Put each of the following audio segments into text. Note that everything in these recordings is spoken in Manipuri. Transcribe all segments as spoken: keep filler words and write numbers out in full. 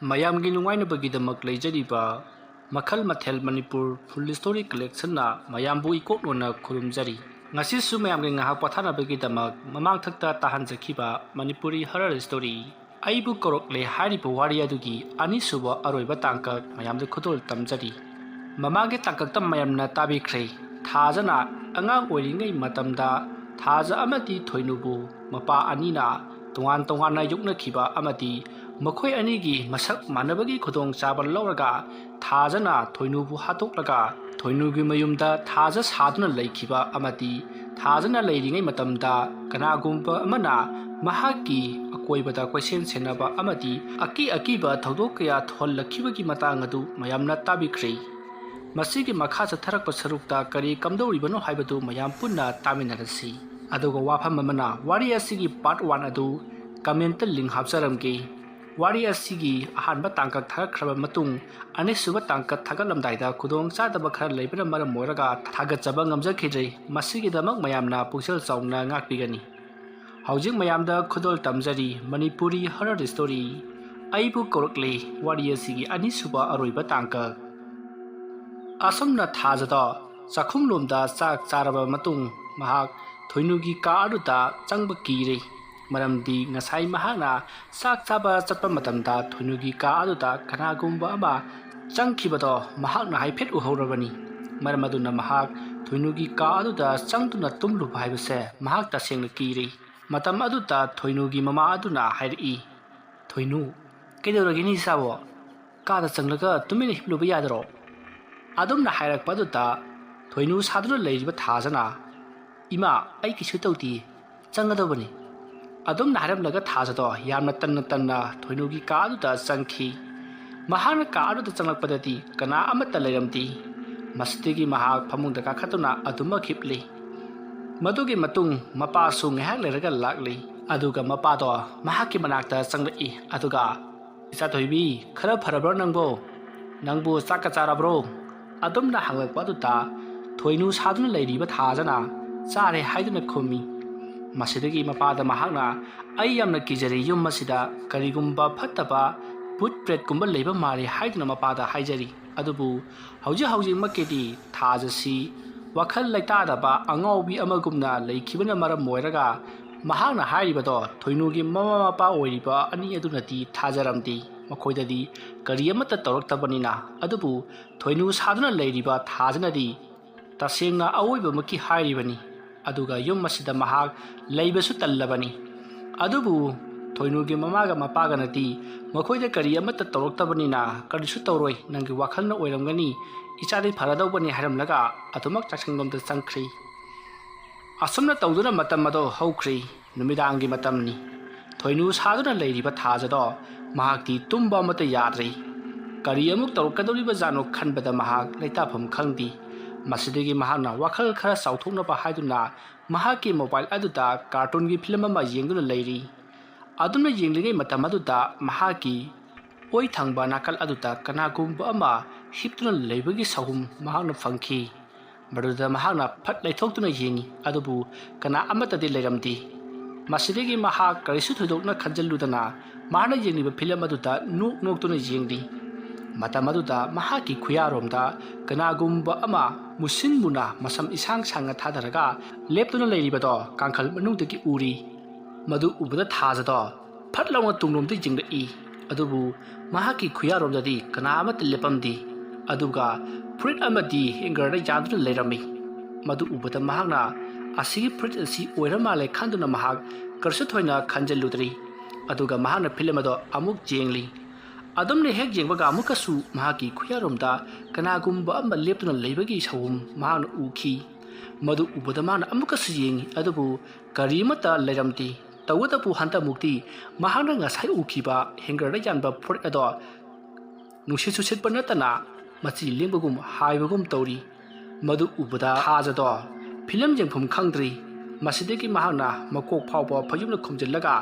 ꯃꯌꯥꯝꯒꯤ ꯅꯨꯡꯉꯥꯏꯅꯕꯒꯤꯗꯃꯛ ꯂꯩꯖꯔꯤꯕ ꯃꯈꯜ ꯃꯊꯦꯜ ꯃꯅꯤꯄꯨꯔ ꯐꯨꯜ ꯁ꯭ꯇꯣꯔꯤ ꯀꯂꯦꯛꯁꯟꯅ ꯃꯌꯥꯝꯕꯨ ꯏꯀꯣꯛꯅꯣꯟꯅ ꯈꯨꯔꯨꯝꯖꯔꯤ꯫ ꯉꯁꯤꯁꯨ ꯃꯌꯥꯝꯒꯤ ꯉꯥꯏꯍꯥꯛ ꯄꯣꯊꯥꯅꯕꯒꯤꯗꯃꯛ ꯃꯃꯥꯡꯊꯛꯇ ꯇꯥꯍꯟꯖꯈꯤꯕ ꯃꯅꯤꯄꯨꯔꯤ ꯍꯔꯔ ꯁ꯭ꯇꯣꯔꯤ ꯑꯩꯕꯨ ꯀꯧꯔꯛꯂꯦ ꯍꯥꯏꯔꯤꯕ ꯋꯥꯔꯤ ꯑꯗꯨꯒꯤ ꯑꯅꯤꯁꯨꯕ ꯑꯔꯣꯏꯕ ꯇꯥꯡꯀꯛ ꯃꯌꯥꯝꯗ ꯈꯨꯗꯣꯜ ꯇꯝꯖꯔꯤ꯫ ꯃꯃꯥꯡꯒꯤ ꯇꯥꯡꯀꯛꯇ ꯃꯌꯥꯝꯅ ꯇꯥꯕꯤꯈ꯭ꯔꯦ꯫ ꯊꯥꯖꯅ ꯑꯉꯥꯡ ꯑꯣꯏꯔꯤꯉꯩ ꯃꯇꯝꯗ ꯊꯥꯖ ꯑꯃꯗꯤ ꯊꯣꯏꯅꯨꯕꯨ ꯃꯄꯥ ꯑꯅꯤꯅ ꯇꯣꯉꯥꯟ ꯇꯣꯉꯥꯟꯅ ꯌꯣꯛꯅꯈꯤꯕ ꯑꯃꯗꯤ ꯃꯈꯣꯏ ꯑꯅꯤꯒꯤ ꯃꯁꯛ ꯃꯥꯟꯅꯕꯒꯤ ꯈꯨꯗꯣꯡꯆꯥꯕ ꯂꯧꯔꯒ ꯊꯥꯖꯅ ꯊꯣꯏꯅꯨꯕꯨ ꯍꯥꯠꯇꯣꯛꯂꯒ ꯊꯣꯏꯅꯨꯒꯤ ꯃꯌꯨꯝꯗ ꯊꯥꯖ ꯁꯥꯗꯨꯅ ꯂꯩꯈꯤꯕ ꯑꯃꯗꯤ ꯊꯥꯖꯅ ꯂꯩꯔꯤꯉꯩ ꯃꯇꯝꯗ ꯀꯅꯥꯒꯨꯝꯕ ꯑꯃꯅ ꯃꯍꯥꯛꯀꯤ ꯑꯀꯣꯏꯕꯗ ꯀꯣꯏꯁꯦꯟ ꯁꯦꯟꯅꯕ ꯑꯃꯗꯤ ꯑꯀꯤ ꯑꯀꯤꯕ ꯊꯧꯗꯣꯛ ꯀꯌꯥ ꯊꯣꯛꯍꯜꯂꯛꯈꯤꯕꯒꯤ ꯃꯇꯥꯡ ꯑꯗꯨ ꯃꯌꯥꯝꯅ ꯇꯥꯕꯤꯈ꯭ꯔꯦ꯫ ꯃꯁꯤꯒꯤ ꯃꯈꯥ ꯆꯠꯊꯔꯛꯄ ꯁꯔꯨꯛꯇ ꯀꯔꯤ ꯀꯝꯗꯧꯔꯤꯕꯅꯣ ꯍꯥꯏꯕꯗꯨ ꯃꯌꯥꯝ ꯄꯨꯟꯅ ꯇꯥꯃꯤꯟꯅꯔꯁꯤ꯫ ꯑꯗꯨꯒ ꯋꯥꯐꯝ ꯑꯃꯅ, ꯋꯥꯔꯤ ꯑꯁꯤꯒꯤ ꯄꯥꯔꯠ ꯋꯥꯟ ꯑꯗꯨ ꯀꯃꯦꯟꯇ ꯂꯤꯡ ꯍꯥꯞꯆꯔꯝꯒꯦ꯫ ꯋꯥꯔꯤ ꯑꯁꯤꯒꯤ ꯑꯍꯥꯟꯕ ꯇꯥꯡꯀꯛ ꯊꯥꯒꯠꯈ꯭ꯔꯕ ꯃꯇꯨꯡ, ꯑꯅꯤꯁꯨꯕ ꯇꯥꯡꯀꯛ ꯊꯥꯒꯠꯂꯝꯗꯥꯏꯗ ꯈꯨꯗꯣꯡꯆꯥꯗꯕ ꯈꯔ ꯂꯩꯕꯅ ꯃꯔꯝ ꯑꯣꯏꯔꯒ ꯊꯥꯒꯠꯆꯕ ꯉꯝꯖꯈꯤꯗ꯭ꯔꯦ꯫ ꯃꯁꯤꯒꯤꯗꯃꯛ ꯃꯌꯥꯝꯅ ꯄꯨꯛꯆꯦꯜ ꯆꯥꯎꯅ ꯉꯥꯛꯄꯤꯒꯅꯤ꯫ ꯍꯧꯖꯤꯛ ꯃꯌꯥꯝꯗ ꯈꯨꯗꯣꯜ ꯇꯝꯖꯔꯤ ꯃꯅꯤꯄꯨꯔꯤ ꯍꯔꯔ ꯁ꯭ꯇꯣꯔꯤ ꯑꯩꯕꯨ ꯀꯧꯔꯛꯂꯦ ꯋꯥꯔꯤ ꯑꯁꯤꯒꯤ ꯑꯅꯤꯁꯨꯕ ꯑꯔꯣꯏꯕ ꯇꯥꯡꯀꯛ꯫ ꯑꯁꯨꯝꯅ ꯊꯥꯖꯗꯣ ꯆꯥꯛꯈꯨꯝꯂꯣꯝꯗ ꯆꯥꯛ ꯆꯥꯔꯕ ꯃꯇꯨꯡ ꯃꯍꯥꯛ ꯊꯣꯏꯅꯨꯒꯤ ꯀꯥ ꯑꯗꯨꯗ ꯆꯪꯕ ꯀꯤꯔꯦ꯫ ꯃꯔꯝꯗꯤ ꯉꯁꯥꯏ ꯃꯍꯥꯛꯅ ꯆꯥꯛ ꯆꯥꯕ ꯆꯠꯄ ꯃꯇꯝꯗ ꯊꯣꯏꯅꯨꯒꯤ ꯀꯥ ꯑꯗꯨꯗ ꯀꯅꯥꯒꯨꯝꯕ ꯑꯃ ꯆꯪꯈꯤꯕꯗꯣ ꯃꯍꯥꯛꯅ ꯍꯥꯏꯐꯦꯠ ꯎꯍꯧꯔꯕꯅꯤ꯫ ꯃꯔꯝ ꯑꯗꯨꯅ ꯃꯍꯥꯛ ꯊꯣꯏꯅꯨꯒꯤ ꯀꯥ ꯑꯗꯨꯗ ꯆꯪꯗꯨꯅ ꯇꯨꯝꯂꯨꯕ ꯍꯥꯏꯕꯁꯦ ꯃꯍꯥꯛ ꯇꯁꯦꯡꯅ ꯀꯤꯔꯦ꯫ ꯃꯇꯝ ꯑꯗꯨꯗ ꯊꯣꯏꯅꯨꯒꯤ ꯃꯃꯥ ꯑꯗꯨꯅ ꯍꯥꯏꯔꯛꯏ, "ꯊꯣꯏꯅꯨ, ꯀꯩꯗꯧꯔꯒꯦ ꯅꯤꯁꯥꯕꯣ? ꯀꯥꯗ ꯆꯪꯂꯒ ꯇꯨꯃꯤꯟꯅ ꯍꯤꯞꯂꯨꯕ ꯌꯥꯗꯔꯣ?" ꯑꯗꯨꯝꯅ ꯍꯥꯏꯔꯛꯄ ꯑꯗꯨꯗ ꯊꯣꯏꯅꯨ ꯁꯥꯗꯨꯅ ꯂꯩꯔꯤꯕ ꯊꯥꯖꯅ, "ꯏꯃꯥ, ꯑꯩ ꯀꯩꯁꯨ ꯇꯧꯗꯦ, ꯆꯪꯒꯗꯧꯕꯅꯤ," ꯑꯗꯨꯝꯅ ꯍꯥꯏꯔꯝꯂꯒ ꯊꯥꯖꯗꯣ ꯌꯥꯝꯅ ꯇꯟꯅ ꯇꯟꯅ ꯊꯣꯏꯅꯨꯒꯤ ꯀꯥ ꯑꯗꯨꯗ ꯆꯪꯈꯤ꯫ ꯃꯍꯥꯛꯅ ꯀꯥ ꯑꯗꯨꯗ ꯆꯪꯂꯛꯄꯗꯗꯤ ꯀꯅꯥ ꯑꯃꯠꯇ ꯂꯩꯔꯝꯗꯦ꯫ ꯃꯁꯤꯗꯒꯤ ꯃꯍꯥꯛ ꯐꯃꯨꯡꯗ ꯀꯥꯈꯠꯇꯨꯅ ꯑꯗꯨꯃꯛ ꯍꯤꯞꯂꯤ꯫ ꯃꯗꯨꯒꯤ ꯃꯇꯨꯡ ꯃꯄꯥꯁꯨ ꯉꯥꯏꯍꯥꯛ ꯂꯩꯔꯒ ꯂꯥꯛꯂꯤ꯫ ꯑꯗꯨꯒ ꯃꯄꯥꯗꯣ ꯃꯍꯥꯛꯀꯤ ꯃꯅꯥꯛꯇ ꯆꯪꯂꯛꯏ꯫ ꯑꯗꯨꯒ, "ꯏꯆꯥ ꯊꯣꯏꯕꯤ, ꯈꯔ ꯐꯔꯕ꯭ꯔꯣ ꯅꯪꯕꯣ? ꯅꯪꯕꯨ ꯆꯥꯛꯀ ꯆꯥꯔꯕ꯭ꯔꯣ?" ꯑꯗꯨꯝꯅ ꯍꯪꯂꯛꯄ ꯑꯗꯨꯗ ꯊꯣꯏꯅꯨ ꯁꯥꯗꯨꯅ ꯂꯩꯔꯤꯕ ꯊꯥꯖꯅ, "ꯆꯥꯔꯦ" ꯍꯥꯏꯗꯨꯅ ꯈꯨꯝꯃꯤ꯫ ꯃꯁꯤꯗꯒꯤ ꯃꯄꯥꯗ ꯃꯍꯥꯛꯅ, "ꯑꯩ ꯌꯥꯝꯅ ꯀꯤꯖꯔꯦ, ꯌꯨꯝ ꯑꯁꯤꯗ ꯀꯔꯤꯒꯨꯝꯕ ꯐꯠꯇꯕ ꯚꯨꯠ ꯄ꯭ꯔꯦꯠꯀꯨꯝꯕ ꯂꯩꯕ ꯃꯥꯜꯂꯤ ꯍꯥꯏꯗꯨꯅ ꯃꯄꯥꯗ ꯍꯥꯏꯖꯔꯤ꯫ ꯑꯗꯨꯕꯨ ꯍꯧꯖꯤꯛ ꯍꯧꯖꯤꯛꯃꯛꯀꯤꯗꯤ ꯊꯥꯖꯁꯤ ꯋꯥꯈꯜ ꯂꯩꯇꯥꯗꯕ ꯑꯉꯥꯎꯕꯤ ꯑꯃꯒꯨꯝꯅ ꯂꯩꯈꯤꯕꯅ ꯃꯔꯝ ꯑꯣꯏꯔꯒ ꯃꯍꯥꯛꯅ ꯍꯥꯏꯔꯤꯕꯗꯣ ꯊꯣꯏꯅꯨꯒꯤ ꯃꯃꯥ ꯃꯄꯥ ꯑꯣꯏꯔꯤꯕ ꯑꯅꯤ ꯑꯗꯨꯅꯗꯤ ꯊꯥꯖꯔꯝꯗꯦ꯫ ꯃꯈꯣꯏꯗꯗꯤ ꯀꯔꯤ ꯑꯃꯠꯇ ꯇꯧꯔꯛꯇꯕꯅꯤꯅ꯫ ꯑꯗꯨꯕꯨ ꯊꯣꯏꯅꯨ ꯁꯥꯗꯨꯅ ꯂꯩꯔꯤꯕ ꯊꯥꯖꯅꯗꯤ ꯇꯁꯦꯡꯅ ꯑꯋꯣꯏꯕꯃꯛꯀꯤ ꯍꯥꯏꯔꯤꯕꯅꯤ꯫ ꯑꯗꯨꯒ ꯌꯨꯝ ꯑꯁꯤꯗ ꯃꯍꯥꯛ ꯂꯩꯕꯁꯨ ꯇꯜꯂꯕꯅꯤ꯫ ꯑꯗꯨꯕꯨ ꯊꯣꯏꯅꯨꯒꯤ ꯃꯃꯥꯒ ꯃꯄꯥꯒꯅꯗꯤ ꯃꯈꯣꯏꯗ ꯀꯔꯤ ꯑꯃꯠꯇ ꯇꯧꯔꯛꯇꯕꯅꯤꯅ ꯀꯔꯤꯁꯨ ꯇꯧꯔꯣꯏ, ꯅꯪꯒꯤ ꯋꯥꯈꯜꯅ ꯑꯣꯏꯔꯝꯒꯅꯤ, ꯏꯆꯥꯗꯤ ꯐꯔꯗꯧꯕꯅꯤ ꯍꯥꯏꯔꯝꯂꯒ ꯑꯗꯨꯃꯛ ꯆꯥꯛꯁꯪꯂꯣꯝꯗ ꯆꯪꯈ꯭ꯔꯤ꯫ ꯑꯁꯨꯝꯅ ꯇꯧꯗꯨꯅ ꯃꯇꯝ ꯑꯗꯨ ꯍꯧꯈ꯭ꯔꯤ꯫ ꯅꯨꯃꯤꯗꯥꯡꯒꯤ ꯃꯇꯝꯅꯤ꯫ ꯊꯣꯏꯅꯨ ꯁꯥꯗꯨꯅ ꯂꯩꯔꯤꯕ ꯊꯥꯖꯗꯣ ꯃꯍꯥꯛꯇꯤ ꯇꯨꯝꯕ ꯑꯃꯠꯇ ꯌꯥꯗ꯭ꯔꯤ꯫ ꯀꯔꯤ ꯑꯃꯨꯛ ꯇꯧꯔꯛꯀꯗꯧꯔꯤꯕꯖꯥꯠꯅꯣ ꯈꯟꯕꯗ ꯃꯍꯥꯛ ꯂꯩꯇꯥꯐꯝ ꯈꯪꯗꯦ꯫ ꯃꯁꯤꯗꯒꯤ ꯃꯍꯥꯛꯅ ꯋꯥꯈꯜ ꯈꯔ ꯆꯥꯎꯊꯣꯛꯅꯕ ꯍꯥꯏꯗꯨꯅ ꯃꯍꯥꯛꯀꯤ ꯃꯣꯕꯥꯏꯜ ꯑꯗꯨꯗ ꯀꯥꯔꯇꯨꯟꯒꯤ ꯐꯤꯂꯝ ꯑꯃ ꯌꯦꯡꯗꯨꯅ ꯂꯩꯔꯤ꯫ ꯑꯗꯨꯝꯅ ꯌꯦꯡꯂꯤꯉꯩ ꯃꯇꯝ ꯑꯗꯨꯗ ꯃꯍꯥꯛꯀꯤ ꯑꯣꯏ ꯊꯪꯕ ꯅꯥꯀꯜ ꯑꯗꯨꯗ ꯀꯅꯥꯒꯨꯝꯕ ꯑꯃ ꯍꯤꯞꯇꯨꯅ ꯂꯩꯕꯒꯤ ꯁꯍꯨꯝ ꯃꯍꯥꯛꯅ ꯐꯪꯈꯤ꯫ ꯃꯗꯨꯗ ꯃꯍꯥꯛꯅ ꯐꯠ ꯂꯩꯊꯣꯛꯇꯨꯅ ꯌꯦꯡꯉꯤ, ꯑꯗꯨꯕꯨ ꯀꯅꯥ ꯑꯃꯠꯇꯗꯤ ꯂꯩꯔꯝꯗꯦ꯫ ꯃꯁꯤꯗꯒꯤ ꯃꯍꯥꯛ ꯀꯔꯤꯁꯨ ꯊꯣꯏꯗꯣꯛꯅ ꯈꯟꯖꯤꯜꯂꯨꯗꯅ ꯃꯍꯥꯛꯅ ꯌꯦꯡꯂꯤꯕ ꯐꯤꯂꯝ ꯑꯗꯨꯗ ꯅꯣꯛ ꯅꯣꯛꯇꯨꯅ ꯌꯦꯡꯂꯤ꯫ ꯃꯇꯝ ꯑꯗꯨꯗ ꯃꯍꯥꯛꯀꯤ ꯈꯨꯌꯥꯔꯣꯝꯗ ꯀꯅꯥꯒꯨꯝꯕ ꯑꯃ ꯃꯨꯁꯤꯟ ꯃꯨꯅ ꯃꯁꯝ ꯏꯁꯥꯡ ꯁꯥꯡꯅ ꯊꯥꯗꯔꯒ ꯂꯦꯞꯇꯨꯅ ꯂꯩꯔꯤꯕꯗꯣ ꯀꯥꯡꯈꯜ ꯃꯅꯨꯡꯗꯒꯤ ꯎꯔꯤ꯫ ꯃꯗꯨ ꯎꯕꯗ ꯊꯥꯖꯗꯣ ꯐꯠ ꯂꯥꯎꯅ ꯇꯨꯡꯂꯣꯝꯗ ꯌꯦꯡꯂꯛꯏ꯫ ꯑꯗꯨꯕꯨ ꯃꯍꯥꯛꯀꯤ ꯈꯨꯌꯥꯔꯣꯝꯗꯗꯤ ꯀꯅꯥ ꯑꯃꯠꯇ ꯂꯦꯞꯄꯝꯗꯦ꯫ ꯑꯗꯨꯒ ꯐꯨꯔꯤꯠ ꯑꯃꯗꯤ ꯍꯦꯡꯒꯔꯗ ꯌꯥꯟꯗꯨꯅ ꯂꯩꯔꯝꯃꯤ꯫ ꯃꯗꯨ ꯎꯕꯗ ꯃꯍꯥꯛꯅ ꯑꯁꯤꯒꯤ ꯐꯨꯔꯤꯠ ꯑꯁꯤ ꯑꯣꯏꯔ ꯃꯥꯜꯂꯦ ꯈꯟꯗꯨꯅ ꯃꯍꯥꯛ ꯀꯔꯤꯁꯨ ꯊꯣꯏꯅ ꯈꯟꯖꯤꯜꯂꯨꯗ꯭ꯔꯤ꯫ ꯑꯗꯨꯒ ꯃꯍꯥꯛꯅ ꯐꯤꯂꯝ ꯑꯗꯣ ꯑꯃꯨꯛ ꯌꯦꯡꯂꯤ꯫ ꯑꯗꯨꯝꯅ ꯍꯦꯛ ꯌꯦꯡꯕꯒ ꯑꯃꯨꯛꯀꯁꯨ ꯃꯍꯥꯛꯀꯤ ꯈꯨꯌꯥꯔꯣꯝꯗ ꯀꯅꯥꯒꯨꯝꯕ ꯑꯃ ꯂꯦꯞꯇꯨꯅ ꯂꯩꯕꯒꯤ ꯁꯑꯣꯡ ꯃꯍꯥꯛꯅ ꯎꯈꯤ꯫ ꯃꯗꯨ ꯎꯕꯗ ꯃꯥꯅ ꯑꯃꯨꯛꯀꯁꯨ ꯌꯦꯡꯉꯤ, ꯑꯗꯨꯕꯨ ꯀꯔꯤꯃꯠꯇ ꯂꯩꯔꯝꯗꯦ꯫ ꯇꯧꯕꯇꯕꯨ ꯍꯟꯗꯛꯃꯨꯛꯇꯤ ꯃꯍꯥꯛꯅ ꯉꯁꯥꯏ ꯎꯈꯤꯕ ꯍꯦꯡꯒꯔꯗ ꯌꯥꯟꯕ ꯐꯨꯔꯤꯠ ꯑꯗꯣ ꯅꯨꯡꯁꯤꯠꯁꯨ ꯁꯤꯠꯄ ꯅꯠꯇꯅ ꯃꯆꯤ ꯂꯦꯡꯕꯒꯨꯝ ꯍꯥꯏꯕꯒꯨꯝ ꯇꯧꯔꯤ꯫ ꯃꯗꯨ ꯎꯕꯗ ꯊꯥꯖꯗꯣ ꯐꯤꯂꯝ ꯌꯦꯡꯐꯝ ꯈꯪꯗ꯭ꯔꯤ꯫ ꯃꯁꯤꯗꯒꯤ ꯃꯍꯥꯛꯅ ꯃꯀꯣꯛ ꯐꯥꯎꯕ ꯐꯩꯖꯨꯞꯅ ꯈꯨꯝꯖꯤꯜꯂꯒ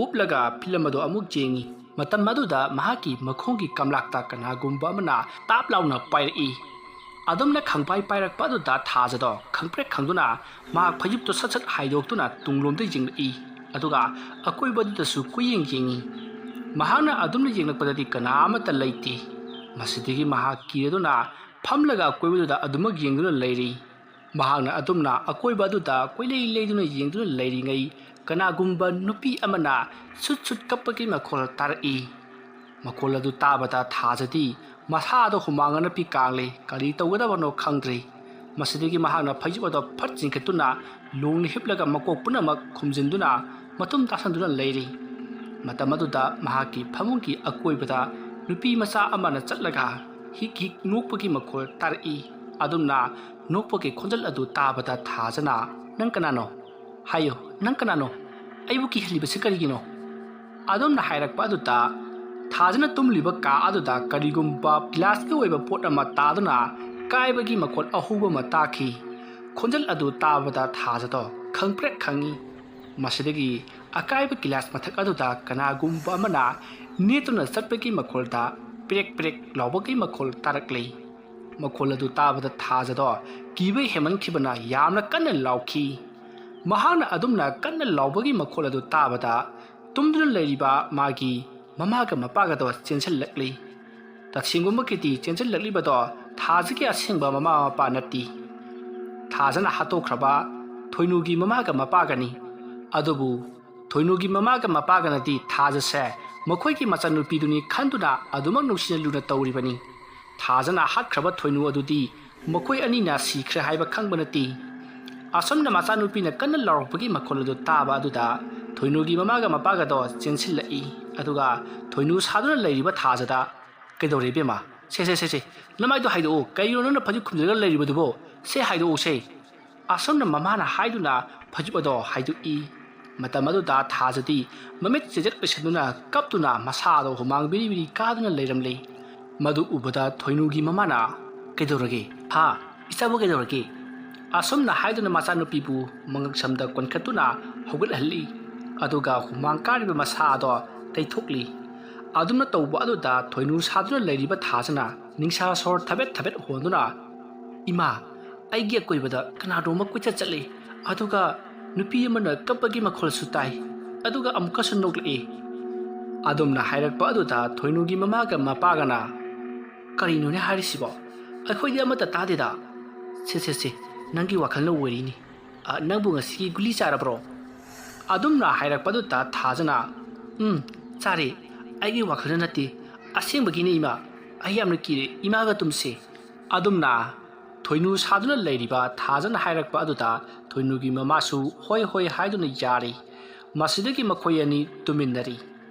ꯎꯞꯂꯒ ꯐꯤꯂꯝ ꯑꯗꯨ ꯑꯃꯨꯛ ꯌꯦꯡꯉꯤ꯫ ꯃꯇꯝ ꯑꯗꯨꯗ ꯃꯍꯥꯛꯀꯤ ꯃꯈꯣꯡꯒꯤ ꯀꯝꯂꯥꯛꯇ ꯀꯅꯥꯒꯨꯝꯕ ꯑꯃꯅ ꯇꯥꯞ ꯂꯥꯎꯅ ꯄꯥꯏꯔꯛꯏ꯫ ꯑꯗꯨꯝꯅ ꯈꯪꯄꯥꯏ ꯄꯥꯏꯔꯛꯄ ꯑꯗꯨꯗ ꯊꯥꯖꯗꯣ ꯈꯪꯄ꯭ꯔꯦꯛ ꯈꯪꯗꯨꯅ ꯃꯍꯥꯛ ꯐꯩꯖꯨꯞꯇꯨ ꯁꯠ ꯁꯠ ꯍꯥꯏꯗꯣꯛꯇꯨꯅ ꯇꯨꯡꯂꯣꯝꯗ ꯌꯦꯡꯂꯛꯏ꯫ ꯑꯗꯨꯒ ꯑꯀꯣꯏꯕꯗꯨꯗꯁꯨ ꯀꯨꯌꯦꯡ ꯌꯦꯡꯉꯤ꯫ ꯃꯍꯥꯛꯅ ꯑꯗꯨꯝꯅ ꯌꯦꯡꯂꯛꯄꯗꯗꯤ ꯀꯅꯥ ꯑꯃꯠꯇ ꯂꯩꯇꯦ꯫ ꯃꯁꯤꯗꯒꯤ ꯃꯍꯥꯛ ꯀꯤꯔꯗꯨꯅ ꯐꯝꯂꯒ ꯑꯀꯣꯏꯕꯗꯨꯗ ꯑꯗꯨꯃꯛ ꯌꯦꯡꯗꯨꯅ ꯂꯩꯔꯤ꯫ ꯃꯍꯥꯛꯅ ꯑꯗꯨꯝꯅ ꯑꯀꯣꯏꯕ ꯑꯗꯨꯗ ꯀꯣꯏꯂꯩ ꯂꯩꯗꯨꯅ ꯌꯦꯡꯗꯨꯅ ꯂꯩꯔꯤꯉꯩ, ꯀꯅꯥꯒꯨꯝꯕ ꯅꯨꯄꯤ ꯑꯃꯅ ꯁꯨꯠ ꯁꯨꯠ ꯀꯞꯄꯒꯤ ꯃꯈꯣꯜ ꯇꯥꯔꯛꯏ꯫ ꯃꯈꯣꯜ ꯑꯗꯨ ꯇꯥꯕꯗ ꯊꯥꯖꯗꯤ ꯃꯁꯥꯗ ꯍꯨꯃꯥꯡ ꯑꯅꯞꯄꯤ ꯀꯥꯡꯂꯦ꯫ ꯀꯔꯤ ꯇꯧꯒꯗꯕꯅꯣ ꯈꯪꯗ꯭ꯔꯦ꯫ ꯃꯁꯤꯗꯒꯤ ꯃꯍꯥꯛꯅ ꯐꯩꯖꯨꯞ ꯑꯗꯨ ꯐꯠ ꯆꯤꯡꯈꯠꯇꯨꯅ ꯂꯣꯡꯅ ꯍꯤꯞꯂꯒ ꯃꯀꯣꯛ ꯄꯨꯝꯅꯃꯛ ꯈꯨꯝꯖꯤꯟꯗꯨꯅ ꯃꯇꯨꯝ ꯇꯥꯁꯟꯗꯨꯅ ꯂꯩꯔꯤ꯫ ꯃꯇꯝ ꯑꯗꯨꯗ ꯃꯍꯥꯛꯀꯤ ꯐꯃꯨꯡꯒꯤ ꯑꯀꯣꯏꯕꯗ ꯅꯨꯄꯤ ꯃꯆꯥ ꯑꯃꯅ ꯆꯠꯂꯒ ꯍꯤꯛ ꯍꯤꯛ ꯅꯣꯛꯄꯒꯤ ꯃꯈꯣꯜ ꯇꯥꯔꯛꯏ꯫ ꯑꯗꯨꯝꯅ ꯅꯣꯛꯄꯒꯤ ꯈꯣꯟꯖꯦꯜ ꯑꯗꯨ ꯇꯥꯕꯗ ꯊꯥꯖꯅ, "ꯅꯪ ꯀꯅꯥꯅꯣ? ꯍꯥꯏꯌꯨ, ꯅꯪ ꯀꯅꯥꯅꯣ? ꯑꯩꯕꯨ ꯀꯤꯍꯜꯂꯤꯕꯁꯤ ꯀꯔꯤꯒꯤꯅꯣ?" ꯑꯗꯨꯝꯅ ꯍꯥꯏꯔꯛꯄ ꯑꯗꯨꯗ ꯊꯥꯖꯅ ꯇꯨꯝꯂꯤꯕ ꯀꯥ ꯑꯗꯨꯗ ꯀꯔꯤꯒꯨꯝꯕ ꯒꯤꯂꯥꯁꯀꯤ ꯑꯣꯏꯕ ꯄꯣꯠ ꯑꯃ ꯇꯥꯗꯨꯅ ꯀꯥꯏꯕꯒꯤ ꯃꯈꯣꯜ ꯑꯍꯧꯕ ꯑꯃ ꯇꯥꯈꯤ꯫ ꯈꯣꯟꯖꯦꯜ ꯑꯗꯨ ꯇꯥꯕꯗ ꯊꯥꯖꯗꯣ ꯈꯪꯄ꯭ꯔꯦꯛ ꯈꯪꯉꯤ꯫ ꯃꯁꯤꯗꯒꯤ ꯑꯀꯥꯏꯕ ꯒꯤꯂꯥꯁ ꯃꯊꯛ ꯑꯗꯨꯗ ꯀꯅꯥꯒꯨꯝꯕ ꯑꯃꯅ ꯅꯦꯠꯇꯨꯅ ꯆꯠꯄꯒꯤ ꯃꯈꯣꯜꯗ ꯄ꯭ꯔꯦꯛ ꯄ꯭ꯔꯦꯛ ꯂꯥꯎꯕꯒꯤ ꯃꯈꯣꯜ ꯇꯥꯔꯛꯂꯤ꯫ ꯃꯈꯣꯜ ꯑꯗꯨ ꯇꯥꯕꯗ ꯊꯥꯖꯗꯣ ꯀꯤꯕ ꯍꯦꯟꯃꯟꯈꯤꯕꯅ ꯌꯥꯝꯅ ꯀꯟꯅ ꯂꯥꯎꯈꯤ꯫ ꯃꯍꯥꯛꯅ ꯑꯗꯨꯝꯅ ꯀꯟꯅ ꯂꯥꯎꯕꯒꯤ ꯃꯈꯣꯜ ꯑꯗꯨ ꯇꯥꯕꯗ ꯇꯨꯝꯗꯨꯅ ꯂꯩꯔꯤꯕ ꯃꯥꯒꯤ ꯃꯃꯥꯒ ꯃꯄꯥꯒꯗꯣ ꯆꯦꯟꯁꯤꯜꯂꯛꯂꯤ꯫ ꯇꯁꯦꯡꯕꯃꯛꯀꯤꯗꯤ ꯆꯦꯟꯁꯤꯜꯂꯛꯂꯤꯕꯗꯣ ꯊꯥꯖꯒꯤ ꯑꯁꯦꯡꯕ ꯃꯃꯥ ꯃꯄꯥ ꯅꯠꯇꯦ꯫ ꯊꯥꯖꯅ ꯍꯥꯠꯇꯣꯛꯈ꯭ꯔꯕ ꯊꯣꯏꯅꯨꯒꯤ ꯃꯃꯥꯒ ꯃꯄꯥꯒꯅꯤ꯫ ꯑꯗꯨꯕꯨ ꯊꯣꯏꯅꯨꯒꯤ ꯃꯃꯥꯒ ꯃꯄꯥꯒꯅꯗꯤ ꯊꯥꯖꯁꯦ ꯃꯈꯣꯏꯒꯤ ꯃꯆꯥꯅꯨꯄꯤꯗꯨꯅꯤ ꯈꯟꯗꯨꯅ ꯑꯗꯨꯃꯛ ꯅꯨꯡꯁꯤꯅ ꯂꯨꯅ ꯇꯧꯔꯤꯕꯅꯤ꯫ ꯊꯥꯖꯅ ꯍꯥꯠꯈ꯭ꯔꯕ ꯊꯣꯏꯅꯨ ꯑꯗꯨꯗꯤ ꯃꯈꯣꯏ ꯑꯅꯤꯅ ꯁꯤꯈ꯭ꯔꯦ ꯍꯥꯏꯕ ꯈꯪꯕ ꯅꯠꯇꯦ꯫ ꯑꯁꯨꯝꯅ ꯃꯆꯥꯅꯨꯄꯤꯅ ꯀꯟꯅ ꯂꯥꯎꯔꯛꯄꯒꯤ ꯃꯈꯣꯜ ꯑꯗꯨ ꯇꯥꯕ ꯑꯗꯨꯗ ꯊꯣꯏꯅꯨꯒꯤ ꯃꯃꯥꯒ ꯃꯄꯥꯒꯗꯣ ꯆꯦꯟꯁꯤꯜꯂꯛꯏ꯫ ꯑꯗꯨꯒ ꯊꯣꯏꯅꯨ ꯁꯥꯗꯨꯅ ꯂꯩꯔꯤꯕ ꯊꯥꯖꯗ, "ꯀꯩꯗꯧꯔꯦ ꯏꯕꯦꯝꯃ? ꯁꯦ, ꯁꯦ, ꯁꯦ, ꯁꯦ, ꯅꯃꯥꯏꯗꯣ ꯍꯥꯏꯗꯣꯛꯎ꯫ ꯀꯩꯅꯣ ꯅꯪꯅ ꯐꯩꯖꯨꯞ ꯈꯨꯝꯖꯤꯜꯂꯒ ꯂꯩꯔꯤꯕꯗꯨꯕꯣ? ꯁꯦ, ꯍꯥꯏꯗꯣꯛꯎꯁꯦ"꯫ ꯑꯁꯨꯝꯅ ꯃꯃꯥꯅ ꯍꯥꯏꯗꯨꯅ ꯐꯩꯖꯨꯞ ꯑꯗꯣ ꯍꯥꯏꯗꯣꯛꯏ꯫ ꯃꯇꯝ ꯑꯗꯨꯗ ꯊꯥꯖꯗꯤ ꯃꯃꯤꯠ ꯆꯦꯖꯦꯠ ꯑꯣꯏꯁꯟꯗꯨꯅ ꯀꯞꯇꯨꯅ ꯃꯁꯥꯗꯣ ꯍꯨꯃꯥꯡ ꯕꯤꯔꯤ ꯕꯤꯔꯤ ꯀꯥꯗꯨꯅ ꯂꯩꯔꯝꯂꯦ꯫ ꯃꯗꯨ ꯎꯕꯗ ꯊꯣꯏꯅꯨꯒꯤ ꯃꯃꯥꯅ, "ꯀꯩꯗꯧꯔꯒꯦ? ꯍꯥ? ꯏꯆꯥꯕꯨ ꯀꯩꯗꯧꯔꯒꯦ?" ꯑꯁꯨꯝꯅ ꯍꯥꯏꯗꯨꯅ ꯃꯆꯥꯅꯨꯄꯤꯕꯨ ꯃꯉꯛꯁꯝꯗ ꯀꯣꯟꯈꯠꯇꯨꯅ ꯍꯧꯒꯠꯍꯜꯂꯤ꯫ ꯑꯗꯨꯒ ꯍꯨꯃꯥꯡ ꯀꯥꯔꯤꯕ ꯃꯁꯥ ꯑꯗꯣ ꯇꯩꯊꯣꯛꯂꯤ꯫ ꯑꯗꯨꯝꯅ ꯇꯧꯕ ꯑꯗꯨꯗ ꯊꯣꯏꯅꯨ ꯁꯥꯗꯨꯅ ꯂꯩꯔꯤꯕ ꯊꯥꯖꯅ ꯅꯤꯡꯁꯥ ꯁꯣꯔ ꯊꯕꯦꯠ ꯊꯕꯦꯠ ꯍꯣꯟꯗꯨꯅ, "ꯏꯃꯥ, ꯑꯩꯒꯤ ꯑꯀꯣꯏꯕꯗ ꯀꯅꯥꯅꯣꯝꯃ ꯀꯣꯏꯆꯠ ꯆꯠꯂꯤ꯫ ꯑꯗꯨꯒ ꯅꯨꯄꯤ ꯑꯃꯅ ꯀꯞꯄꯒꯤ ꯃꯈꯣꯜꯁꯨ ꯇꯥꯏ꯫ ꯑꯗꯨꯒ ꯑꯃꯨꯛꯀꯁꯨ ꯅꯣꯛꯂꯛꯏ"꯫ ꯑꯗꯨꯝꯅ ꯍꯥꯏꯔꯛꯄ ꯑꯗꯨꯗ ꯊꯣꯏꯅꯨꯒꯤ ꯃꯃꯥꯒ ꯃꯄꯥꯒꯅ, "ꯀꯔꯤꯅꯣꯅꯦ ꯍꯥꯏꯔꯤꯁꯤꯕꯣ? ꯑꯩꯈꯣꯏꯗꯤ ꯑꯃꯠꯇ ꯇꯥꯗꯦꯗ꯫ ꯁꯦ, ꯁꯦ, ꯁꯦ, ꯅꯪꯒꯤ ꯋꯥꯈꯜꯅ ꯑꯣꯏꯔꯤꯅꯤ꯫ ꯑ, ꯅꯪꯕꯨ ꯉꯁꯤꯒꯤ ꯒꯨꯂꯤ ꯆꯥꯔꯕ꯭ꯔꯣ?" ꯑꯗꯨꯝꯅ ꯍꯥꯏꯔꯛꯄꯗꯨꯗ ꯊꯥꯖꯅ, "ꯎꯝ, ꯆꯥꯔꯦ꯫ ꯑꯩꯒꯤ ꯋꯥꯈꯜꯅ ꯅꯠꯇꯦ꯫ ꯑꯁꯦꯡꯕꯒꯤꯅꯦ, ꯏꯃꯥ꯫ ꯑꯩ ꯌꯥꯝꯅ ꯀꯤꯔꯦ꯫ ꯏꯃꯥꯒ ꯇꯨꯝꯁꯦ꯫" ꯑꯗꯨꯝꯅ ꯊꯣꯏꯅꯨ ꯁꯥꯗꯨꯅ ꯂꯩꯔꯤꯕ ꯊꯥꯖꯅ ꯍꯥꯏꯔꯛꯄ ꯑꯗꯨꯗ ꯊꯣꯏꯅꯨꯒꯤ ꯃꯃꯥꯁꯨ ꯍꯣꯏ ꯍꯣꯏ ꯍꯥꯏꯗꯨꯅ ꯌꯥꯔꯦ꯫ ꯃꯁꯤꯗꯒꯤ ꯃꯈꯣꯏ ꯑꯅꯤ ꯇꯨꯝꯃꯤꯟꯅꯔꯤ꯫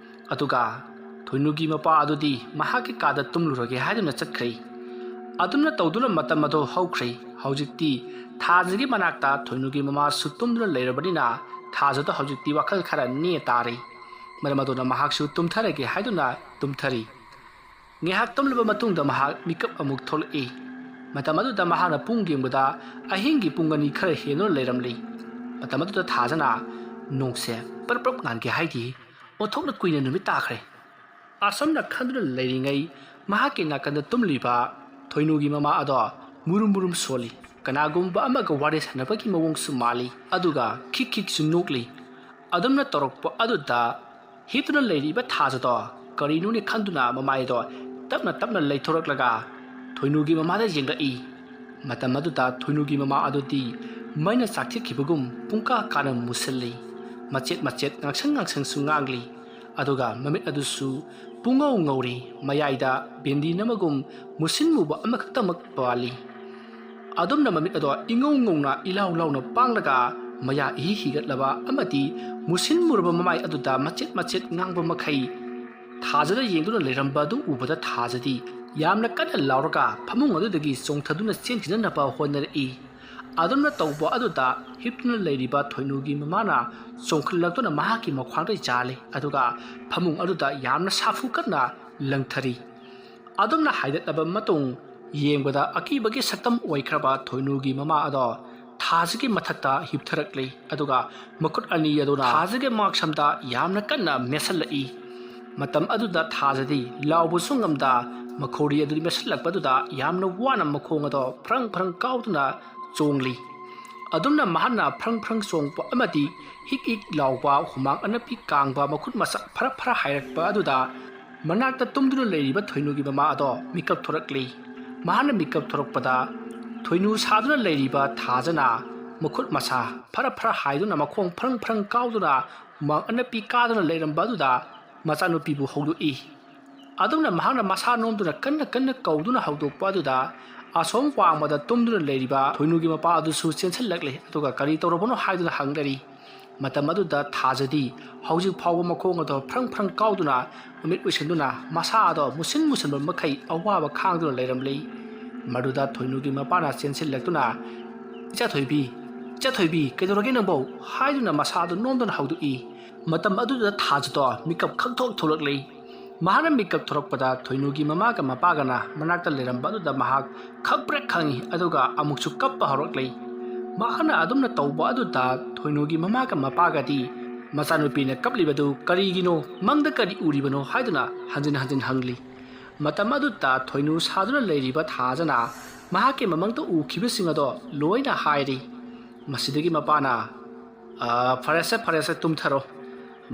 ꯑꯗꯨꯒ ꯊꯣꯏꯅꯨꯒꯤ ꯃꯄꯥ ꯑꯗꯨꯗꯤ ꯃꯍꯥꯛꯀꯤ ꯀꯥꯗ ꯇꯨꯝꯂꯨꯔꯒꯦ ꯍꯥꯏꯗꯨꯅ ꯆꯠꯈ꯭ꯔꯦ꯫ ꯑꯗꯨꯝꯅ ꯇꯧꯗꯨꯅ ꯃꯇꯝ ꯑꯗꯨ ꯍꯧꯈ꯭ꯔꯦ꯫ ꯍꯧꯖꯤꯛꯇꯤ ꯊꯥꯖꯒꯤ ꯃꯅꯥꯛꯇ ꯊꯣꯏꯅꯨꯒꯤ ꯃꯃꯥꯁꯨ ꯇꯨꯝꯗꯨꯅ ꯂꯩꯔꯕꯅꯤꯅ ꯊꯥꯖꯗꯣ ꯍꯧꯖꯤꯛꯇꯤ ꯋꯥꯈꯜ ꯈꯔ ꯅꯦ ꯇꯥꯔꯦ꯫ ꯃꯔꯝ ꯑꯗꯨꯅ ꯃꯍꯥꯛꯁꯨ ꯇꯨꯝꯊꯔꯒꯦ ꯍꯥꯏꯗꯨꯅ ꯇꯨꯝꯊꯔꯤ꯫ ꯉꯥꯏꯍꯥꯛ ꯇꯨꯝꯂꯕ ꯃꯇꯨꯡꯗ ꯃꯍꯥꯛ ꯃꯤꯀꯞ ꯑꯃꯨꯛ ꯊꯣꯛꯂꯛꯏ꯫ ꯃꯇꯝ ꯑꯗꯨꯗ ꯃꯍꯥꯛꯅ ꯄꯨꯡ ꯌꯦꯡꯕꯗ ꯑꯍꯤꯡꯒꯤ ꯄꯨꯡ ꯑꯅꯤ ꯈꯔ ꯍꯦꯟꯗꯨꯅ ꯂꯩꯔꯝꯂꯤ꯫ ꯃꯇꯝ ꯑꯗꯨꯗ ꯊꯥꯖꯅ, "ꯅꯣꯡꯁꯦ ꯄꯔꯞ ꯄꯔꯞ ꯉꯥꯟꯒꯦ ꯍꯥꯏꯗꯤ ꯑꯣꯟꯊꯣꯛꯅ ꯀꯨꯏꯅ ꯅꯨꯃꯤꯠ ꯇꯥꯈ꯭ꯔꯦ꯫" ꯑꯁꯨꯝꯅ ꯈꯟꯗꯨꯅ ꯂꯩꯔꯤꯉꯩ ꯃꯍꯥꯛꯀꯤ ꯅꯥꯀꯟꯗ ꯇꯨꯝꯂꯤꯕ ꯊꯣꯏꯅꯨꯒꯤ ꯃꯃꯥ ꯑꯗꯣ ꯃꯨꯔꯨꯝ ꯃꯨꯔꯨꯝ ꯁꯣꯜꯂꯤ꯫ ꯀꯅꯥꯒꯨꯝꯕ ꯑꯃꯒ ꯋꯥꯔꯤ ꯁꯥꯟꯅꯕꯒꯤ ꯃꯑꯣꯡꯁꯨ ꯃꯥꯜꯂꯤ꯫ ꯑꯗꯨꯒ ꯈꯤꯛ ꯈꯤꯛꯁꯨ ꯅꯣꯛꯂꯤ꯫ ꯑꯗꯨꯝꯅ ꯇꯧꯔꯛꯄ ꯑꯗꯨꯗ ꯍꯤꯞꯇꯨꯅ ꯂꯩꯔꯤꯕ ꯊꯥꯖꯗꯣ ꯀꯔꯤꯅꯣꯅꯦ ꯈꯟꯗꯨꯅ ꯃꯃꯥꯏꯗꯣ ꯇꯞꯅ ꯇꯞꯅ ꯂꯩꯊꯣꯔꯛꯂꯒ ꯊꯣꯏꯅꯨꯒꯤ ꯃꯃꯥꯗ ꯌꯦꯡꯂꯛꯏ꯫ ꯃꯇꯝ ꯑꯗꯨꯗ ꯊꯣꯏꯅꯨꯒꯤ ꯃꯃꯥ ꯑꯗꯨꯗꯤ ꯃꯩꯅ ꯆꯥꯛꯊꯦꯛꯈꯤꯕꯒꯨꯝ ꯄꯨꯡꯀꯥ ꯀꯥꯅ ꯃꯨꯁꯤꯜꯂꯤ꯫ ꯃꯆꯦꯠ ꯃꯆꯦꯠ ꯉꯥꯡꯁꯪ ꯉꯥꯡꯁꯪꯁꯨ ꯉꯥꯡꯂꯤ꯫ ꯑꯗꯨꯒ ꯃꯃꯤꯠ ꯑꯗꯨꯁꯨ ꯄꯨꯡꯉꯧ ꯉꯧꯔꯤ꯫ ꯃꯌꯥꯏꯗ ꯕꯦꯟꯗꯤ ꯅꯝꯃꯒꯨꯝ ꯃꯨꯁꯤꯟ ꯃꯨꯕ ꯑꯃꯈꯛꯇꯃꯛ ꯄꯥꯜꯂꯤ꯫ ꯑꯗꯨꯝꯅ ꯃꯃꯤꯠ ꯑꯗꯣ ꯏꯉꯧ ꯉꯧꯅ ꯏꯂꯥꯎ ꯂꯥꯎꯅ ꯄꯥꯡꯂꯒ ꯃꯌꯥ ꯏꯍꯤ ꯍꯤꯒꯠꯂꯕ ꯑꯃꯗꯤ ꯃꯨꯁꯤꯟ ꯃꯨꯔꯕ ꯃꯃꯥꯏ ꯑꯗꯨꯗ ꯃꯆꯦꯠ ꯃꯆꯦꯠ ꯉꯥꯡꯕ ꯃꯈꯩ ꯊꯥꯖꯗ ꯌꯦꯡꯗꯨꯅ ꯂꯩꯔꯝꯕ ꯑꯗꯨ ꯎꯕꯗ ꯊꯥꯖꯗꯤ ꯌꯥꯝꯅ ꯀꯟꯅ ꯂꯥꯎꯔꯒ ꯐꯃꯨꯡ ꯑꯗꯨꯗꯒꯤ ꯆꯣꯡꯊꯗꯨꯅ ꯆꯦꯟꯈꯤꯅꯅꯕ ꯍꯣꯠꯅꯔꯛꯏ꯫ ꯑꯗꯨꯝꯅ ꯇꯧꯕ ꯑꯗꯨꯗ ꯍꯤꯞꯇꯨꯅ ꯂꯩꯔꯤꯕ ꯊꯣꯏꯅꯨꯒꯤ ꯃꯃꯥꯅ ꯆꯣꯡꯈꯠꯂꯛꯇꯨꯅ ꯃꯍꯥꯛꯀꯤ ꯃꯈ꯭ꯋꯥꯡꯗ ꯌꯥꯜꯂꯤ꯫ ꯑꯗꯨꯒ ꯐꯃꯨꯡ ꯑꯗꯨꯗ ꯌꯥꯝꯅ ꯁꯥꯐꯨ ꯀꯟꯅ ꯂꯪꯊꯔꯤ꯫ ꯑꯗꯨꯝꯅ ꯍꯥꯏꯗꯠꯂꯕ ꯃꯇꯨꯡ ꯌꯦꯡꯕꯗ ꯑꯀꯤꯕꯒꯤ ꯁꯛꯇꯝ ꯑꯣꯏꯈ꯭ꯔꯕ ꯊꯣꯏꯅꯨꯒꯤ ꯃꯃꯥ ꯑꯗꯣ ꯊꯥꯖꯒꯤ ꯃꯊꯛꯇ ꯍꯤꯞꯊꯔꯛꯂꯤ꯫ ꯑꯗꯨꯒ ꯃꯈꯨꯠ ꯑꯅꯤ ꯑꯗꯨꯅ ꯊꯥꯖꯒꯤ ꯃꯉꯛꯁꯝꯗ ꯌꯥꯝꯅ ꯀꯟꯅ ꯃꯦꯠꯁꯤꯜꯂꯛꯏ꯫ ꯃꯇꯝ ꯑꯗꯨꯗ ꯊꯥꯖꯗꯤ ꯂꯥꯎꯕꯁꯨ ꯉꯝꯗ ꯃꯈꯧꯔꯤ ꯑꯗꯨ ꯃꯦꯠꯁꯤꯜꯂꯛꯄꯗꯨꯗ ꯌꯥꯝꯅ ꯋꯥꯅ ꯃꯈꯣꯡ ꯑꯗꯣ ꯐ꯭ꯔꯪ ꯐ꯭ꯔꯪ ꯀꯥꯎꯗꯨꯅ ꯆꯣꯡꯂꯤ꯫ ꯑꯗꯨꯝꯅ ꯃꯍꯥꯛꯅ ꯐ꯭ꯔꯪ ꯐ꯭ꯔꯪ ꯆꯣꯡꯄ ꯑꯃꯗꯤ ꯍꯤꯛ ꯍꯤꯛ ꯂꯥꯎꯕ, ꯍꯨꯃꯥꯡ ꯑꯅꯞꯄꯤ ꯀꯥꯡꯕ, ꯃꯈꯨꯠ ꯃꯁꯥ ꯐꯔꯞ ꯐꯔꯞ ꯍꯥꯏꯔꯛꯄ ꯑꯗꯨꯗ ꯃꯅꯥꯛꯇ ꯇꯨꯝꯗꯨꯅ ꯂꯩꯔꯤꯕ ꯊꯣꯏꯅꯨꯒꯤ ꯃꯃꯥ ꯑꯗꯣ ꯃꯤꯀꯞ ꯊꯣꯔꯛꯂꯤ꯫ ꯃꯍꯥꯛꯅ ꯃꯤꯀꯞ ꯊꯣꯔꯛꯄꯗ ꯊꯣꯏꯅꯨ ꯁꯥꯗꯨꯅ ꯂꯩꯔꯤꯕ ꯊꯥꯖꯅ ꯃꯈꯨꯠ ꯃꯁꯥ ꯐꯔꯞ ꯐꯔꯞ ꯍꯥꯏꯗꯨꯅ, ꯃꯈꯣꯡ ꯐ꯭ꯔꯪ ꯐ꯭ꯔꯪ ꯀꯥꯎꯗꯨꯅ, ꯍꯨꯃꯥꯡ ꯑꯅꯞꯄꯤ ꯀꯥꯗꯨꯅ ꯂꯩꯔꯝꯕ ꯑꯗꯨꯗ ꯃꯆꯥꯅꯨꯄꯤꯕꯨ ꯍꯧꯗꯣꯛꯏ꯫ ꯑꯗꯨꯝꯅ ꯃꯍꯥꯛꯅ ꯃꯁꯥ ꯅꯣꯝꯗꯨꯅ ꯀꯟꯅ ꯀꯟꯅ ꯀꯧꯗꯨꯅ ꯍꯧꯗꯣꯛꯄ ꯑꯗꯨꯗ ꯑꯁꯣꯝ ꯋꯥꯡꯃꯗ ꯇꯨꯝꯗꯨꯅ ꯂꯩꯔꯤꯕ ꯊꯣꯏꯅꯨꯒꯤ ꯃꯄꯥ ꯑꯗꯨꯁꯨ ꯆꯦꯟꯁꯤꯜꯂꯛꯂꯦ꯫ ꯑꯗꯨꯒ ꯀꯔꯤ ꯇꯧꯔꯕꯅꯣ ꯍꯥꯏꯗꯨꯅ ꯍꯪꯅꯔꯤ꯫ ꯃꯇꯝ ꯑꯗꯨꯗ ꯊꯥꯖꯗꯤ ꯍꯧꯖꯤꯛ ꯐꯥꯎꯕ ꯃꯈꯣꯡ ꯑꯗꯣ ꯐ꯭ꯔꯪ ꯐ꯭ꯔꯪ ꯀꯥꯎꯗꯨꯅ ꯃꯃꯤꯠ ꯎꯏꯁꯤꯟꯗꯨꯅ ꯃꯁꯥ ꯑꯗꯣ ꯃꯨꯁꯤꯟ ꯃꯨꯁꯤꯟꯕ ꯃꯈꯩ ꯑꯋꯥꯕ ꯈꯥꯡꯗꯨꯅ ꯂꯩꯔꯝꯂꯤ꯫ ꯃꯗꯨꯗ ꯊꯣꯏꯅꯨꯒꯤ ꯃꯄꯥꯅ ꯆꯦꯟꯁꯤꯜꯂꯛꯇꯨꯅ, "ꯏꯆꯥ ꯊꯣꯏꯕꯤ, ꯏꯆꯥ ꯊꯣꯏꯕꯤ, ꯀꯩꯗꯧꯔꯒꯦ ꯅꯪꯕꯣ?" ꯍꯥꯏꯗꯨꯅ ꯃꯁꯥꯗꯨ ꯅꯣꯝꯗꯨꯅ ꯍꯧꯗꯣꯛꯏ꯫ ꯃꯇꯝ ꯑꯗꯨꯗ ꯊꯥꯖꯗꯣ ꯃꯤꯀꯞ ꯈꯪꯊꯣꯛ ꯊꯣꯛꯂꯛꯂꯤ꯫ ꯃꯍꯥꯛꯅ ꯃꯤꯀꯞ ꯊꯣꯔꯛꯄꯗ ꯊꯣꯏꯅꯨꯒꯤ ꯃꯃꯥꯒ ꯃꯄꯥꯒꯅ ꯃꯅꯥꯛꯇ ꯂꯩꯔꯝꯕ ꯑꯗꯨꯗ ꯃꯍꯥꯛ ꯈꯪꯄ꯭ꯔꯦꯛ ꯈꯪꯉꯤ, ꯑꯗꯨꯒ ꯑꯃꯨꯛꯁꯨ ꯀꯞꯄ ꯍꯧꯔꯛꯂꯤ꯫ ꯃꯍꯥꯛꯅ ꯑꯗꯨꯝꯅ ꯇꯧꯕ ꯑꯗꯨꯗ ꯊꯣꯏꯅꯨꯒꯤ ꯃꯃꯥꯒ ꯃꯄꯥꯒꯗꯤ ꯃꯆꯥꯅꯨꯄꯤꯅ ꯀꯞꯂꯤꯕꯗꯨ ꯀꯔꯤꯒꯤꯅꯣ, ꯃꯪꯗ ꯀꯔꯤ ꯎꯔꯤꯕꯅꯣ ꯍꯥꯏꯗꯨꯅ ꯍꯟꯖꯤꯟ ꯍꯟꯖꯤꯟ ꯍꯪꯂꯤ꯫ ꯃꯇꯝ ꯑꯗꯨꯗ ꯊꯣꯏꯅꯨ ꯁꯥꯗꯨꯅ ꯂꯩꯔꯤꯕ ꯊꯥꯖꯅ ꯃꯍꯥꯛꯀꯤ ꯃꯃꯪꯗ ꯎꯈꯤꯕꯁꯤꯡ ꯑꯗꯣ ꯂꯣꯏꯅ ꯍꯥꯏꯔꯤ꯫ ꯃꯁꯤꯗꯒꯤ ꯃꯄꯥꯅ, "ꯑ, ꯐꯔꯦꯁꯦ, ꯐꯔꯦꯁꯦ, ꯇꯨꯝꯊꯔꯣ꯫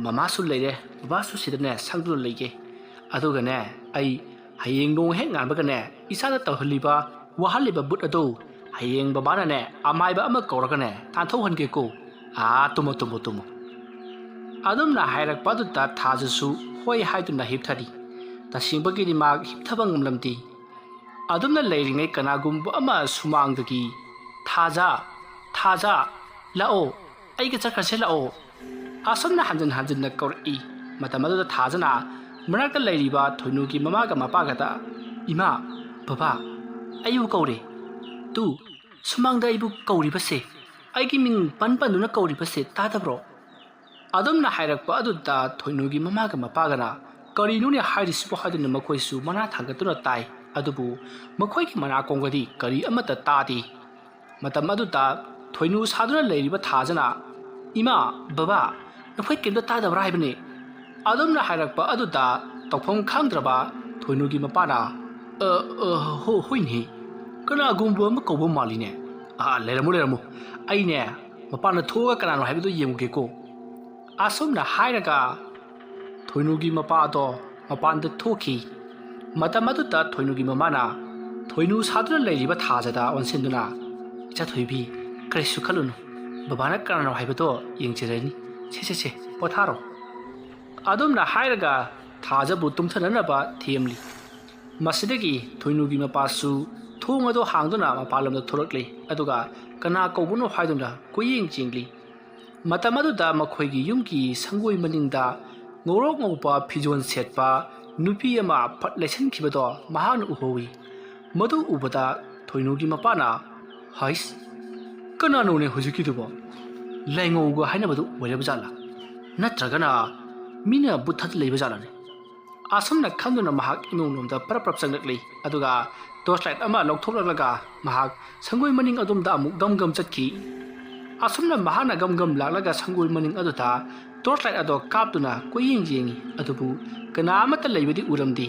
ꯃꯃꯥꯁꯨ ꯂꯩꯔꯦ, ꯕꯕꯥꯁꯨ ꯁꯤꯗꯅꯦ ꯁꯪꯗꯨꯅ ꯂꯩꯒꯦ꯫ ꯑꯗꯨꯒꯅꯦ, ꯑꯩ ꯍꯌꯦꯡ ꯅꯣꯡ ꯍꯦꯛ ꯉꯥꯟꯕꯒꯅꯦ, ꯏꯆꯥꯗ ꯇꯧꯍꯜꯂꯤꯕ, ꯋꯥꯍꯜꯂꯤꯕ ꯕꯨꯠ ꯑꯗꯣ ꯍꯌꯦꯡ ꯕꯕꯥꯅꯅꯦ ꯑꯃꯥꯏꯕ ꯑꯃ ꯀꯧꯔꯒꯅꯦ ꯇꯥꯟꯊꯣꯛꯍꯟꯒꯦꯀꯣ꯫ ꯑꯥ, ꯇꯨꯝꯃꯣ, ꯇꯨꯝꯃꯣ, ꯇꯨꯝꯃꯣ꯫" ꯑꯗꯨꯝꯅ ꯍꯥꯏꯔꯛꯄ ꯑꯗꯨꯗ ꯊꯥꯖꯁꯨ ꯍꯣꯏ ꯍꯥꯏꯗꯨꯅ ꯍꯤꯞꯊꯔꯤ꯫ ꯇꯁꯦꯡꯕꯒꯤꯗꯤ ꯃꯍꯥꯛ ꯍꯤꯞꯊꯕ ꯉꯝꯂꯝꯗꯦ꯫ ꯑꯗꯨꯝꯅ ꯂꯩꯔꯤꯉꯩ ꯀꯅꯥꯒꯨꯝꯕ ꯑꯃ ꯁꯨꯃꯥꯡꯗꯒꯤ, "ꯊꯥꯖ, ꯊꯥꯖ, ꯂꯥꯛꯑꯣ, ꯑꯩꯒ ꯆꯠꯈ꯭ꯔꯁꯦ ꯂꯥꯛꯑꯣ꯫" ꯑꯁꯨꯝꯅ ꯍꯟꯖꯤꯟ ꯍꯟꯖꯤꯟꯅ ꯀꯧꯔꯛꯏ꯫ ꯃꯇꯝ ꯑꯗꯨꯗ ꯊꯥꯖꯅ ꯃꯅꯥꯛꯇ ꯂꯩꯔꯤꯕ ꯊꯣꯏꯅꯨꯒꯤ ꯃꯃꯥꯒ ꯃꯄꯥꯒꯗ, "ꯏꯃꯥ, ꯕꯕꯥ, ꯑꯩꯕꯨ ꯀꯧꯔꯦ꯫ ꯇꯨ, ꯁꯨꯃꯥꯡꯗ ꯑꯩꯕꯨ ꯀꯧꯔꯤꯕꯁꯦ, ꯑꯩꯒꯤ ꯃꯤꯡ ꯄꯟ ꯄꯟꯗꯨꯅ ꯀꯧꯔꯤꯕꯁꯦ ꯇꯥꯗꯕ꯭ꯔꯣ?" ꯑꯗꯨꯝꯅ ꯍꯥꯏꯔꯛꯄ ꯑꯗꯨꯗ ꯊꯣꯏꯅꯨꯒꯤ ꯃꯃꯥꯒ ꯃꯄꯥꯒꯅ, "ꯀꯔꯤꯅꯣꯅꯦ ꯍꯥꯏꯔꯤꯁꯤꯕꯣ?" ꯍꯥꯏꯗꯨꯅ ꯃꯈꯣꯏꯁꯨ ꯃꯅꯥ ꯊꯥꯡꯒꯠꯇꯨꯅ ꯇꯥꯏ꯫ ꯑꯗꯨꯕꯨ ꯃꯈꯣꯏꯒꯤ ꯃꯅꯥꯀꯣꯡꯒꯗꯤ ꯀꯔꯤ ꯑꯃꯠꯇ ꯇꯥꯗꯦ꯫ ꯃꯇꯝ ꯑꯗꯨꯗ ꯊꯣꯏꯅꯨ ꯁꯥꯗꯨꯅ ꯂꯩꯔꯤꯕ ꯊꯥꯖꯅ, "ꯏꯃꯥ, ꯕꯕꯥ, ꯅꯈꯣꯏ ꯀꯔꯤꯝꯇ ꯇꯥꯗꯕ꯭ꯔꯥ ꯍꯥꯏꯕꯅꯤ?" ꯑꯗꯨꯝꯅ ꯍꯥꯏꯔꯛꯄ ꯑꯗꯨꯗ ꯇꯧꯐꯝ ꯈꯪꯗ꯭ꯔꯕ ꯊꯣꯏꯅꯨꯒꯤ ꯃꯄꯥꯅ, "ꯑ, ꯑ, ꯍꯣ-, ꯍꯣꯏꯅꯦ, ꯀꯅꯥꯒꯨꯝꯕ ꯑꯃ ꯀꯧꯕ ꯃꯥꯜꯂꯤꯅꯦ꯫ ꯑꯥ, ꯂꯩꯔꯝꯃꯨ, ꯂꯩꯔꯝꯃꯨ꯫ ꯑꯩꯅꯦ ꯃꯄꯥꯟꯗ ꯊꯣꯛꯑꯒ ꯀꯅꯥꯅꯣ ꯍꯥꯏꯕꯗꯣ ꯌꯦꯡꯉꯨꯒꯦꯀꯣ꯫ ꯑꯁꯨꯝꯅ ꯍꯥꯏꯔꯒ ꯊꯣꯏꯅꯨꯒꯤ ꯃꯄꯥꯗꯣ ꯃꯄꯥꯟꯗ ꯊꯣꯛꯈꯤ꯫ ꯃꯇꯝ ꯑꯗꯨꯗ ꯊꯣꯏꯅꯨꯒꯤ ꯃꯃꯥꯅ ꯊꯣꯏꯅꯨ ꯁꯥꯗꯨꯅ ꯂꯩꯔꯤꯕ ꯊꯥꯖꯗ ꯑꯣꯟꯁꯤꯟꯗꯨꯅ, "ꯏꯆꯥ ꯊꯣꯏꯕꯤ, ꯀꯔꯤꯁꯨ ꯈꯜꯂꯨꯅꯨ꯫ ꯕꯕꯥꯅ ꯀꯅꯥꯅꯣ ꯍꯥꯏꯕꯗꯣ ꯌꯦꯡꯖꯔꯅꯤ꯫ ꯁꯦ, ꯁꯦ, ꯁꯦ, ꯄꯣꯊꯥꯔꯣ"꯫ ꯑꯗꯨꯝꯅ ꯍꯥꯏꯔꯒ ꯊꯥꯖꯕꯨ ꯇꯨꯝꯊꯅꯅꯕ ꯊꯦꯝꯂꯤ꯫ ꯃꯁꯤꯗꯒꯤ ꯊꯣꯏꯅꯨꯒꯤ ꯃꯄꯥꯁꯨ ꯊꯣꯡ ꯑꯗꯨ ꯍꯥꯡꯗꯨꯅ ꯃꯄꯥꯟꯂꯣꯝꯗ ꯊꯣꯛꯂꯛꯂꯤ, ꯑꯗꯨꯒ ꯀꯅꯥ ꯀꯧꯕꯅꯣ ꯍꯥꯏꯗꯨꯅ ꯀꯣꯏꯌꯦꯡ ꯌꯦꯡꯂꯤ꯫ ꯃꯇꯝ ꯑꯗꯨꯗ ꯃꯈꯣꯏꯒꯤ ꯌꯨꯝꯒꯤ ꯁꯪꯒꯣꯏ ꯃꯅꯤꯡꯗ ꯉꯧꯔꯣꯛ ꯉꯧꯕ ꯐꯤꯖꯣꯜ ꯁꯦꯠꯄ ꯅꯨꯄꯤ ꯑꯃ ꯐꯠ ꯂꯩꯁꯟꯈꯤꯕꯗꯣ ꯃꯍꯥꯛꯅ ꯎꯍꯧꯏ꯫ ꯃꯗꯨ ꯎꯕꯗ ꯊꯣꯏꯅꯨꯒꯤ ꯃꯄꯥꯅ, "ꯍꯩꯁ, ꯀꯅꯥꯅꯣꯅꯦ ꯍꯧꯖꯤꯛꯀꯤꯗꯨꯕꯣ? ꯂꯥꯏꯉꯧꯒ ꯍꯥꯏꯅꯕꯗꯨ ꯑꯣꯏꯔꯕ ꯖꯥꯠꯂꯥ? ꯅꯠꯇ꯭ꯔꯒꯅ ꯃꯤꯅ ꯕꯨꯠ ꯊꯥꯖꯤꯜ ꯂꯩꯕ ꯖꯥꯠꯂꯅꯦ?" ꯑꯁꯨꯝꯅ ꯈꯟꯗꯨꯅ ꯃꯍꯥꯛ ꯏꯃꯨꯡꯂꯣꯝꯗ ꯄꯔꯞ ꯄꯔꯞ ꯆꯪꯂꯛꯂꯤ, ꯑꯗꯨꯒ torch light ꯑꯃ ꯂꯧꯊꯣꯛꯂꯛꯂꯒ ꯃꯍꯥꯛ ꯁꯪꯒꯣꯏ ꯃꯅꯤꯡ ꯑꯗꯣꯝꯗ ꯑꯃꯨꯛ ꯒꯝ ꯒꯝ ꯆꯠꯈꯤ꯫ ꯑꯁꯨꯝꯅ ꯃꯍꯥꯛꯅ ꯒꯝ ꯒꯝ ꯂꯥꯛꯂꯒ ꯁꯪꯒꯣꯏ ꯃꯅꯤꯡ ꯑꯗꯨꯗ torch light ꯑꯗꯣ ꯀꯥꯞꯇꯨꯅ ꯀꯣꯏꯌꯦꯡ ꯌꯦꯡꯉꯤ, ꯑꯗꯨꯕꯨ ꯀꯅꯥ ꯑꯃꯠꯇ ꯂꯩꯕꯗꯤ ꯎꯔꯝꯗꯦ꯫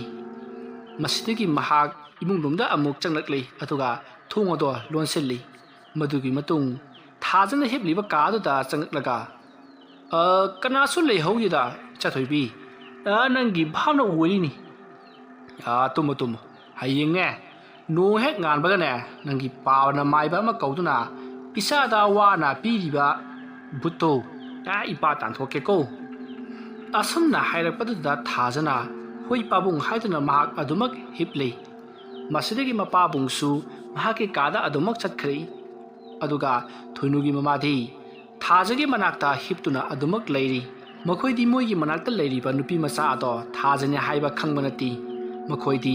ꯃꯁꯤꯗꯒꯤ ꯃꯍꯥꯛ ꯏꯃꯨꯡꯂꯣꯝꯗ ꯑꯃꯨꯛ ꯆꯪꯂꯛꯂꯤ, ꯑꯗꯨꯒ ꯊꯣꯡ ꯑꯗꯣ ꯂꯣꯟꯁꯤꯜꯂꯤ꯫ ꯃꯗꯨꯒꯤ ꯃꯇꯨꯡ ꯊꯥꯖꯅ ꯍꯤꯞꯂꯤꯕ ꯀꯥ ꯑꯗꯨꯗ ꯆꯪꯂꯛꯂꯒ, "ꯑ, ꯀꯅꯥꯁꯨ ꯂꯩꯍꯧꯗꯦꯗ, ꯏꯆꯥꯊꯣꯏꯕꯤ꯫ ꯑ, ꯅꯪꯒꯤ ꯚꯥꯞꯅ ꯑꯣꯏꯔꯤꯅꯤ꯫ ꯑ, ꯇꯨꯝꯃꯣ, ꯇꯨꯝꯃꯣ꯫ ꯍꯌꯦꯡꯅꯦ, ꯅꯣꯡ ꯍꯦꯛ ꯉꯥꯟꯕꯒꯅꯦ, ꯅꯪꯒꯤ ꯄꯥꯕꯅ ꯃꯥꯏꯕ ꯑꯃ ꯀꯧꯗꯨꯅ ꯏꯆꯥꯗ ꯋꯥꯅ ꯄꯤꯔꯤꯕ ꯕꯨꯠꯇꯣ, ꯑ, ꯏꯄꯥ ꯇꯥꯟꯊꯣꯛꯀꯦꯀꯣ"꯫ ꯑꯁꯨꯝꯅ ꯍꯥꯏꯔꯛꯄꯗꯨꯗ ꯊꯥꯖꯅ ꯍꯣꯏ ꯄꯥꯕꯨꯡ ꯍꯥꯏꯗꯨꯅ ꯃꯍꯥꯛ ꯑꯗꯨꯃꯛ ꯍꯤꯞꯂꯤ꯫ ꯃꯁꯤꯗꯒꯤ ꯃꯄꯥꯕꯨꯡꯁꯨ ꯃꯍꯥꯛꯀꯤ ꯀꯥꯗ ꯑꯗꯨꯃꯛ ꯆꯠꯈ꯭ꯔꯦ꯫ ꯑꯗꯨꯒ ꯊꯣꯏꯅꯨꯒꯤ ꯃꯃꯥꯗꯤ ꯊꯥꯖꯒꯤ ꯃꯅꯥꯛꯇ ꯍꯤꯞꯇꯨꯅ ꯑꯗꯨꯃꯛ ꯂꯩꯔꯤ꯫ ꯃꯈꯣꯏꯗꯤ ꯃꯣꯏꯒꯤ ꯃꯅꯥꯛꯇ ꯂꯩꯔꯤꯕ ꯅꯨꯄꯤ ꯃꯆꯥ ꯑꯗꯣ ꯊꯥꯖꯅꯤ ꯍꯥꯏꯕ ꯈꯪꯕ ꯅꯠꯇꯦ꯫ ꯃꯈꯣꯏꯗꯤ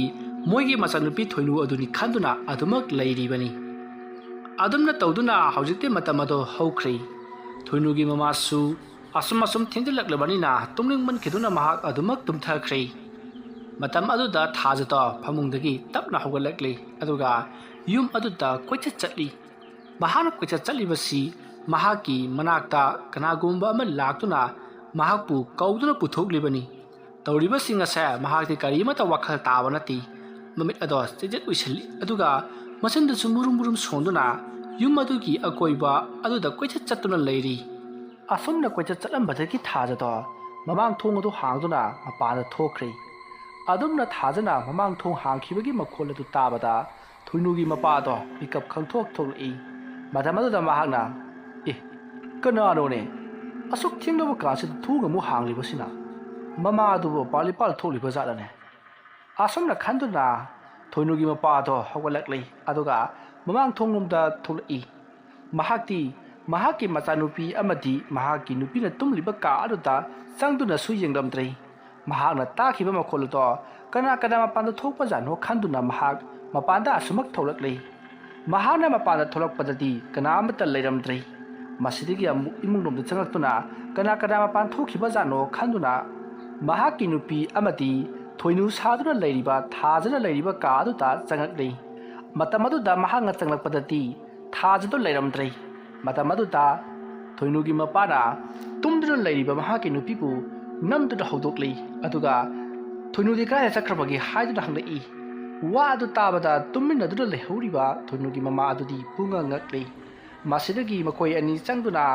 ꯃꯣꯏꯒꯤ ꯃꯆꯥꯅꯨꯄꯤ ꯊꯣꯏꯅꯨ ꯑꯗꯨꯅꯤ ꯈꯟꯗꯨꯅ ꯑꯗꯨꯃꯛ ꯂꯩꯔꯤꯕꯅꯤ꯫ ꯑꯗꯨꯝꯅ ꯇꯧꯗꯨꯅ ꯍꯧꯖꯤꯛꯇꯤ ꯃꯇꯝ ꯑꯗꯣ ꯍꯧꯈ꯭ꯔꯦ꯫ ꯊꯣꯏꯅꯨꯒꯤ ꯃꯃꯥꯁꯨ ꯑꯁꯨꯝ ꯑꯁꯨꯝ ꯊꯦꯡꯖꯤꯜꯂꯛꯂꯕꯅꯤꯅ ꯇꯨꯝꯅꯤꯡꯃꯟꯈꯤꯗꯨꯅ ꯃꯍꯥꯛ ꯑꯗꯨꯃꯛ ꯇꯨꯝꯊꯈ꯭ꯔꯦ꯫ ꯃꯇꯝ ꯑꯗꯨꯗ ꯊꯥꯖꯗꯣ ꯐꯃꯨꯡꯗꯒꯤ ꯇꯞꯅ ꯍꯧꯒꯠꯂꯛꯂꯤ, ꯑꯗꯨꯒ ꯌꯨꯝ ꯑꯗꯨꯗ ꯀꯣꯏꯆꯠ ꯆꯠꯂꯤ꯫ ꯃꯍꯥꯛꯅ ꯀꯣꯏꯆꯠ ꯆꯠꯂꯤꯕꯁꯤ ꯃꯍꯥꯛꯀꯤ ꯃꯅꯥꯛꯇ ꯀꯅꯥꯒꯨꯝꯕ ꯑꯃ ꯂꯥꯛꯇꯨꯅ ꯃꯍꯥꯛꯄꯨ ꯀꯧꯗꯨꯅ ꯄꯨꯊꯣꯛꯂꯤꯕꯅꯤ꯫ ꯇꯧꯔꯤꯕꯁꯤꯡ ꯑꯁꯦ ꯃꯍꯥꯛꯇꯤ ꯀꯔꯤꯃꯠꯇ ꯋꯥꯈꯜ ꯇꯥꯕ ꯅꯠꯇꯦ꯫ ꯃꯃꯤꯠ ꯑꯗꯣ ꯆꯦꯠꯆꯦꯠ ꯎꯏꯁꯤꯜꯂꯤ, ꯑꯗꯨꯒ ꯃꯆꯤꯟꯗꯨꯁꯨ ꯃꯨꯔꯨꯝ ꯃꯨꯔꯨꯝ ꯁꯣꯟꯗꯨꯅ ꯌꯨꯝ ꯑꯗꯨꯒꯤ ꯑꯀꯣꯏꯕ ꯑꯗꯨꯗ ꯀꯣꯏꯆꯠ ꯆꯠꯇꯨꯅ ꯂꯩꯔꯤ꯫ ꯑꯁꯨꯝꯅ ꯀꯣꯏꯆꯠ ꯆꯠꯂꯝꯕꯗꯒꯤ ꯊꯥꯖꯗꯣ ꯃꯃꯥꯡ ꯊꯣꯡ ꯑꯗꯨ ꯍꯥꯡꯗꯨꯅ ꯃꯄꯥꯟꯗ ꯊꯣꯛꯈ꯭ꯔꯦ꯫ ꯑꯗꯨꯝꯅ ꯊꯥꯖꯅ ꯃꯃꯥꯡ ꯊꯣꯡ ꯍꯥꯡꯈꯤꯕꯒꯤ ꯃꯈꯣꯜ ꯑꯗꯨ ꯇꯥꯕꯗ ꯊꯣꯏꯅꯨꯒꯤ ꯃꯄꯥꯗꯣ ꯃꯤꯀꯞ ꯈꯪꯊꯣꯛ ꯊꯣꯛꯂꯛꯏ꯫ ꯃꯇꯝ ꯑꯗꯨꯗ ꯃꯍꯥꯛꯅ, "ꯑꯦ, ꯀꯅꯥꯅꯣꯅꯦ? ꯑꯁꯨꯛ ꯊꯦꯡꯂꯕ ꯀꯥꯟꯁꯤꯗ ꯊꯣꯡ ꯑꯃꯨꯛ ꯍꯥꯡꯂꯤꯕꯁꯤꯅ? ꯃꯃꯥ ꯑꯗꯨꯕꯨ ꯄꯥꯜꯂꯤ ꯄꯥꯜ ꯊꯣꯛꯂꯤꯕ ꯖꯥꯠꯂꯅꯦ?" ꯑꯁꯨꯝꯅ ꯈꯟꯗꯨꯅ ꯊꯣꯏꯅꯨꯒꯤ ꯃꯄꯥꯗꯣ ꯍꯧꯒꯠꯂꯛꯂꯤ, ꯑꯗꯨꯒ ꯃꯃꯥꯡ ꯊꯣꯡꯂꯣꯝꯗ ꯊꯣꯛꯂꯛꯏ꯫ ꯃꯍꯥꯛꯇꯤ ꯃꯍꯥꯛꯀꯤ ꯃꯆꯥꯅꯨꯄꯤ ꯑꯃꯗꯤ ꯃꯍꯥꯛꯀꯤ ꯅꯨꯄꯤꯅ ꯇꯨꯝꯂꯤꯕ ꯀꯥ ꯑꯗꯨꯗ ꯆꯪꯗꯨꯅꯁꯨ ꯌꯦꯡꯂꯝꯗ꯭ꯔꯦ꯫ ꯃꯍꯥꯛꯅ ꯇꯥꯈꯤꯕ ꯃꯈꯣꯜ ꯑꯗꯣ ꯀꯅꯥ ꯀꯅꯥ ꯃꯄꯥꯟꯗ ꯊꯣꯛꯄꯖꯥꯠꯅꯣ ꯈꯟꯗꯨꯅ ꯃꯍꯥꯛ ꯃꯄꯥꯟꯗ ꯑꯁꯨꯃꯛ ꯊꯣꯛꯂꯛꯂꯤ꯫ ꯃꯍꯥꯛꯅ ꯃꯄꯥꯟꯗ ꯊꯣꯛꯂꯛꯄꯗꯗꯤ ꯀꯅꯥ ꯑꯃꯠꯇ ꯂꯩꯔꯝꯗ꯭ꯔꯦ꯫ ꯃꯁꯤꯗꯒꯤ ꯑꯃꯨꯛ ꯏꯃꯨꯡꯂꯣꯝꯗ ꯆꯪꯂꯛꯇꯨꯅ ꯀꯅꯥ ꯀꯅꯥ ꯃꯄꯥꯟ ꯊꯣꯛꯈꯤꯕꯖꯥꯠꯅꯣ ꯈꯟꯗꯨꯅ ꯃꯍꯥꯛꯀꯤ ꯅꯨꯄꯤ ꯑꯃꯗꯤ ꯊꯣꯏꯅꯨ ꯁꯥꯗꯨꯅ ꯂꯩꯔꯤꯕ ꯊꯥꯖꯅ ꯂꯩꯔꯤꯕ ꯀꯥ ꯑꯗꯨꯗ ꯆꯪꯂꯛꯂꯤ꯫ ꯃꯇꯝ ꯑꯗꯨꯗ ꯃꯍꯥꯛꯅ ꯆꯪꯂꯛꯄꯗꯗꯤ ꯊꯥꯖꯗꯨ ꯂꯩꯔꯝꯗ꯭ꯔꯦ꯫ ꯃꯇꯝ ꯑꯗꯨꯗ ꯊꯣꯏꯅꯨꯒꯤ ꯃꯄꯥꯅ ꯇꯨꯝꯗꯨꯅ ꯂꯩꯔꯤꯕ ꯃꯍꯥꯛꯀꯤ ꯅꯨꯄꯤꯕꯨ ꯅꯝꯗꯨꯅ ꯍꯧꯗꯣꯛꯂꯤ, ꯑꯗꯨꯒ ꯊꯣꯏꯅꯨꯗꯤ ꯀꯗꯥꯏꯗ ꯆꯠꯈ꯭ꯔꯕꯒꯦ ꯍꯥꯏꯗꯨꯅ ꯍꯪꯂꯛꯏ꯫ ꯋꯥ ꯑꯗꯨ ꯇꯥꯕꯗ ꯇꯨꯃꯤꯟꯅꯗꯨꯅ ꯂꯩꯍꯧꯔꯤꯕ ꯊꯣꯏꯅꯨꯒꯤ ꯃꯃꯥ ꯑꯗꯨꯗꯤ ꯄꯨꯡꯉꯛ ꯉꯛꯂꯤ꯫ ꯃꯁꯤꯗꯒꯤ ꯃꯈꯣꯏ ꯑꯅꯤ ꯆꯪꯗꯨꯅ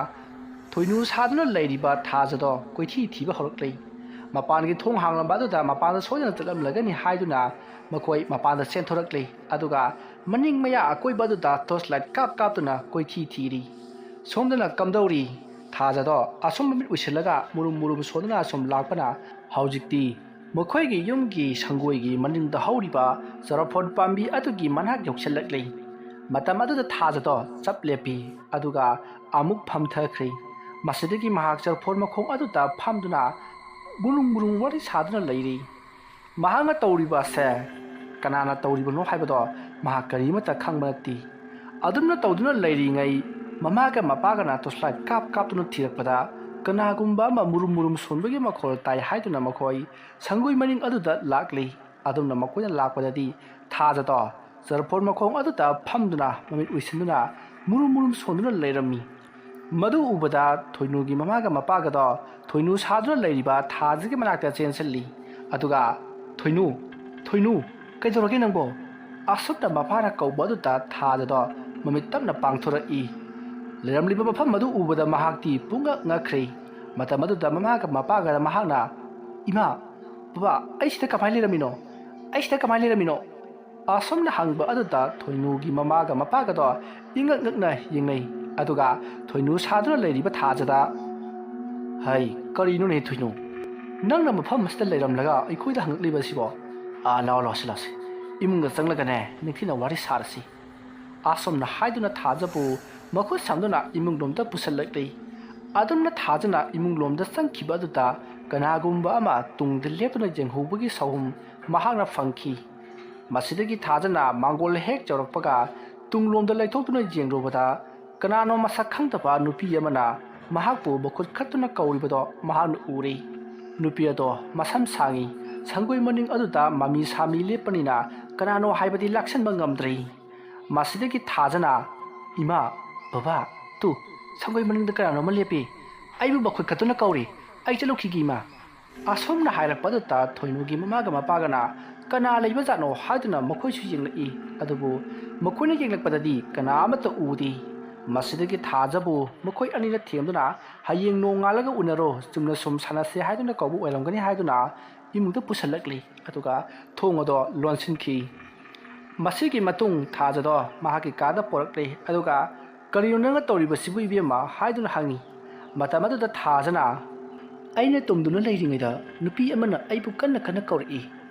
ꯊꯣꯏꯅꯨ ꯁꯥꯗꯨꯅ ꯂꯩꯔꯤꯕ ꯊꯥꯖꯗꯣ ꯀꯣꯏꯊꯤ ꯊꯤꯕ ꯍꯧꯔꯛꯂꯤ꯫ ꯃꯄꯥꯟꯒꯤ ꯊꯣꯡ ꯍꯥꯡꯂꯝꯕ ꯑꯗꯨꯗ ꯃꯄꯥꯟꯗ ꯁꯣꯏꯗꯅ ꯆꯠꯂꯝꯂꯒꯅꯤ ꯍꯥꯏꯗꯨꯅ ꯃꯈꯣꯏ ꯃꯄꯥꯟꯗ ꯆꯦꯟꯊꯣꯔꯛꯂꯤ, ꯑꯗꯨꯒ ꯃꯅꯤꯡ ꯃꯌꯥ ꯑꯀꯣꯏꯕ ꯑꯗꯨꯗ torch light ꯀꯥꯞ ꯀꯥꯞꯇꯨꯅ ꯀꯣꯏꯊꯤ ꯊꯤꯔꯤ꯫ ꯁꯣꯝꯗꯅ ꯀꯝꯗꯧꯔꯤ? ꯊꯥꯖꯗꯣ ꯑꯁꯨꯝ ꯃꯃꯤꯠ ꯎꯏꯁꯤꯜꯂꯒ ꯃꯨꯔꯨꯝ ꯃꯨꯔꯨꯝ ꯁꯣꯟꯗꯨꯅ ꯑꯁꯨꯝ ꯂꯥꯛꯄꯅ ꯍꯧꯖꯤꯛꯇꯤ ꯃꯈꯣꯏꯒꯤ ꯌꯨꯝꯒꯤ ꯁꯪꯒꯣꯏꯒꯤ ꯃꯅꯤꯡꯗ ꯍꯧꯔꯤꯕ ꯆꯣꯔꯐꯣꯟ ꯄꯥꯝꯕꯤ ꯑꯗꯨꯒꯤ ꯃꯅꯥꯛ ꯌꯧꯁꯤꯜꯂꯛꯂꯤ꯫ ꯃꯇꯝ ꯑꯗꯨꯗ ꯊꯥꯖꯗꯣ ꯆꯞ ꯂꯦꯞꯄꯤ, ꯑꯗꯨꯒ ꯑꯃꯨꯛ ꯐꯝꯊꯈ꯭ꯔꯦ꯫ ꯃꯁꯤꯗꯒꯤ ꯃꯍꯥꯛ ꯆꯣꯔꯐꯣꯟ ꯃꯈꯣꯡ ꯑꯗꯨꯗ ꯐꯝꯗꯨꯅ ꯃꯨꯔꯨꯝ ꯃꯨꯔꯨꯝ ꯋꯥꯔꯤ ꯁꯥꯗꯨꯅ ꯂꯩꯔꯤ꯫ ꯃꯍꯥꯛꯅ ꯇꯧꯔꯤꯕ ꯑꯁꯦ ꯀꯅꯥꯅ ꯇꯧꯔꯤꯕꯅꯣ ꯍꯥꯏꯕꯗꯣ ꯃꯍꯥꯛ ꯀꯔꯤꯃꯠꯇ ꯈꯪꯕ ꯅꯠꯇꯦ꯫ ꯑꯗꯨꯝꯅ ꯇꯧꯗꯨꯅ ꯂꯩꯔꯤꯉꯩ ꯃꯃꯥꯒ ꯃꯄꯥꯒꯅ torch light ꯀꯥꯞ ꯀꯥꯞꯇꯨꯅ ꯊꯤꯔꯛꯄꯗ ꯀꯅꯥꯒꯨꯝꯕ ꯑꯃ ꯃꯨꯔꯨꯝ ꯃꯨꯔꯨꯝ ꯁꯣꯟꯕꯒꯤ ꯃꯈꯣꯜ ꯇꯥꯏ ꯍꯥꯏꯗꯨꯅ ꯃꯈꯣꯏ ꯁꯪꯒꯣꯏ ꯃꯅꯤꯡ ꯑꯗꯨꯗ ꯂꯥꯛꯂꯤ꯫ ꯑꯗꯨꯝꯅ ꯃꯈꯣꯏꯅ ꯂꯥꯛꯄꯗꯗꯤ ꯊꯥꯖꯗꯣ ꯆꯣꯔꯐꯣꯟ ꯃꯈꯣꯡ ꯑꯗꯨꯗ ꯐꯝꯗꯨꯅ ꯃꯃꯤꯠ ꯎꯏꯁꯤꯟꯗꯨꯅ ꯃꯨꯔꯨꯝ ꯃꯨꯔꯨꯝ ꯁꯣꯟꯗꯨꯅ ꯂꯩꯔꯝꯃꯤ꯫ ꯃꯗꯨ ꯎꯕꯗ ꯊꯣꯏꯅꯨꯒꯤ ꯃꯃꯥꯒ ꯃꯄꯥꯒꯗꯣ ꯊꯣꯏꯅꯨ ꯁꯥꯗꯨꯅ ꯂꯩꯔꯤꯕ ꯊꯥꯖꯒꯤ ꯃꯅꯥꯛꯇ ꯆꯦꯟꯁꯤꯜꯂꯤ꯫ ꯑꯗꯨꯒ, "ꯊꯣꯏꯅꯨ, ꯊꯣꯏꯅꯨ, ꯀꯩꯗꯧꯔꯒꯦ ꯅꯪꯕꯣ?" ꯑꯁꯨꯝꯅ ꯃꯄꯥꯅ ꯀꯧꯕ ꯑꯗꯨꯗ ꯊꯥꯖꯗꯣ ꯃꯃꯤꯠ ꯇꯞꯅ ꯄꯥꯡꯊꯣꯔꯛꯏ꯫ ꯂꯩꯔꯝꯂꯤꯕ ꯃꯐꯝ ꯑꯗꯨ ꯎꯕꯗ ꯃꯍꯥꯛꯇꯤ ꯄꯨꯡꯉꯛ ꯉꯛꯈ꯭ꯔꯦ꯫ ꯃꯇꯝ ꯑꯗꯨꯗ ꯃꯃꯥꯒ ꯃꯄꯥꯒꯗ ꯃꯍꯥꯛꯅ, "ꯏꯃꯥ, ꯕꯕꯥ, ꯑꯩ ꯁꯤꯗ ꯀꯃꯥꯏꯅ ꯂꯩꯔꯝꯃꯤꯅꯣ? ꯑꯩ ꯁꯤꯗ ꯀꯃꯥꯏꯅ ꯂꯩꯔꯝꯃꯤꯅꯣ?" ꯑꯁꯨꯝꯅ ꯍꯪꯕ ꯑꯗꯨꯗ ꯊꯣꯏꯅꯨꯒꯤ ꯃꯃꯥꯒ ꯃꯄꯥꯒꯗꯣ ꯏꯉꯛ ꯉꯛꯅ ꯌꯦꯡꯅꯩ꯫ ꯑꯗꯨꯒ ꯊꯣꯏꯅꯨ ꯁꯥꯗꯨꯅ ꯂꯩꯔꯤꯕ ꯊꯥꯖꯗ, "ꯍꯩ, ꯀꯔꯤꯅꯣꯅꯦ ꯊꯣꯏꯅꯨ? ꯅꯪꯅ ꯃꯐꯝ ꯑꯁꯤꯗ ꯂꯩꯔꯝꯂꯒ ꯑꯩꯈꯣꯏꯗ ꯍꯪꯉꯛꯂꯤꯕ ꯑꯁꯤꯕꯣ? ꯑꯥ, ꯂꯥꯛꯑꯣ, ꯂꯥꯛꯑꯣ, ꯁꯤ ꯂꯥꯛꯑꯣ, ꯁꯤ ꯏꯃꯨꯡꯗ ꯆꯪꯂꯒꯅꯦ, ꯅꯤꯡꯊꯤꯅ ꯋꯥꯔꯤ ꯁꯥꯔꯁꯤ꯫" ꯑꯁꯨꯝꯅ ꯍꯥꯏꯗꯨꯅ ꯊꯥꯖꯕꯨ ꯃꯈꯨꯠ ꯁꯝꯗꯨꯅ ꯏꯃꯨꯡꯂꯣꯝꯗ ꯄꯨꯁꯜꯂꯛꯂꯤ꯫ ꯑꯗꯨꯝꯅ ꯊꯥꯖꯅ ꯏꯃꯨꯡꯂꯣꯝꯗ ꯆꯪꯈꯤꯕ ꯑꯗꯨꯗ ꯀꯅꯥꯒꯨꯝꯕ ꯑꯃ ꯇꯨꯡꯗ ꯂꯦꯞꯇꯨꯅ ꯌꯦꯡꯍꯧꯕꯒꯤ ꯁꯥꯎꯍꯨꯝ ꯃꯍꯥꯛꯅ ꯐꯪꯈꯤ꯫ ꯃꯁꯤꯗꯒꯤ ꯊꯥꯖꯅ ꯃꯥꯡꯒꯣꯜ ꯍꯦꯛ ꯌꯧꯔꯛꯄꯒ ꯇꯨꯡꯂꯣꯝꯗ ꯂꯩꯊꯣꯛꯇꯨꯅ ꯌꯦꯡꯂꯨꯕꯗ ꯀꯅꯥꯅꯣ ꯃꯁꯛ ꯈꯪꯗꯕ ꯅꯨꯄꯤ ꯑꯃꯅ ꯃꯍꯥꯛꯄꯨ ꯃꯈꯨꯠ ꯈꯠꯇꯨꯅ ꯀꯧꯔꯤꯕꯗꯣ ꯃꯍꯥꯛꯅ ꯎꯔꯦ꯫ ꯅꯨꯄꯤ ꯑꯗꯣ ꯃꯁꯝ ꯁꯥꯡꯉꯤ, ꯁꯪꯒꯣꯏ ꯃꯅꯤꯡ ꯑꯗꯨꯗ ꯃꯃꯤ ꯁꯥꯃꯤ ꯂꯦꯞꯄꯅꯤꯅ ꯀꯅꯥꯅꯣ ꯍꯥꯏꯕꯗꯤ ꯂꯥꯛꯁꯟꯕ ꯉꯝꯗ꯭ꯔꯦ꯫ ꯃꯁꯤꯗꯒꯤ ꯊꯥꯖꯅ, "ꯏꯃꯥ, ꯕꯕꯥ, ꯇꯨ, ꯁꯪꯒꯣꯏ ꯃꯅꯤꯡꯗ ꯀꯅꯥꯅꯣ ꯑꯃ ꯂꯦꯞꯄꯤ꯫ ꯑꯩꯕꯨ ꯃꯈꯨꯠ ꯈꯠꯇꯨꯅ ꯀꯧꯔꯤ꯫ ꯑꯩ ꯆꯠꯂꯨꯈꯤꯒꯦ, ꯏꯃꯥ꯫" ꯑꯁꯨꯝꯅ ꯍꯥꯏꯔꯛꯄ ꯑꯗꯨꯗ ꯊꯣꯏꯅꯨꯒꯤ ꯃꯃꯥꯒ ꯃꯄꯥꯒꯅ ꯀꯅꯥ ꯂꯩꯕꯖꯥꯠꯅꯣ ꯍꯥꯏꯗꯨꯅ ꯃꯈꯣꯏꯁꯨ ꯌꯦꯡꯂꯛꯏ꯫ ꯑꯗꯨꯕꯨ ꯃꯈꯣꯏꯅ ꯌꯦꯡꯂꯛꯄꯗꯗꯤ ꯀꯅꯥ ꯑꯃꯠꯇ ꯎꯗꯦ꯫ ꯃꯁꯤꯗꯒꯤ ꯊꯥꯖꯕꯨ ꯃꯈꯣꯏ ꯑꯅꯤꯅ ꯊꯦꯝꯗꯨꯅ ꯍꯌꯦꯡ ꯅꯣꯡꯉꯥꯜꯂꯒ ꯎꯅꯔꯣ, ꯆꯨꯝꯅ ꯁꯨꯝ ꯁꯥꯟꯅꯁꯦ ꯍꯥꯏꯗꯨꯅ ꯀꯧꯕ ꯑꯣꯏꯔꯝꯒꯅꯤ ꯍꯥꯏꯗꯨꯅ ꯏꯃꯨꯡꯗ ꯄꯨꯁꯜꯂꯛꯂꯤ꯫ ꯑꯗꯨꯒ ꯊꯣꯡ ꯑꯗꯣ ꯂꯣꯟꯁꯤꯟꯈꯤ꯫ ꯃꯁꯤꯒꯤ ꯃꯇꯨꯡ ꯊꯥꯖꯗꯣ ꯃꯍꯥꯛꯀꯤ ꯀꯥꯗ ꯄꯣꯔꯛꯂꯦ꯫ ꯑꯗꯨꯒ, "ꯀꯔꯤꯅꯣ ꯅꯪꯅ ꯇꯧꯔꯤꯕꯁꯤꯕꯨ, ꯏꯕꯦꯝꯃ?" ꯍꯥꯏꯗꯨꯅ ꯍꯪꯉꯤ꯫ ꯃꯇꯝ ꯑꯗꯨꯗ ꯊꯥꯖꯅ, "ꯑꯩꯅ ꯇꯨꯝꯗꯨꯅ ꯂꯩꯔꯤꯉꯩꯗ ꯅꯨꯄꯤ ꯑꯃꯅ ꯑꯩꯕꯨ ꯀꯟꯅ ꯀꯟꯅ ꯀꯧꯔꯛꯏ꯫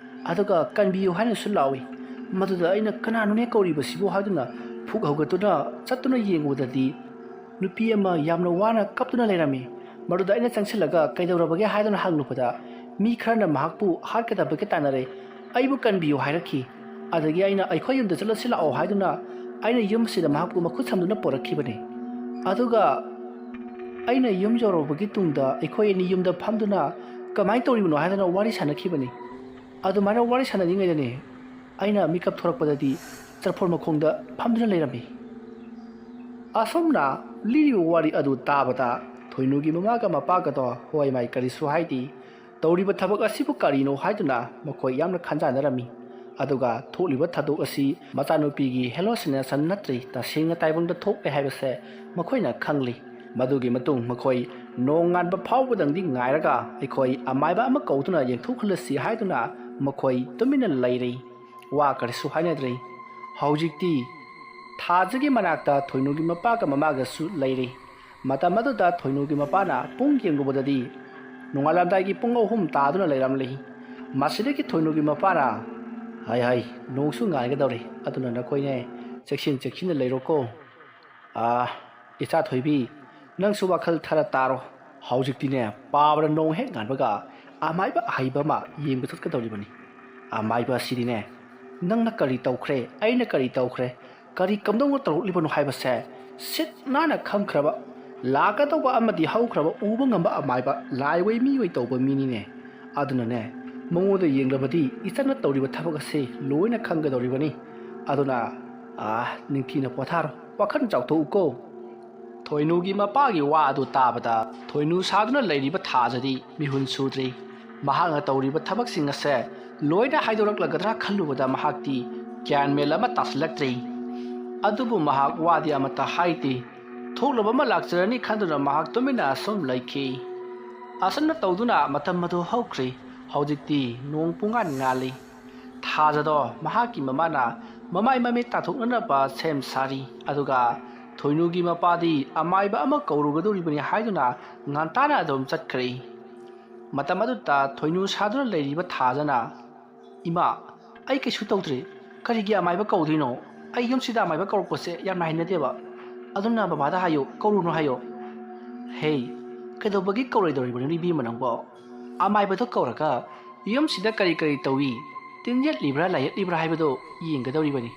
ꯑꯗꯨꯒ ꯀꯟꯕꯤꯌꯨ ꯍꯥꯏꯅꯁꯨ ꯂꯥꯎꯏ꯫ ꯃꯗꯨꯗ ꯑꯩꯅ 'ꯀꯅꯥꯅꯣꯅꯦ ꯀꯧꯔꯤꯕꯁꯤꯕꯨ?' ꯍꯥꯏꯗꯨꯅ ꯐꯨꯛ ꯍꯧꯒꯠꯇꯨꯅ ꯆꯠꯇꯨꯅ ꯌꯦꯡꯉꯨꯕꯗꯗꯤ ꯅꯨꯄꯤ ꯑꯃ ꯌꯥꯝꯅ ꯋꯥꯅ ꯀꯞꯇꯨꯅ ꯂꯩꯔꯝꯃꯤ꯫ ꯃꯗꯨꯗ ꯑꯩꯅ ꯆꯪꯁꯤꯜꯂꯒ 'ꯀꯩꯗꯧꯔꯕꯒꯦ?' ꯍꯥꯏꯗꯨꯅ ꯍꯪꯂꯨꯕꯗ ꯃꯤ ꯈꯔꯅ ꯃꯍꯥꯛꯄꯨ ꯍꯥꯠꯀꯗꯕꯒꯤ ꯇꯥꯟꯅꯔꯦ꯫ ꯑꯩꯕꯨ ꯀꯟꯕꯤꯌꯨ ꯍꯥꯏꯔꯛꯈꯤ꯫ ꯑꯗꯒꯤ ꯑꯩꯅ 'ꯑꯩꯈꯣꯏ ꯌꯨꯝꯗ ꯆꯠꯂꯁꯤ ꯂꯥꯛꯑꯣ' ꯍꯥꯏꯗꯨꯅ ꯑꯩꯅ ꯌꯨꯝ ꯑꯁꯤꯗ ꯃꯍꯥꯛꯄꯨ ꯃꯈꯨꯠ ꯁꯝꯗꯨꯅ ꯄꯣꯔꯛꯈꯤꯕꯅꯤ꯫ ꯑꯗꯨꯒ ꯑꯩꯅ ꯌꯨꯝ ꯌꯧꯔꯛꯄꯒꯤ ꯇꯨꯡꯗ ꯑꯩꯈꯣꯏ ꯑꯅꯤ ꯌꯨꯝꯗ ꯐꯝꯗꯨꯅ ꯀꯃꯥꯏꯅ ꯇꯧꯔꯤꯕꯅꯣ ꯍꯥꯏꯗꯨꯅ ꯋꯥꯔꯤ ꯁꯥꯟꯅꯈꯤꯕꯅꯤ꯫ ꯑꯗꯨꯃꯥꯏꯅ ꯋꯥꯔꯤ ꯁꯥꯟꯅꯔꯤꯉꯩꯗꯅꯦ ꯑꯩꯅ ꯃꯤꯀꯞ ꯊꯣꯔꯛꯄꯗꯗꯤ ꯆꯔꯐꯣꯟ ꯃꯈꯣꯡꯗ ꯐꯝꯗꯨꯅ ꯂꯩꯔꯝꯃꯤ꯫ ꯑꯁꯨꯝꯅ ꯂꯤꯔꯤꯕ ꯋꯥꯔꯤ ꯑꯗꯨ ꯇꯥꯕꯗ ꯊꯣꯏꯅꯨꯒꯤ ꯃꯃꯥꯒ ꯃꯄꯥꯒꯗꯣ ꯍꯣꯏ ꯃꯥꯏ ꯀꯔꯤꯁꯨ ꯍꯥꯏꯗꯦ꯫ ꯇꯧꯔꯤꯕ ꯊꯕꯛ ꯑꯁꯤꯕꯨ ꯀꯔꯤꯅꯣ ꯍꯥꯏꯗꯨꯅ ꯃꯈꯣꯏ ꯌꯥꯝꯅ ꯈꯟꯖꯥꯟꯅꯔꯝꯃꯤ꯫ ꯑꯗꯨꯒ ꯊꯣꯛꯂꯤꯕ ꯊꯧꯗꯣꯛ ꯑꯁꯤ ꯃꯆꯥꯅꯨꯄꯤꯒꯤ ꯍꯦꯂꯣꯁꯤꯅꯦꯁꯟ ꯅꯠꯇ꯭ꯔꯤ, ꯇꯁꯦꯡꯅ ꯇꯥꯏꯕꯪꯗ ꯊꯣꯛꯂꯦ ꯍꯥꯏꯕꯁꯦ ꯃꯈꯣꯏꯅ ꯈꯪꯂꯤ꯫ ꯃꯗꯨꯒꯤ ꯃꯇꯨꯡ ꯃꯈꯣꯏ ꯅꯣꯡꯉꯥꯟꯕ ꯐꯥꯎꯕꯗꯪꯗꯤ ꯉꯥꯏꯔꯒ ꯑꯩꯈꯣꯏ ꯑꯃꯥꯏꯕ ꯑꯃ ꯀꯧꯗꯨꯅ ꯌꯦꯡꯊꯣꯛꯍꯜꯂꯁꯤ ꯍꯥꯏꯗꯨꯅ ꯃꯈꯣꯏ ꯇꯨꯃꯤꯟꯅ ꯂꯩꯔꯤ꯫ ꯋꯥ ꯀꯔꯤꯁꯨ ꯍꯥꯏꯅꯗ꯭ꯔꯤ꯫ ꯍꯧꯖꯤꯛꯇꯤ ꯊꯥꯖꯒꯤ ꯃꯅꯥꯛꯇ ꯊꯣꯏꯅꯨꯒꯤ ꯃꯄꯥꯒ ꯃꯃꯥꯒꯁꯨ ꯂꯩꯔꯤ꯫ ꯃꯇꯝ ꯑꯗꯨꯗ ꯊꯣꯏꯅꯨꯒꯤ ꯃꯄꯥꯅ ꯄꯨꯡ ꯌꯦꯡꯂꯨꯕꯗꯗꯤ ꯅꯣꯡꯉꯥꯜꯂꯝꯗꯥꯏꯒꯤ ꯄꯨꯡ ꯑꯍꯨꯝ ꯇꯥꯗꯨꯅ ꯂꯩꯔꯝꯂꯤ꯫ ꯃꯁꯤꯗꯒꯤ ꯊꯣꯏꯅꯨꯒꯤ ꯃꯄꯥꯅ, "ꯍꯥꯏ ꯍꯥꯏ, ꯅꯣꯡꯁꯨ ꯉꯥꯏꯒꯗꯧꯔꯤ, ꯑꯗꯨꯅ ꯅꯈꯣꯏꯅꯦ ꯆꯦꯛꯁꯤꯟ ꯆꯦꯛꯁꯤꯟꯅ ꯂꯩꯔꯣꯀꯣ꯫ ꯑꯥ, ꯏꯆꯥ ꯊꯣꯏꯕꯤ, ꯅꯪꯁꯨ ꯋꯥꯈꯜ ꯊꯔ ꯇꯥꯔꯣ꯫ ꯍꯧꯖꯤꯛꯇꯤꯅꯦ ꯄꯥꯕꯗ ꯅꯣꯡ ꯍꯦꯛ ꯉꯥꯟꯕꯒ ꯑꯃꯥꯏꯕ ꯑꯍꯩꯕ ꯑꯃ ꯌꯦꯡꯕ ꯆꯠꯀꯗꯧꯔꯤꯕꯅꯤ꯫ ꯑꯃꯥꯏꯕ ꯑꯁꯤꯗꯤꯅꯦ ꯅꯪꯅ ꯀꯔꯤ ꯇꯧꯈ꯭ꯔꯦ, ꯑꯩꯅ ꯀꯔꯤ ꯇꯧꯈ꯭ꯔꯦ, ꯀꯔꯤ ꯀꯝꯗꯧꯅ ꯇꯧꯔꯛꯂꯤꯕꯅꯣ ꯍꯥꯏꯕꯁꯦ ꯁꯤꯠ ꯅꯥꯟꯅ ꯈꯪꯈ꯭ꯔꯕ, ꯂꯥꯛꯀꯗꯧꯕ ꯑꯃꯗꯤ ꯍꯧꯈ꯭ꯔꯕ ꯎꯕ ꯉꯝꯕ ꯑꯃꯥꯏꯕ ꯂꯥꯏ ꯑꯣꯏ ꯃꯤ ꯑꯣꯏ ꯇꯧꯕ ꯃꯤꯅꯤꯅꯦ꯫ ꯑꯗꯨꯅꯅꯦ ꯃꯉꯣꯟꯗ ꯌꯦꯡꯂꯕꯗꯤ ꯏꯆꯟꯅ ꯇꯧꯔꯤꯕ ꯊꯕꯛ ꯑꯁꯤ ꯂꯣꯏꯅ ꯈꯪꯒꯗꯧꯔꯤꯕꯅꯤ꯫ ꯑꯗꯨꯅ, ꯑꯥ, ꯅꯤꯡꯊꯤꯅ ꯄꯣꯊꯥꯔꯣ, ꯋꯥꯈꯜ ꯆꯥꯎꯊꯣꯛꯎꯀꯣ꯫" ꯊꯣꯏꯅꯨꯒꯤ ꯃꯄꯥꯒꯤ ꯋꯥ ꯑꯗꯨ ꯇꯥꯕꯗ ꯊꯣꯏꯅꯨ ꯁꯥꯗꯨꯅ ꯂꯩꯔꯤꯕ ꯊꯥꯖꯗꯤ ꯃꯤꯍꯨꯟ ꯁꯨꯗ꯭ꯔꯤ꯫ ꯃꯍꯥꯛꯅ ꯇꯧꯔꯤꯕ ꯊꯕꯛꯁꯤꯡ ꯑꯁꯦ ꯂꯣꯏꯅ ꯍꯥꯏꯗꯣꯔꯛꯂꯒꯗ꯭ꯔꯥ ꯈꯜꯂꯨꯕꯗ ꯃꯍꯥꯛꯇꯤ ꯒ꯭ꯌꯥꯟ ꯃꯦꯟ ꯑꯃ ꯇꯥꯁꯤꯜꯂꯛꯇ꯭ꯔꯤ꯫ ꯑꯗꯨꯕꯨ ꯃꯍꯥꯛ ꯋꯥꯗꯤ ꯑꯃꯠꯇ ꯍꯥꯏꯗꯦ꯫ ꯊꯣꯛꯂꯕ ꯑꯃ ꯂꯥꯛꯆꯔꯅꯤ ꯈꯟꯗꯨꯅ ꯃꯍꯥꯛ ꯇꯨꯃꯤꯟꯅ ꯑꯁꯨꯝ ꯂꯩꯈꯤ꯫ ꯑꯁꯨꯝꯅ ꯇꯧꯗꯨꯅ ꯃꯇꯝ ꯑꯗꯨ ꯍꯧꯈ꯭ꯔꯤ꯫ ꯍꯧꯖꯤꯛꯇꯤ ꯅꯣꯡ ꯄꯨꯡꯉꯥꯟ ꯉꯥꯜꯂꯤ꯫ ꯊꯥꯖꯗꯣ ꯃꯍꯥꯛꯀꯤ ꯃꯃꯥꯅ ꯃꯃꯥꯏ ꯃꯃꯤꯠ ꯇꯥꯊꯣꯛꯅꯅꯕ ꯁꯦꯝ ꯁꯥꯔꯤ꯫ ꯑꯗꯨꯒ ꯊꯣꯏꯅꯨꯒꯤ ꯃꯄꯥꯗꯤ ꯑꯃꯥꯏꯕ ꯑꯃ ꯀꯧꯔꯨꯒꯗꯧꯔꯤꯕꯅꯤ ꯍꯥꯏꯗꯨꯅ ꯉꯟꯇꯥꯅ ꯑꯗꯨꯝ ꯆꯠꯈ꯭ꯔꯦ꯫ ꯃꯇꯝ ꯑꯗꯨꯗ ꯊꯣꯏꯅꯨ ꯁꯥꯗꯨꯅ ꯂꯩꯔꯤꯕ ꯊꯥꯖꯅ, "ꯏꯃꯥ, ꯑꯩ ꯀꯩꯁꯨ ꯇꯧꯗ꯭ꯔꯤ꯫ ꯀꯔꯤꯒꯤ ꯑꯃꯥꯏꯕ ꯀꯧꯗꯣꯏꯅꯣ? ꯑꯩ ꯌꯨꯝꯁꯤꯗ ꯑꯃꯥꯏꯕ ꯀꯧꯔꯛꯄꯁꯦ ꯌꯥꯝꯅ ꯍꯩꯅꯗꯦꯕ꯫ ꯑꯗꯨꯅ ꯕꯕꯥꯗ ꯍꯥꯏꯌꯨ, ꯀꯧꯔꯨꯅꯨ ꯍꯥꯏꯌꯨ꯫" "ꯍꯦ, ꯀꯩꯗꯧꯕꯒꯤ ꯀꯧꯔꯣꯏꯗꯧꯔꯤꯕꯅꯣ ꯏꯕꯦꯝꯃ ꯅꯪꯕꯣ? ꯑꯃꯥꯏꯕꯗꯣ ꯀꯧꯔꯒ ꯌꯨꯝꯁꯤꯗ ꯀꯔꯤ ꯀꯔꯤ ꯇꯧꯏ, ꯇꯤꯟ ꯌꯦꯠꯂꯤꯕ꯭ꯔꯥ ꯂꯥꯏ ꯌꯦꯠꯂꯤꯕ꯭ꯔꯥ ꯍꯥꯏꯕꯗꯣ ꯌꯦꯡꯒꯗꯧꯔꯤꯕꯅꯤ꯫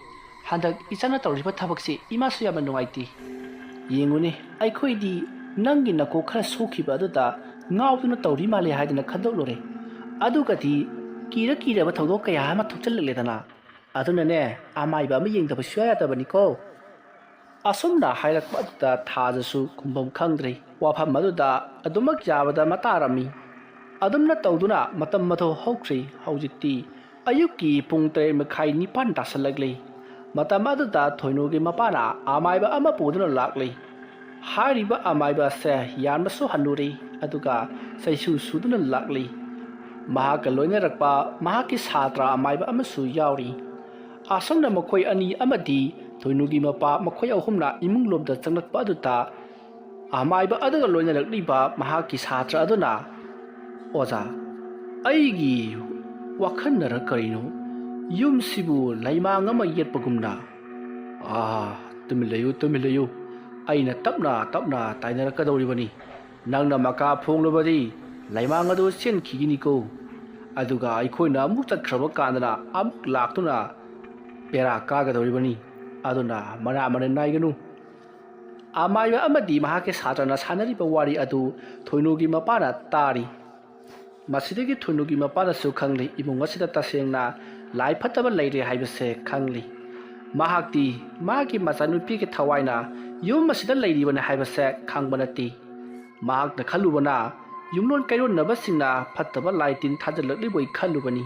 ꯍꯟꯗꯛ ꯏꯆꯥꯅ ꯇꯧꯔꯤꯕ ꯊꯕꯛꯁꯤ ꯏꯃꯥꯁꯨ ꯌꯥꯝꯅ ꯅꯨꯡꯉꯥꯏꯇꯦ꯫ ꯌꯦꯡꯉꯨꯅꯦ, ꯑꯩꯈꯣꯏꯗꯤ ꯅꯪꯒꯤ ꯅꯀꯣꯛ ꯈꯔ ꯁꯣꯛꯈꯤꯕ ꯑꯗꯨꯗ ꯉꯥꯎꯗꯨꯅ ꯇꯧꯔꯤ ꯃꯥꯜꯂꯦ ꯍꯥꯏꯗꯅ ꯈꯟꯗꯣꯛꯂꯨꯔꯦ꯫ ꯑꯗꯨꯒꯗꯤ ꯀꯤꯔ ꯀꯤꯔꯕ ꯊꯧꯗꯣꯛ ꯀꯌꯥ ꯑꯃ ꯊꯣꯛꯆꯜꯂꯛꯂꯦꯗꯅ꯫ ꯑꯗꯨꯅꯅꯦ, ꯑꯃꯥꯏꯕ ꯑꯃ ꯌꯦꯡꯗꯕ ꯁꯨꯡꯌꯥ ꯌꯥꯗꯕꯅꯤꯀꯣ꯫" ꯑꯁꯨꯝꯅ ꯍꯥꯏꯔꯛꯄ ꯑꯗꯨꯗ ꯊꯥꯖꯁꯨ ꯈꯨꯝꯐꯝ ꯈꯪꯗ꯭ꯔꯦ꯫ ꯋꯥꯐꯝ ꯑꯗꯨꯗ ꯑꯗꯨꯃꯛ ꯌꯥꯕꯗ ꯑꯃ ꯇꯥꯔꯝꯃꯤ꯫ ꯑꯗꯨꯝꯅ ꯇꯧꯗꯨꯅ ꯃꯇꯝ ꯑꯗꯨ ꯍꯧꯈ꯭ꯔꯦ꯫ ꯍꯧꯖꯤꯛꯇꯤ ꯑꯌꯨꯛꯀꯤ ꯄꯨꯡ ꯇꯔꯦꯠ ꯃꯈꯥꯏ, ꯅꯤꯄꯥꯟ ꯇꯥꯁꯜꯂꯛꯂꯤ꯫ ꯃꯇꯝ ꯑꯗꯨꯗ ꯊꯣꯏꯅꯨꯒꯤ ꯃꯄꯥꯅ ꯑꯃꯥꯏꯕ ꯑꯃ ꯄꯨꯗꯨꯅ ꯂꯥꯛꯂꯤ꯫ ꯍꯥꯏꯔꯤꯕ ꯑꯃꯥꯏꯕ ꯑꯁꯦ ꯌꯥꯝꯅꯁꯨ ꯍꯟꯅꯨꯔꯦ, ꯑꯗꯨꯒ ꯆꯩꯁꯨ ꯁꯨꯗꯨꯅ ꯂꯥꯛꯂꯤ꯫ ꯃꯍꯥꯛꯀ ꯂꯣꯏꯅꯔꯛꯄ ꯃꯍꯥꯛꯀꯤ ꯁꯥꯇ꯭ꯔ ꯑꯃꯥꯏꯕ ꯑꯃꯁꯨ ꯌꯥꯎꯔꯤ꯫ ꯑꯁꯨꯝꯅ ꯃꯈꯣꯏ ꯑꯅꯤ ꯑꯃꯗꯤ ꯊꯣꯏꯅꯨꯒꯤ ꯃꯄꯥ, ꯃꯈꯣꯏ ꯑꯍꯨꯝꯅ ꯏꯃꯨꯡ ꯂꯣꯝꯗ ꯆꯪꯂꯛꯄ ꯑꯗꯨꯗ, ꯑꯃꯥꯏꯕ ꯑꯗꯨꯒ ꯂꯣꯏꯅꯔꯛꯂꯤꯕ ꯃꯍꯥꯛꯀꯤ ꯁꯥꯇ꯭ꯔ ꯑꯗꯨꯅ, "ꯑꯣꯖꯥ, ꯑꯩꯒꯤ ꯋꯥꯈꯜꯅꯔ ꯀꯔꯤꯅꯣ, ꯌꯨꯝꯁꯤꯕꯨ ꯂꯩꯃꯥꯡ ꯑꯃ ꯌꯦꯠꯄꯒꯨꯝꯅ"꯫ "ꯑꯥ, ꯇꯨꯃꯤꯟ ꯂꯩꯌꯨ, ꯇꯨꯃꯤꯟ ꯂꯩꯌꯨ꯫ ꯑꯩꯅ ꯇꯞꯅ ꯇꯞꯅ ꯇꯥꯏꯅꯔꯛꯀꯗꯧꯔꯤꯕꯅꯤ꯫ ꯅꯪꯅ ꯃꯀꯥ ꯐꯣꯡꯂꯕꯗꯤ ꯂꯩꯃꯥꯡ ꯑꯗꯨ ꯆꯦꯟꯈꯤꯒꯅꯤꯀꯣ꯫ ꯑꯗꯨꯒ ꯑꯩꯈꯣꯏꯅ ꯑꯃꯨꯛ ꯆꯠꯈ꯭ꯔꯕ ꯀꯥꯟꯗꯅ ꯑꯃꯨꯛ ꯂꯥꯛꯇꯨꯅ ꯕꯦꯔꯥ ꯀꯥꯒꯗꯧꯔꯤꯕꯅꯤ꯫ ꯑꯗꯨꯅ ꯃꯅꯥ ꯃꯅꯤꯟ ꯅꯥꯏꯒꯅꯨ"꯫ ꯑꯃꯥꯏꯕ ꯑꯃꯗꯤ ꯃꯍꯥꯛꯀꯤ ꯁꯥꯇ꯭ꯔꯅ ꯁꯥꯟꯅꯔꯤꯕ ꯋꯥꯔꯤ ꯑꯗꯨ ꯊꯣꯏꯅꯨꯒꯤ ꯃꯄꯥꯅ ꯇꯥꯔꯤ꯫ ꯃꯁꯤꯗꯒꯤ ꯊꯣꯏꯅꯨꯒꯤ ꯃꯄꯥꯅꯁꯨ ꯈꯪꯂꯤ, ꯏꯃꯨꯡ ꯑꯁꯤꯗ ꯇꯁꯦꯡꯅ ꯂꯥꯏ ꯐꯠꯇꯕ ꯂꯩꯔꯦ ꯍꯥꯏꯕꯁꯦ ꯈꯪꯂꯤ꯫ ꯃꯍꯥꯛꯇꯤ ꯃꯍꯥꯛꯀꯤ ꯃꯆꯥꯅꯨꯄꯤꯒꯤ ꯊꯋꯥꯏꯅ ꯌꯨꯝ ꯑꯁꯤꯗ ꯂꯩꯔꯤꯕꯅꯤ ꯍꯥꯏꯕꯁꯦ ꯈꯪꯕ ꯅꯠꯇꯦ꯫ ꯃꯍꯥꯛꯅ ꯈꯜꯂꯨꯕꯅ, ꯌꯨꯝꯂꯣꯟ ꯀꯩꯔꯣꯟꯅꯕꯁꯤꯡꯅ ꯐꯠꯇꯕ ꯂꯥꯏ ꯇꯤꯟ ꯊꯥꯖꯤꯜꯂꯛꯂꯤꯕꯣꯏ ꯈꯜꯂꯨꯕꯅꯤ꯫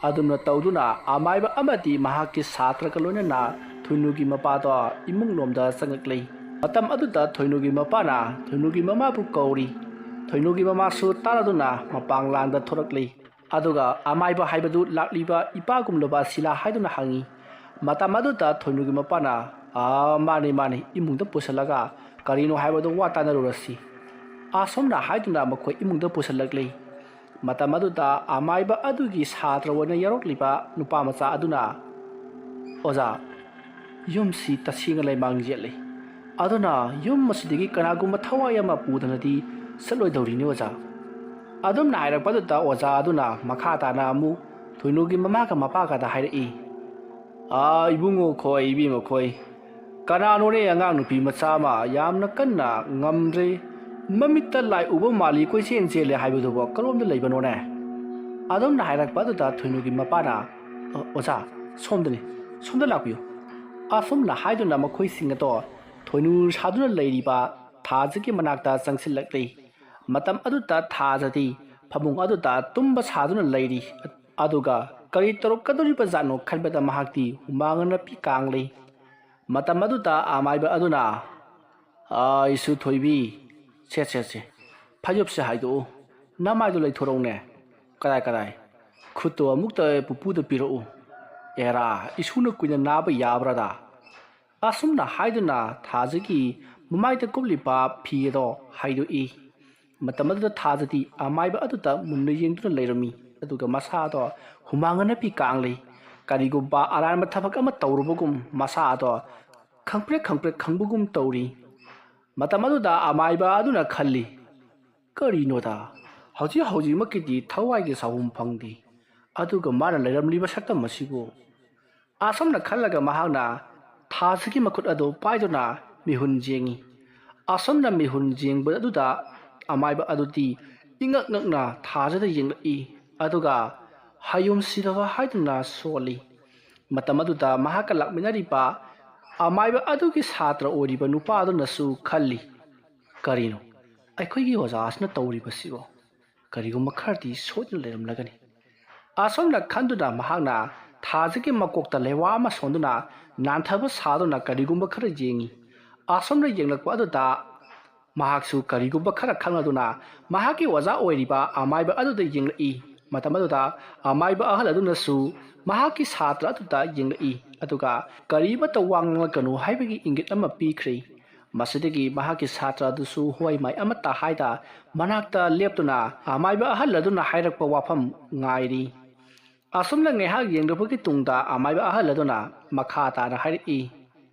ꯑꯗꯨꯝꯅ ꯇꯧꯗꯨꯅ ꯑꯃꯥꯏꯕ ꯑꯃꯗꯤ ꯃꯍꯥꯛꯀꯤ ꯁꯥꯇ꯭ꯔꯒ ꯂꯣꯏꯅꯅ ꯊꯣꯏꯅꯨꯒꯤ ꯃꯄꯥꯗꯣ ꯏꯃꯨꯡꯂꯣꯝꯗ ꯆꯪꯉꯛꯂꯤ꯫ ꯃꯇꯝ ꯑꯗꯨꯗ ꯊꯣꯏꯅꯨꯒꯤ ꯃꯄꯥꯅ ꯊꯣꯏꯅꯨꯒꯤ ꯃꯃꯥꯕꯨ ꯀꯧꯔꯤ꯫ ꯊꯣꯏꯅꯨꯒꯤ ꯃꯃꯥꯁꯨ ꯇꯥꯔꯗꯨꯅ ꯃꯄꯥꯡꯂꯥꯟꯗ ꯊꯣꯔꯛꯂꯤ꯫ ꯑꯗꯨꯒ ꯑꯃꯥꯏꯕ ꯍꯥꯏꯕꯗꯨ ꯂꯥꯛꯂꯤꯕ ꯏꯄꯥꯒꯨꯝꯂꯕ ꯁꯤꯂꯥ ꯍꯥꯏꯗꯨꯅ ꯍꯪꯉꯤ꯫ ꯃꯇꯝ ꯑꯗꯨꯗ ꯊꯣꯏꯅꯨꯒꯤ ꯃꯄꯥꯅ, "ꯑꯥ, ꯃꯥꯅꯤ, ꯃꯥꯅꯤ, ꯏꯃꯨꯡꯗ ꯄꯨꯁꯤꯜꯂꯒ ꯀꯔꯤꯅꯣ ꯍꯥꯏꯕꯗꯨ ꯋꯥ ꯇꯥꯅꯔꯨꯔꯁꯤ"꯫ ꯑꯁꯨꯝꯅ ꯍꯥꯏꯗꯨꯅ ꯃꯈꯣꯏ ꯏꯃꯨꯡꯗ ꯄꯨꯁꯤꯜꯂꯛꯂꯤ꯫ ꯃꯇꯝ ꯑꯗꯨꯗ ꯑꯃꯥꯏꯕ ꯑꯗꯨꯒꯤ ꯁꯥꯇ꯭ꯔ ꯑꯣꯏꯅ ꯌꯥꯎꯔꯛꯂꯤꯕ ꯅꯨꯄꯥ ꯃꯆꯥ ꯑꯗꯨꯅ, "ꯑꯣꯖꯥ, ꯌꯨꯝꯁꯤ ꯇꯁꯦꯡꯅ ꯂꯩꯃꯥꯡ ꯌꯦꯠꯂꯤ꯫ ꯑꯗꯨꯅ ꯌꯨꯝ ꯑꯁꯤꯗꯒꯤ ꯀꯅꯥꯒꯨꯝꯕ ꯊꯋꯥꯏ ꯑꯃ ꯄꯨꯗꯅꯗꯤ ꯆꯠꯂꯣꯏꯗꯧꯔꯤꯅꯤ, ꯑꯣꯖꯥ"꯫ ꯑꯗꯨꯝꯅ ꯍꯥꯏꯔꯛꯄ ꯑꯗꯨꯗ ꯑꯣꯖꯥ ꯑꯗꯨꯅ ꯃꯈꯥ ꯇꯥꯅ ꯑꯃꯨꯛ ꯊꯣꯏꯅꯨꯒꯤ ꯃꯃꯥꯒ ꯃꯄꯥꯒꯗ ꯍꯥꯏꯔꯛꯏ꯫ "ꯑꯥ, ꯏꯕꯨꯡꯉꯣ ꯈꯣꯏ, ꯏꯕꯦꯝꯃ ꯈꯣꯏ, ꯀꯅꯥꯅꯣꯅꯦ ꯑꯉꯥꯡ ꯅꯨꯄꯤ ꯃꯆꯥ ꯑꯃ ꯌꯥꯝꯅ ꯀꯟꯅ ꯉꯝꯗ꯭ꯔꯦ, ꯃꯃꯤꯠꯇ ꯂꯥꯏ ꯎꯕ ꯃꯥꯜꯂꯤ, ꯀꯣꯏꯆꯦꯟ ꯆꯦꯜꯂꯦ ꯍꯥꯏꯕꯗꯨꯕꯨ ꯀꯔꯣꯝꯗ ꯂꯩꯕꯅꯣꯅꯦ?" ꯑꯗꯨꯝꯅ ꯍꯥꯏꯔꯛꯄ ꯑꯗꯨꯗ ꯊꯣꯏꯅꯨꯒꯤ ꯃꯄꯥꯅ, "ꯑ, ꯑꯣꯖꯥ, ꯁꯣꯝꯗꯅꯤ, ꯁꯣꯝꯗ ꯂꯥꯛꯄꯤꯌꯨ"꯫ ꯑꯁꯨꯝꯅ ꯍꯥꯏꯗꯨꯅ ꯃꯈꯣꯏꯁꯤꯡ ꯑꯗꯣ ꯊꯣꯏꯅꯨ ꯁꯥꯗꯨꯅ ꯂꯩꯔꯤꯕ ꯊꯥꯖꯒꯤ ꯃꯅꯥꯛꯇ ꯆꯪꯁꯤꯜꯂꯛꯂꯤ꯫ ꯃꯇꯝ ꯑꯗꯨꯗ ꯊꯥꯖꯗꯤ ꯐꯃꯨꯡ ꯑꯗꯨꯗ ꯇꯨꯝꯕ ꯁꯥꯗꯨꯅ ꯂꯩꯔꯤ꯫ ꯑꯗꯨꯒ ꯀꯔꯤ ꯇꯧꯔꯛꯀꯗꯧꯔꯤꯕꯖꯥꯠꯅꯣ ꯈꯟꯕꯗ ꯃꯍꯥꯛꯇꯤ ꯍꯨꯃꯥꯡ ꯑꯅꯞꯄꯤ ꯀꯥꯡꯂꯤ꯫ ꯃꯇꯝ ꯑꯗꯨꯗ ꯑꯃꯥꯏꯕ ꯑꯗꯨꯅ, "ꯑꯥ, ꯏꯁꯨ ꯊꯣꯏꯕꯤ, ꯁꯦ, ꯁꯦ, ꯁꯦ, ꯐꯩꯖꯨꯞꯁꯦ ꯍꯥꯏꯗꯣꯛꯎ, ꯅꯃꯥꯏꯗꯣ ꯂꯩꯊꯣꯔꯛꯎꯅꯦ, ꯀꯗꯥꯏ, ꯀꯗꯥꯏ, ꯈꯨꯠꯇꯣ ꯑꯃꯨꯛꯇ ꯄꯨꯄꯨꯗ ꯄꯤꯔꯛꯎ꯫ ꯑꯦꯔꯥ, ꯏꯁꯨꯅ ꯀꯨꯏꯅ ꯅꯥꯕ ꯌꯥꯕ꯭ꯔꯥꯗ?" ꯑꯁꯨꯝꯅ ꯍꯥꯏꯗꯨꯅ ꯊꯥꯖꯒꯤ ꯃꯃꯥꯏꯗ ꯀꯨꯞꯂꯤꯕ ꯐꯤ ꯑꯗꯣ ꯍꯥꯏꯗꯣꯛꯏ꯫ ꯃꯇꯝ ꯑꯗꯨꯗ ꯊꯥꯖꯗꯤ ꯑꯃꯥꯏꯕ ꯑꯗꯨꯗ ꯃꯨꯟꯅ ꯌꯦꯡꯗꯨꯅ ꯂꯩꯔꯝꯃꯤ꯫ ꯑꯗꯨꯒ ꯃꯁꯥꯗꯣ ꯍꯨꯃꯥꯡ ꯑꯅꯞꯄꯤ ꯀꯥꯡꯂꯤ꯫ ꯀꯔꯤꯒꯨꯝꯕ ꯑꯔꯥꯟꯕ ꯊꯕꯛ ꯑꯃ ꯇꯧꯔꯨꯕꯒꯨꯝ ꯃꯁꯥꯗꯣ ꯈꯪꯄ꯭ꯔꯦꯛ ꯈꯪꯄ꯭ꯔꯦꯛ ꯈꯪꯕꯒꯨꯝ ꯇꯧꯔꯤ꯫ ꯃꯇꯝ ꯑꯗꯨꯗ ꯑꯃꯥꯏꯕ ꯑꯗꯨꯅ ꯈꯜꯂꯤ, "ꯀꯔꯤꯅꯣꯗ, ꯍꯧꯖꯤꯛ ꯍꯧꯖꯤꯛꯃꯛꯀꯤꯗꯤ ꯊꯋꯥꯏꯒꯤ ꯁꯥꯍꯨꯝ ꯐꯪꯗꯦ, ꯑꯗꯨꯒ ꯃꯥꯅ ꯂꯩꯔꯝꯂꯤꯕ ꯁꯛꯇꯝ ꯑꯁꯤꯕꯨ?" ꯑꯁꯨꯝꯅ ꯈꯜꯂꯒ ꯃꯍꯥꯛꯅ ꯊꯥꯖꯒꯤ ꯃꯈꯨꯠ ꯑꯗꯨ ꯄꯥꯏꯗꯨꯅ ꯃꯤꯍꯨꯟ ꯌꯦꯡꯉꯤ꯫ ꯑꯁꯨꯝꯅ ꯃꯤꯍꯨꯟ ꯌꯦꯡꯕ ꯑꯗꯨꯗ ꯑꯃꯥꯏꯕ ꯑꯗꯨꯗꯤ ꯏꯉꯛ ꯉꯛꯅ ꯊꯥꯖꯗ ꯌꯦꯡꯂꯛꯏ꯫ ꯑꯗꯨꯒ ꯍꯌꯨꯝ ꯁꯤꯗꯕ ꯍꯥꯏꯗꯨꯅ ꯁꯣꯜꯂꯤ꯫ ꯃꯇꯝ ꯑꯗꯨꯗ ꯃꯍꯥꯛꯀ ꯂꯥꯛꯃꯤꯟꯅꯔꯤꯕ ꯑꯃꯥꯏꯕ ꯑꯗꯨꯒꯤ ꯁꯥꯇ꯭ꯔ ꯑꯣꯏꯔꯤꯕ ꯅꯨꯄꯥ ꯑꯗꯨꯅꯁꯨ ꯈꯜꯂꯤ, "ꯀꯔꯤꯅꯣ? ꯑꯩꯈꯣꯏꯒꯤ ꯑꯣꯖꯥ ꯑꯁꯤꯅ ꯇꯧꯔꯤꯕꯁꯤꯕꯣ? ꯀꯔꯤꯒꯨꯝꯕ ꯈꯔꯗꯤ ꯁꯣꯏꯗꯅ ꯂꯩꯔꯝꯂꯒꯅꯤ"꯫ ꯑꯁꯨꯝꯅ ꯈꯟꯗꯨꯅ ꯃꯍꯥꯛꯅ ꯊꯥꯖꯒꯤ ꯃꯀꯣꯛꯇ ꯂꯩꯋꯥ ꯑꯃ ꯁꯣꯟꯗꯨꯅ ꯅꯥꯟꯊꯕ ꯁꯥꯗꯨꯅ ꯀꯔꯤꯒꯨꯝꯕ ꯈꯔ ꯌꯦꯡꯉꯤ꯫ ꯑꯁꯨꯝꯅ ꯌꯦꯡꯂꯛꯄ ꯑꯗꯨꯗ ꯃꯍꯥꯛꯁꯨ ꯀꯔꯤꯒꯨꯝꯕ ꯈꯔ ꯈꯪꯂꯗꯨꯅ ꯃꯍꯥꯛꯀꯤ ꯑꯣꯖꯥ ꯑꯣꯏꯔꯤꯕ ꯑꯃꯥꯏꯕ ꯑꯗꯨꯗ ꯌꯦꯡꯂꯛꯏ꯫ ꯃꯇꯝ ꯑꯗꯨꯗ ꯑꯃꯥꯏꯕ ꯑꯍꯜ ꯑꯗꯨꯅꯁꯨ ꯃꯍꯥꯛꯀꯤ ꯁꯥꯇ꯭ꯔ ꯑꯗꯨꯗ ꯌꯦꯡꯂꯛꯏ, ꯑꯗꯨꯒ ꯀꯔꯤꯃꯠꯇ ꯋꯥ ꯉꯥꯡꯂꯛꯀꯅꯨ ꯍꯥꯏꯕꯒꯤ ꯏꯪꯒꯤꯠ ꯑꯃ ꯄꯤꯈ꯭ꯔꯦ꯫ ꯃꯁꯤꯗꯒꯤ ꯃꯍꯥꯛꯀꯤ ꯁꯥꯇ꯭ꯔ ꯑꯗꯨꯁꯨ ꯍꯣꯏ ꯃꯥꯏ ꯑꯃꯠꯇ ꯍꯥꯏꯗ ꯃꯅꯥꯛꯇ ꯂꯦꯞꯇꯨꯅ ꯑꯃꯥꯏꯕ ꯑꯍꯜ ꯑꯗꯨꯅ ꯍꯥꯏꯔꯛꯄ ꯋꯥꯐꯝ ꯉꯥꯏꯔꯤ꯫ ꯑꯁꯨꯝꯅ ꯉꯥꯏꯍꯥꯛ ꯌꯦꯡꯂꯨꯕꯒꯤ ꯇꯨꯡꯗ ꯑꯃꯥꯏꯕ ꯑꯍꯜ ꯑꯗꯨꯅ ꯃꯈꯥ ꯇꯥꯅ ꯍꯥꯏꯔꯛꯏ,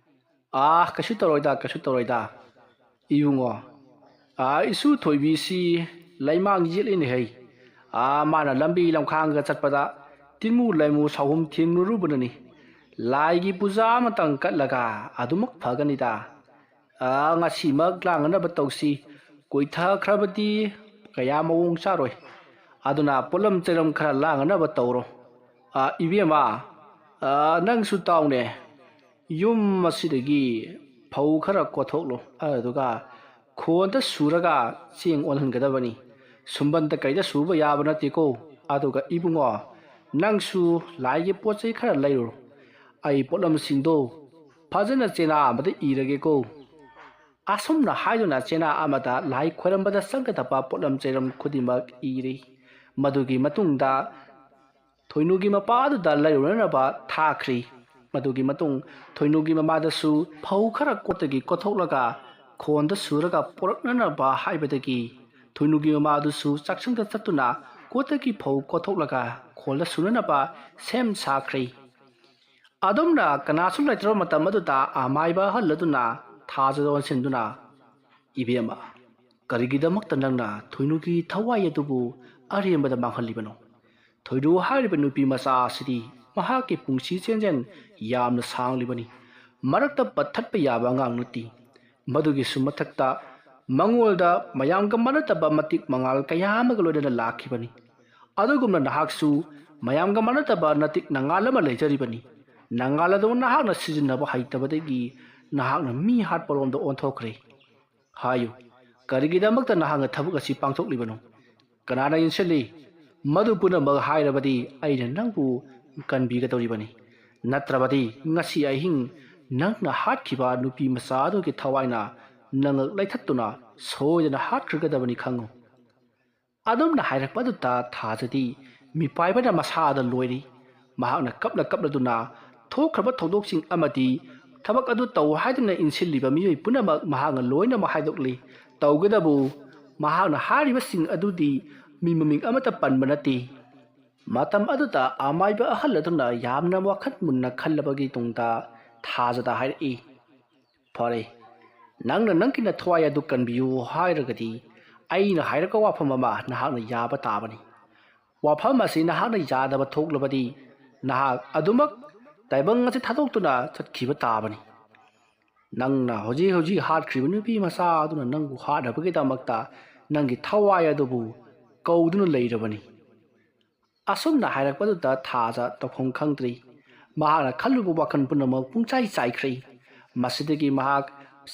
"ꯑꯥ, ꯀꯩꯁꯨ ꯇꯧꯔꯣꯏꯗ, ꯀꯩꯁꯨ ꯇꯧꯔꯣꯏꯗ, ꯏꯕꯨꯡꯉꯣ꯫ ꯑꯥ, ꯏꯁꯨ ꯊꯣꯏꯕꯤꯁꯤ ꯂꯩꯃꯥꯡ ꯌꯦꯠꯂꯤꯅꯦ ꯍꯩ꯫ ꯑꯥ, ꯃꯥꯅ ꯂꯝꯕꯤ ꯂꯝꯈꯥꯡꯒ ꯆꯠꯄꯗ ꯇꯤꯟꯃꯨ ꯂꯩꯃꯨ ꯁꯥꯎꯍꯨꯝ ꯊꯦꯡꯅꯔꯨꯕꯅꯅꯤ꯫ ꯂꯥꯏꯒꯤ ꯄꯨꯖꯥ ꯑꯃꯇꯪ ꯀꯠꯂꯒ ꯑꯗꯨꯃꯛ ꯐꯒꯅꯤꯗ꯫ ꯑꯥ, ꯉꯁꯤꯃꯛ ꯂꯥꯡꯉꯅꯕ ꯇꯧꯁꯤ꯫ ꯀꯨꯏꯊꯈ꯭ꯔꯕꯗꯤ ꯀꯌꯥ ꯃꯑꯣꯡ ꯆꯥꯔꯣꯏ꯫ ꯑꯗꯨꯅ ꯄꯣꯠꯂꯝ ꯆꯩꯔꯝ ꯈꯔ ꯂꯥꯡꯉꯅꯕ ꯇꯧꯔꯣ꯫ ꯑꯥ, ꯏꯕꯦꯝꯃ, ꯑꯥ, ꯅꯪꯁꯨ ꯇꯥꯎꯅꯦ꯫ ꯌꯨꯝ ꯑꯁꯤꯗꯒꯤ ꯐꯧ ꯈꯔ ꯀꯣꯊꯣꯛꯂꯣ, ꯑꯗꯨꯒ ꯈꯣꯟꯗ ꯁꯨꯔꯒ ꯆꯦꯡ ꯑꯣꯜꯍꯟꯒꯗꯕꯅꯤ꯫ ꯁꯨꯝꯕꯟꯗ ꯀꯩꯗ ꯁꯨꯕ ꯌꯥꯕ ꯅꯠꯇꯦꯀꯣ꯫ ꯑꯗꯨꯒ ꯏꯕꯨꯡꯉꯣ, "ꯅꯪꯁꯨ ꯂꯥꯏꯒꯤ ꯄꯣꯠ ꯆꯩ ꯈꯔ ꯂꯩꯔꯨꯔꯣ꯫ ꯑꯩ ꯄꯣꯠꯂꯝꯁꯤꯡꯗꯣ ꯐꯖꯅ ꯆꯦꯅꯥ ꯑꯃꯗ ꯏꯔꯒꯦꯀꯣ"꯫ ꯑꯁꯨꯝꯅ ꯍꯥꯏꯗꯨꯅ ꯆꯦꯅꯥ ꯑꯃꯗ ꯂꯥꯏ ꯈꯣꯏꯔꯝꯕꯗ ꯆꯪꯒꯗꯕ ꯄꯣꯠꯂꯝ ꯆꯩꯔꯝ ꯈꯨꯗꯤꯡꯃꯛ ꯏꯔꯦ꯫ ꯃꯗꯨꯒꯤ ꯃꯇꯨꯡꯗ ꯊꯣꯏꯅꯨꯒꯤ ꯃꯄꯥ ꯑꯗꯨꯗ ꯂꯩꯔꯨꯅꯅꯕ ꯊꯥꯈ꯭ꯔꯦ꯫ ꯃꯗꯨꯒꯤ ꯃꯇꯨꯡ ꯊꯣꯏꯅꯨꯒꯤ ꯃꯃꯥꯗꯁꯨ ꯐꯧ ꯈꯔ ꯀꯣꯠꯇꯒꯤ ꯀꯣꯠꯊꯣꯛꯂꯒ ꯈꯣꯟꯗ ꯁꯨꯔꯒ ꯄꯨꯔꯛꯅꯅꯕ ꯍꯥꯏꯕꯗꯒꯤ ꯊꯣꯏꯅꯨꯒꯤ ꯃꯃꯥꯗꯨꯁꯨ ꯆꯥꯛꯁꯪꯗ ꯆꯠꯇꯨꯅ ꯀꯣꯠꯇꯒꯤ ꯐꯧ ꯀꯣꯠꯊꯣꯛꯂꯒ ꯈꯣꯜꯗ ꯁꯨꯅꯅꯕ ꯁꯦꯝ ꯁꯥꯈ꯭ꯔꯦ꯫ ꯑꯗꯨꯝꯅ ꯀꯅꯥꯁꯨ ꯂꯩꯇ꯭ꯔꯕ ꯃꯇꯝ ꯑꯗꯨꯗ ꯑꯃꯥꯏꯕ ꯑꯍꯜ ꯑꯗꯨꯅ ꯊꯥꯖꯗ ꯑꯣꯟꯁꯤꯟꯗꯨꯅ, "ꯏꯕꯦꯝꯃ, ꯀꯔꯤꯒꯤꯗꯃꯛꯇ ꯅꯪꯅ ꯊꯣꯏꯅꯨꯒꯤ ꯊꯋꯥꯏ ꯑꯗꯨꯕꯨ ꯑꯔꯦꯝꯕꯗ ꯃꯥꯡꯍꯜꯂꯤꯕꯅꯣ? ꯊꯣꯏꯅꯨ ꯍꯥꯏꯔꯤꯕ ꯅꯨꯄꯤ ꯃꯆꯥ ꯑꯁꯤꯗꯤ ꯃꯍꯥꯛꯀꯤ ꯄꯨꯟꯁꯤ ꯆꯦꯟꯖꯦꯜ ꯌꯥꯝꯅ ꯁꯥꯡꯂꯤꯕꯅꯤ꯫ ꯃꯔꯛꯇ ꯄꯠꯊꯠꯄ ꯌꯥꯕ ꯑꯉꯥꯡ ꯅꯠꯇꯦ꯫ ꯃꯗꯨꯒꯤꯁꯨ ꯃꯊꯛꯇ ꯃꯉꯣꯟꯗ ꯃꯌꯥꯝꯒ ꯃꯥꯟꯅꯗꯕ ꯃꯇꯤꯛ ꯃꯉꯥꯜ ꯀꯌꯥ ꯑꯃꯒ ꯂꯣꯏꯅꯅ ꯂꯥꯛꯈꯤꯕꯅꯤ꯫ ꯑꯗꯨꯒꯨꯝꯅ ꯅꯍꯥꯛꯁꯨ ꯃꯌꯥꯝꯒ ꯃꯥꯟꯅꯗꯕ ꯅꯇꯤꯛ ꯅꯉꯥꯜ ꯑꯃ ꯂꯩꯖꯔꯤꯕꯅꯤ꯫ ꯅꯉꯥꯜ ꯑꯗꯨ ꯅꯍꯥꯛꯅ ꯁꯤꯖꯤꯟꯅꯕ ꯍꯩꯇꯕꯗꯒꯤ ꯅꯍꯥꯛꯅ ꯃꯤ ꯍꯥꯠꯄꯔꯣꯝꯗ ꯑꯣꯟꯊꯣꯛꯈ꯭ꯔꯦ꯫ ꯍꯥꯏꯌꯨ, ꯀꯔꯤꯒꯤꯗꯃꯛꯇ ꯅꯍꯥꯛꯅ ꯊꯕꯛ ꯑꯁꯤ ꯄꯥꯡꯊꯣꯛꯂꯤꯕꯅꯣ? ꯀꯅꯥꯅ ꯏꯟꯁꯤꯜꯂꯤ? ꯃꯗꯨ ꯄꯨꯝꯅꯃꯛ ꯍꯥꯏꯔꯕꯗꯤ ꯑꯩꯅ ꯅꯪꯕꯨ ꯀꯟꯕꯤꯒꯗꯧꯔꯤꯕꯅꯤ꯫ ꯅꯠꯇ꯭ꯔꯕꯗꯤ ꯉꯁꯤ ꯑꯍꯤꯡ ꯅꯪꯅ ꯍꯥꯠꯈꯤꯕ ꯅꯨꯄꯤ ꯃꯆꯥ ꯑꯗꯨꯒꯤ ꯊꯋꯥꯏꯅ ꯅꯉꯛ ꯂꯩꯊꯠꯇꯨꯅ ꯁꯣꯏꯗꯅ ꯍꯥꯠꯈ꯭ꯔꯒꯗꯕꯅꯤ, ꯈꯪꯉꯨ"꯫ ꯑꯗꯨꯝꯅ ꯍꯥꯏꯔꯛꯄ ꯑꯗꯨꯗ ꯊꯥꯖꯗꯤ ꯃꯤꯄꯥꯏꯕꯅ ꯃꯁꯥꯗ ꯂꯣꯏꯔꯤ꯫ ꯃꯍꯥꯛꯅ ꯀꯞꯂ ꯀꯞꯂꯗꯨꯅ ꯊꯣꯛꯈ꯭ꯔꯕ ꯊꯧꯗꯣꯛꯁꯤꯡ ꯑꯃꯗꯤ ꯊꯕꯛ ꯑꯗꯨ ꯇꯧ ꯍꯥꯏꯗꯨꯅ ꯏꯟꯁꯤꯜꯂꯤꯕ ꯃꯤꯑꯣꯏ ꯄꯨꯝꯅꯃꯛ ꯃꯍꯥꯛꯅ ꯂꯣꯏꯅꯃꯛ ꯍꯥꯏꯗꯣꯛꯂꯤ꯫ ꯇꯧꯒꯗꯕꯨ ꯃꯍꯥꯛꯅ ꯍꯥꯏꯔꯤꯕꯁꯤꯡ ꯑꯗꯨꯗꯤ ꯃꯤ ꯃꯃꯤꯡ ꯑꯃꯠꯇ ꯄꯟꯕ ꯅꯠꯇꯦ꯫ ꯃꯇꯝ ꯑꯗꯨꯗ ꯑꯃꯥꯏꯕ ꯑꯍꯜ ꯑꯗꯨꯅ ꯌꯥꯝꯅ ꯋꯥꯈꯜ ꯃꯨꯟꯅ ꯈꯜꯂꯕꯒꯤ ꯇꯨꯡꯗ ꯊꯥꯖꯗ ꯍꯥꯏꯔꯛꯏ, "ꯐꯔꯦ, ꯅꯪꯅ ꯅꯪꯒꯤ ꯅꯊꯋꯥꯏ ꯑꯗꯨ ꯀꯟꯕꯤꯌꯨ ꯍꯥꯏꯔꯒꯗꯤ ꯑꯩꯅ ꯍꯥꯏꯔꯛꯄ ꯋꯥꯐꯝ ꯑꯃ ꯅꯍꯥꯛꯅ ꯌꯥꯕ ꯇꯥꯕꯅꯤ꯫ ꯋꯥꯐꯝ ꯑꯁꯤ ꯅꯍꯥꯛꯅ ꯌꯥꯗꯕ ꯊꯣꯛꯂꯕꯗꯤ ꯅꯍꯥꯛ ꯑꯗꯨꯃꯛ ꯇꯥꯏꯕꯪ ꯑꯁꯤ ꯊꯥꯗꯣꯛꯇꯨꯅ ꯆꯠꯈꯤꯕ ꯇꯥꯕꯅꯤ꯫ ꯅꯪꯅ ꯍꯧꯖꯤꯛ ꯍꯧꯖꯤꯛ ꯍꯥꯠꯈ꯭ꯔꯤꯕ ꯅꯨꯄꯤ ꯃꯆꯥ ꯑꯗꯨꯅ ꯅꯪꯕꯨ ꯍꯥꯠꯅꯕꯒꯤꯗꯃꯛꯇ ꯅꯪꯒꯤ ꯊꯋꯥꯏ ꯑꯗꯨꯕꯨ ꯀꯧꯗꯨꯅ ꯂꯩꯔꯕꯅꯤ"꯫ ꯑꯁꯨꯝꯅ ꯍꯥꯏꯔꯛꯄꯗꯨꯗ ꯊꯥꯖ ꯇꯧꯐꯝ ꯈꯪꯗ꯭ꯔꯤ꯫ ꯃꯍꯥꯛꯅ ꯈꯜꯂꯨꯕ ꯋꯥꯈꯜ ꯄꯨꯝꯅꯃꯛ ꯄꯨꯡꯆꯥꯏ ꯆꯥꯏꯈ꯭ꯔꯦ꯫ ꯃꯁꯤꯗꯒꯤ ꯃꯍꯥꯛ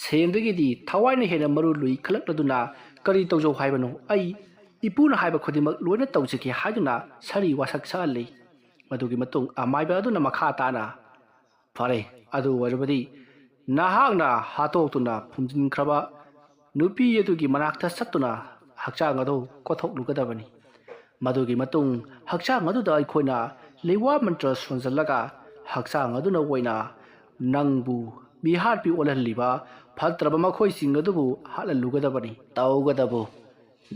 ꯁꯦꯟꯗꯒꯤꯗꯤ ꯊꯋꯥꯏꯅ ꯍꯦꯟꯅ ꯃꯔꯨ ꯂꯨꯏ ꯈꯜꯂꯛꯂꯗꯨꯅ, "ꯀꯔꯤ ꯇꯧꯖꯧ ꯍꯥꯏꯕꯅꯣ? ꯑꯩ ꯏꯄꯨꯅ ꯍꯥꯏꯕ ꯈꯨꯗꯤꯡꯃꯛ ꯂꯣꯏꯅ ꯇꯧꯖꯒꯦ" ꯍꯥꯏꯗꯨꯅ ꯁꯥꯔꯤ ꯋꯥꯁꯛ ꯁꯥꯍꯜꯂꯤ꯫ ꯃꯗꯨꯒꯤ ꯃꯇꯨꯡ ꯑꯃꯥꯏꯕ ꯑꯗꯨꯅ ꯃꯈꯥ ꯇꯥꯅ, "ꯐꯔꯦ, ꯑꯗꯨ ꯑꯣꯏꯔꯕꯗꯤ ꯅꯍꯥꯛꯅ ꯍꯥꯠꯇꯣꯛꯇꯨꯅ ꯐꯨꯝꯖꯤꯟꯈ꯭ꯔꯕ ꯅꯨꯄꯤ ꯑꯗꯨꯒꯤ ꯃꯅꯥꯛꯇ ꯆꯠꯇꯨꯅ ꯍꯛꯆꯥꯡ ꯑꯗꯨ ꯀꯣꯠꯊꯣꯛꯂꯨꯒꯗꯕꯅꯤ꯫ ꯃꯗꯨꯒꯤ ꯃꯇꯨꯡ ꯍꯛꯆꯥꯡ ꯑꯗꯨꯗ ꯑꯩꯈꯣꯏꯅ ꯂꯩꯋꯥ ꯃꯟꯇ꯭ꯔ ꯁꯣꯟꯖꯜꯂꯒ ꯍꯛꯆꯥꯡ ꯑꯗꯨꯅ ꯑꯣꯏꯅ ꯅꯪꯕꯨ ꯃꯤꯍꯥꯠꯄꯤ ꯑꯣꯜꯍꯜꯂꯤꯕ ꯐꯠꯇ꯭ꯔꯕ ꯃꯈꯣꯏꯁꯤꯡ ꯑꯗꯨꯕꯨ ꯍꯥꯠꯍꯜꯂꯨꯒꯗꯕꯅꯤ꯫ ꯇꯧꯒꯗꯕꯨ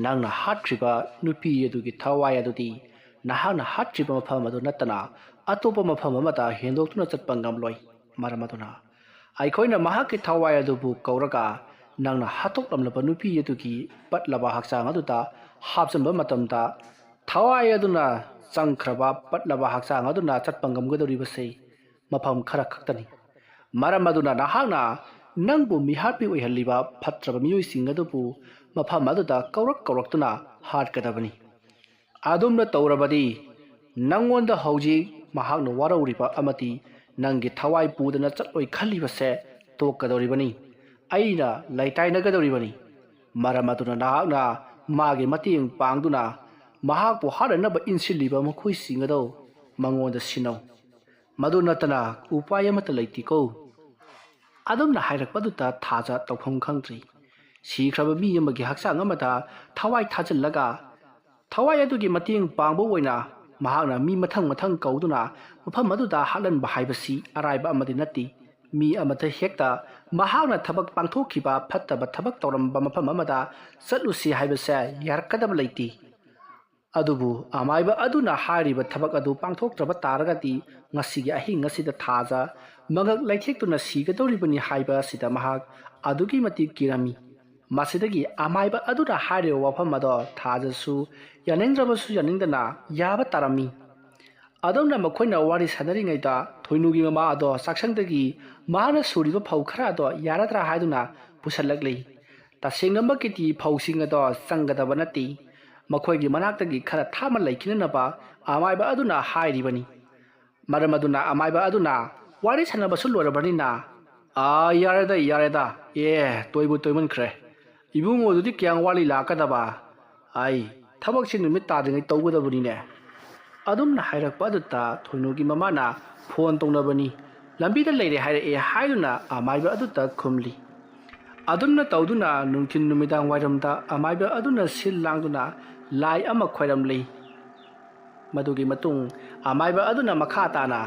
ꯅꯪꯅ ꯍꯥꯠꯈ꯭ꯔꯤꯕ ꯅꯨꯄꯤ ꯑꯗꯨꯒꯤ ꯊꯋꯥꯏ ꯑꯗꯨꯗꯤ ꯅꯍꯥꯛꯅ ꯍꯥꯠꯈ꯭ꯔꯤꯕ ꯃꯐꯝ ꯑꯗꯨ ꯅꯠꯇꯅ ꯑꯇꯣꯞꯄ ꯃꯐꯝ ꯑꯃꯗ ꯍꯦꯟꯗꯣꯛꯇꯨꯅ ꯆꯠꯄ ꯉꯝꯂꯣꯏ꯫ ꯃꯔꯝ ꯑꯗꯨꯅ ꯑꯩꯈꯣꯏꯅ ꯃꯍꯥꯛꯀꯤ ꯊꯋꯥꯏ ꯑꯗꯨꯕꯨ ꯀꯧꯔꯒ ꯅꯪꯅ ꯍꯥꯠꯇꯣꯛꯂꯝꯂꯕ ꯅꯨꯄꯤ ꯑꯗꯨꯒꯤ ꯄꯠꯂꯕ ꯍꯛꯆꯥꯡ ꯑꯗꯨꯗ ꯍꯥꯞꯆꯤꯟꯕ ꯃꯇꯝꯗ, ꯊꯋꯥꯏ ꯑꯗꯨꯅ ꯆꯪꯈ꯭ꯔꯕ ꯄꯠꯂꯕ ꯍꯛꯆꯥꯡ ꯑꯗꯨꯅ ꯆꯠꯄ ꯉꯝꯒꯗꯧꯔꯤꯕꯁꯤ ꯃꯐꯝ ꯈꯔ ꯈꯛꯇꯅꯤ꯫ ꯃꯔꯝ ꯑꯗꯨꯅ ꯅꯍꯥꯛꯅ ꯅꯪꯕꯨ ꯃꯤꯍꯥꯠꯄꯤ ꯑꯣꯏꯍꯜꯂꯤꯕ ꯐꯠꯇ꯭ꯔꯕ ꯃꯤꯑꯣꯏꯁꯤꯡ ꯑꯗꯨꯕꯨ ꯃꯐꯝ ꯑꯗꯨꯗ ꯀꯧꯔꯛ ꯀꯧꯔꯛꯇꯨꯅ ꯍꯥꯠꯀꯗꯕꯅꯤ꯫ ꯑꯗꯨꯝꯅ ꯇꯧꯔꯕꯗꯤ ꯅꯪꯉꯣꯟꯗ ꯍꯧꯖꯤꯛ ꯃꯍꯥꯛꯅ ꯋꯥꯔꯧꯔꯤꯕ ꯑꯃꯗꯤ ꯅꯪꯒꯤ ꯊꯋꯥꯏ ꯄꯨꯗꯅ ꯆꯠꯂꯣꯏ ꯈꯜꯂꯤꯕꯁꯦ ꯇꯣꯛꯀꯗꯧꯔꯤꯕꯅꯤ꯫ ꯑꯩꯅ ꯂꯩꯇꯥꯏꯅꯒꯗꯧꯔꯤꯕꯅꯤ꯫ ꯃꯔꯝ ꯑꯗꯨꯅ ꯅꯍꯥꯛꯅ ꯃꯥꯒꯤ ꯃꯇꯦꯡ ꯄꯥꯡꯗꯨꯅ ꯃꯍꯥꯛꯄꯨ ꯍꯥꯠꯅꯅꯕ ꯏꯟꯁꯤꯜꯂꯤꯕ ꯃꯈꯣꯏꯁꯤꯡ ꯑꯗꯨ ꯃꯉꯣꯟꯗ ꯁꯤꯟꯅꯧ꯫ ꯃꯗꯨ ꯅꯠꯇꯅ ꯎꯄꯥꯏ ꯑꯃꯠꯇ ꯂꯩꯇꯦꯀꯣ꯫" ꯑꯗꯨꯝꯅ ꯍꯥꯏꯔꯛꯄꯗꯨꯗ ꯊꯥꯖ ꯇꯧꯐꯝ ꯈꯪꯗ꯭ꯔꯤ꯫ ꯁꯤꯈ꯭ꯔꯕ ꯃꯤ ꯑꯃꯒꯤ ꯍꯛꯆꯥꯡ ꯑꯃꯗ ꯊꯋꯥꯏ ꯊꯥꯖꯤꯜꯂꯒ ꯊꯋꯥꯏ ꯑꯗꯨꯒꯤ ꯃꯇꯦꯡ ꯄꯥꯡꯕ ꯑꯣꯏꯅ ꯃꯍꯥꯛꯅ ꯃꯤ ꯃꯊꯪ ꯃꯊꯪ ꯀꯧꯗꯨꯅ ꯃꯐꯝ ꯑꯗꯨꯗ ꯍꯥꯠꯍꯟꯕ ꯍꯥꯏꯕꯁꯤ ꯑꯔꯥꯏꯕ ꯑꯃꯗꯤ ꯅꯠꯇꯦ꯫ ꯃꯤ ꯑꯃꯗ ꯍꯦꯛꯇ ꯃꯍꯥꯛꯅ ꯊꯕꯛ ꯄꯥꯡꯊꯣꯛꯈꯤꯕ ꯐꯠꯇꯕ ꯊꯕꯛ ꯇꯧꯔꯝꯕ ꯃꯐꯝ ꯑꯃꯗ ꯆꯠꯂꯨꯁꯤ ꯍꯥꯏꯕꯁꯦ ꯌꯥꯔꯛꯀꯗꯕ ꯂꯩꯇꯦ꯫ ꯑꯗꯨꯕꯨ ꯑꯃꯥꯏꯕ ꯑꯗꯨꯅ ꯍꯥꯏꯔꯤꯕ ꯊꯕꯛ ꯑꯗꯨ ꯄꯥꯡꯊꯣꯛꯇ꯭ꯔꯕ ꯇꯥꯔꯒꯗꯤ ꯉꯁꯤꯒꯤ ꯑꯍꯤꯡ ꯑꯁꯤꯗ ꯊꯥꯖ ꯃꯉꯛ ꯂꯩꯊꯦꯛꯇꯨꯅ ꯁꯤꯒꯗꯧꯔꯤꯕꯅꯤ ꯍꯥꯏꯕ ꯑꯁꯤꯗ ꯃꯍꯥꯛ ꯑꯗꯨꯛꯀꯤ ꯃꯇꯤꯛ ꯀꯤꯔꯝꯃꯤ꯫ ꯃꯁꯤꯗꯒꯤ ꯑꯃꯥꯏꯕ ꯑꯗꯨꯅ ꯍꯥꯏꯔꯤꯕ ꯋꯥꯐꯝ ꯑꯗꯣ ꯊꯥꯖꯁꯨ ꯌꯥꯅꯤꯡꯗ꯭ꯔꯕꯁꯨ ꯌꯥꯅꯤꯡꯗꯅ ꯌꯥꯕ ꯇꯥꯔꯝꯃꯤ꯫ ꯑꯗꯨꯝꯅ ꯃꯈꯣꯏꯅ ꯋꯥꯔꯤ ꯁꯥꯟꯅꯔꯤꯉꯩꯗ ꯊꯣꯏꯅꯨꯒꯤ ꯃꯃꯥ ꯑꯗꯣ ꯆꯥꯛꯁꯪꯗꯒꯤ ꯃꯍꯥꯛꯅ ꯁꯨꯔꯤꯕ ꯐꯧ ꯈꯔ ꯑꯗꯣ ꯌꯥꯔꯗ꯭ꯔꯥ ꯍꯥꯏꯗꯨꯅ ꯄꯨꯁꯜꯂꯛꯂꯤ꯫ ꯇꯁꯦꯡꯅꯃꯛꯀꯤꯗꯤ ꯐꯧꯁꯤꯡ ꯑꯗꯣ ꯆꯪꯒꯗꯕ ꯅꯠꯇꯦ꯫ ꯃꯈꯣꯏꯒꯤ ꯃꯅꯥꯛꯇꯒꯤ ꯈꯔ ꯊꯥꯃ ꯂꯩꯈꯤꯅꯅꯕ ꯑꯃꯥꯏꯕ ꯑꯗꯨꯅ ꯍꯥꯏꯔꯤꯕꯅꯤ꯫ ꯃꯔꯝ ꯑꯗꯨꯅ ꯑꯃꯥꯏꯕ ꯑꯗꯨꯅ ꯋꯥꯔꯤ ꯁꯥꯟꯅꯕꯁꯨ ꯂꯣꯏꯔꯕꯅꯤꯅ, "ꯑꯥ, ꯌꯥꯔꯦꯗ, ꯌꯥꯔꯦꯗ꯫ ꯑꯦ, ꯇꯣꯏꯕꯨ ꯇꯣꯏꯃꯟꯈ꯭ꯔꯦ꯫ ꯏꯕꯨꯡꯉꯣꯗꯨꯗꯤ ꯀꯌꯥꯝ ꯋꯥꯠꯂꯤ ꯂꯥꯛꯀꯗꯕ? ꯑꯩ ꯊꯕꯛꯁꯤ ꯅꯨꯃꯤꯠ ꯇꯥꯗ꯭ꯔꯤꯉꯩ ꯇꯧꯒꯗꯕꯅꯤꯅꯦ꯫" ꯑꯗꯨꯝꯅ ꯍꯥꯏꯔꯛꯄ ꯑꯗꯨꯗ ꯊꯣꯏꯅꯨꯒꯤ ꯃꯃꯥꯅ ꯐꯣꯟ ꯇꯧꯅꯕꯅꯤ, ꯂꯝꯕꯤꯗ ꯂꯩꯔꯦ ꯍꯥꯏꯔꯛꯑꯦ ꯍꯥꯏꯗꯨꯅ ꯑꯃꯥꯏꯕ ꯑꯗꯨꯗ ꯈꯨꯝꯂꯤ꯫ ꯑꯗꯨꯝꯅ ꯇꯧꯗꯨꯅ ꯅꯨꯡꯊꯤꯜ ꯅꯨꯃꯤꯗꯥꯡ ꯋꯥꯏꯔꯝꯗ ꯑꯃꯥꯏꯕ ꯑꯗꯨꯅ ꯁꯤꯜ ꯂꯥꯡꯗꯨꯅ ꯂꯥꯏ ꯑꯃ ꯈꯣꯏꯔꯝꯂꯤ꯫ ꯃꯗꯨꯒꯤ ꯃꯇꯨꯡ ꯑꯃꯥꯏꯕ ꯑꯗꯨꯅ ꯃꯈꯥ ꯇꯥꯅ,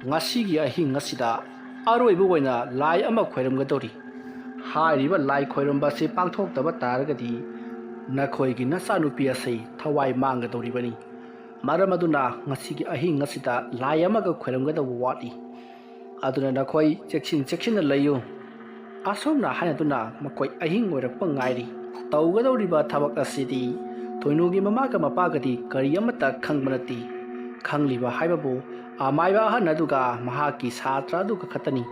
"ꯉꯁꯤꯒꯤ ꯑꯍꯤꯡ ꯑꯁꯤꯗ ꯑꯔꯣꯏꯕ ꯑꯣꯏꯅ ꯂꯥꯏ ꯑꯃ ꯈꯣꯏꯔꯝꯒꯗꯧꯔꯤ꯫ ꯍꯥꯏꯔꯤꯕ ꯂꯥꯏ ꯈꯣꯏꯔꯝꯕ ꯑꯁꯤ ꯄꯥꯡꯊꯣꯛꯇꯕ ꯇꯥꯔꯒꯗꯤ ꯅꯈꯣꯏꯒꯤ ꯅꯆꯥꯅꯨꯄꯤ ꯑꯁꯤ ꯊꯋꯥꯏ ꯃꯥꯡꯒꯗꯧꯔꯤꯕꯅꯤ꯫ ꯃꯔꯝ ꯑꯗꯨꯅ ꯉꯁꯤꯒꯤ ꯑꯍꯤꯡ ꯑꯁꯤꯗ ꯂꯥꯏ ꯑꯃꯒ ꯈꯣꯏꯔꯝꯒꯗꯧꯕ ꯋꯥꯠꯂꯤ꯫ ꯑꯗꯨꯅ ꯅꯈꯣꯏ ꯆꯦꯛꯁꯤꯟ ꯆꯦꯛꯁꯤꯟꯅ ꯂꯩꯌꯨ"꯫ ꯑꯁꯨꯝꯅ ꯍꯥꯏꯅꯗꯨꯅ ꯃꯈꯣꯏ ꯑꯍꯤꯡ ꯑꯣꯏꯔꯛꯄ ꯉꯥꯏꯔꯤ꯫ ꯇꯧꯒꯗꯧꯔꯤꯕ ꯊꯕꯛ ꯑꯁꯤꯗꯤ ꯊꯣꯏꯅꯨꯒꯤ ꯃꯃꯥꯒ ꯃꯄꯥꯒꯗꯤ ꯀꯔꯤ ꯑꯃꯠꯇ ꯈꯪꯕ ꯅꯠꯇꯦ꯫ ꯈꯪꯂꯤꯕ ꯍꯥꯏꯕꯕꯨ ꯑꯃꯥꯏꯕ ꯑꯍꯟ ꯑꯗꯨꯒ ꯃꯍꯥꯛꯀꯤ ꯁꯥꯇ꯭ꯔ ꯑꯗꯨꯒ ꯈꯛꯇꯅꯤ꯫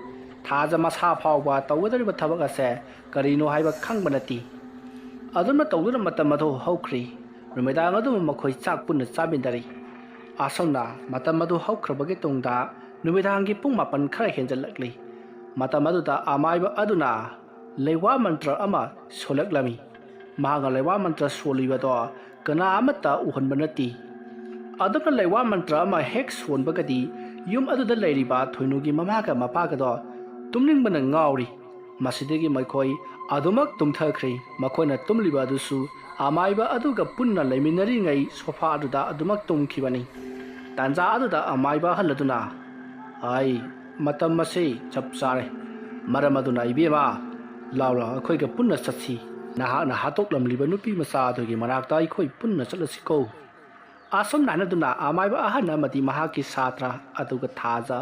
ꯊꯥꯖ ꯃꯁꯥ ꯐꯥꯎꯕ ꯇꯧꯒꯗꯧꯔꯤꯕ ꯊꯕꯛ ꯑꯁꯦ ꯀꯔꯤꯅꯣ ꯍꯥꯏꯕ ꯈꯪꯕ ꯅꯠꯇꯦ꯫ ꯑꯗꯨꯝꯅ ꯇꯧꯗꯨꯅ ꯃꯇꯝ ꯑꯗꯨ ꯍꯧꯈ꯭ꯔꯤ꯫ ꯅꯨꯃꯤꯗꯥꯡ ꯑꯗꯨꯃ ꯃꯈꯣꯏ ꯆꯥꯛ ꯄꯨꯟꯅ ꯆꯥꯃꯤꯟꯅꯔꯤ꯫ ꯑꯁꯨꯝꯅ ꯃꯇꯝ ꯑꯗꯨ ꯍꯧꯈ꯭ꯔꯕꯒꯤ ꯇꯨꯡꯗ ꯅꯨꯃꯤꯗꯥꯡꯒꯤ ꯄꯨꯡ ꯃꯥꯄꯟ ꯈꯔ ꯍꯦꯟꯖꯜꯂꯛꯂꯤ꯫ ꯃꯇꯝ ꯑꯗꯨꯗ ꯑꯃꯥꯏꯕ ꯑꯗꯨꯅ ꯂꯩꯋꯥ ꯃꯟꯇ꯭ꯔ ꯑꯃ ꯁꯣꯜꯂꯛꯂꯝꯃꯤ꯫ ꯃꯍꯥꯛꯅ ꯂꯩꯋꯥ ꯃꯟꯇ꯭ꯔ ꯁꯣꯜꯂꯤꯕꯗꯣ ꯀꯅꯥ ꯑꯃꯠꯇ ꯎꯍꯟꯕ ꯅꯠꯇꯦ꯫ ꯑꯗꯨꯝꯅ ꯂꯩꯋꯥ ꯃꯟꯇ꯭ꯔ ꯑꯃ ꯍꯦꯛ ꯁꯣꯟꯕꯒꯗꯤ ꯌꯨꯝ ꯑꯗꯨꯗ ꯂꯩꯔꯤꯕ ꯊꯣꯏꯅꯨꯒꯤ ꯃꯃꯥꯒ ꯃꯄꯥꯒꯗꯣ ꯇꯨꯝꯅꯤꯡꯕꯅ ꯉꯥꯎꯔꯤ꯫ ꯃꯁꯤꯗꯒꯤ ꯃꯈꯣꯏ ꯑꯗꯨꯃꯛ ꯇꯨꯝꯊꯈ꯭ꯔꯦ꯫ ꯃꯈꯣꯏꯅ ꯇꯨꯝꯂꯤꯕ ꯑꯗꯨꯁꯨ ꯑꯃꯥꯏꯕ ꯑꯗꯨꯒ ꯄꯨꯟꯅ ꯂꯩꯃꯤꯟꯅꯔꯤꯉꯩ ꯁꯣꯐꯥ ꯑꯗꯨꯗ ꯑꯗꯨꯃꯛ ꯇꯨꯝꯈꯤꯕꯅꯤ꯫ ꯇꯥꯟꯖꯥ ꯑꯗꯨꯗ ꯑꯃꯥꯏꯕ ꯑꯍꯜ ꯑꯗꯨꯅ, "ꯑꯩ ꯃꯇꯝ ꯑꯁꯤ ꯆꯞ ꯆꯥꯔꯦ꯫ ꯃꯔꯝ ꯑꯗꯨꯅ ꯏꯕꯦꯝꯃ, ꯂꯥꯎ ꯂꯥꯎ ꯑꯩꯈꯣꯏꯒ ꯄꯨꯟꯅ ꯆꯠꯁꯤ꯫ ꯅꯍꯥꯛꯅ ꯍꯥꯠꯇꯣꯛꯂꯝꯂꯤꯕ ꯅꯨꯄꯤ ꯃꯆꯥ ꯑꯗꯨꯒꯤ ꯃꯅꯥꯛꯇ ꯑꯩꯈꯣꯏ ꯄꯨꯟꯅ ꯆꯠꯂꯁꯤꯀꯣ"꯫ ꯑꯁꯨꯝꯅ ꯍꯥꯏꯅꯗꯨꯅ ꯑꯃꯥꯏꯕ ꯑꯍꯟ ꯑꯃꯗꯤ ꯃꯍꯥꯛꯀꯤ ꯁꯥꯇ꯭ꯔ ꯑꯗꯨꯒ ꯊꯥꯖ,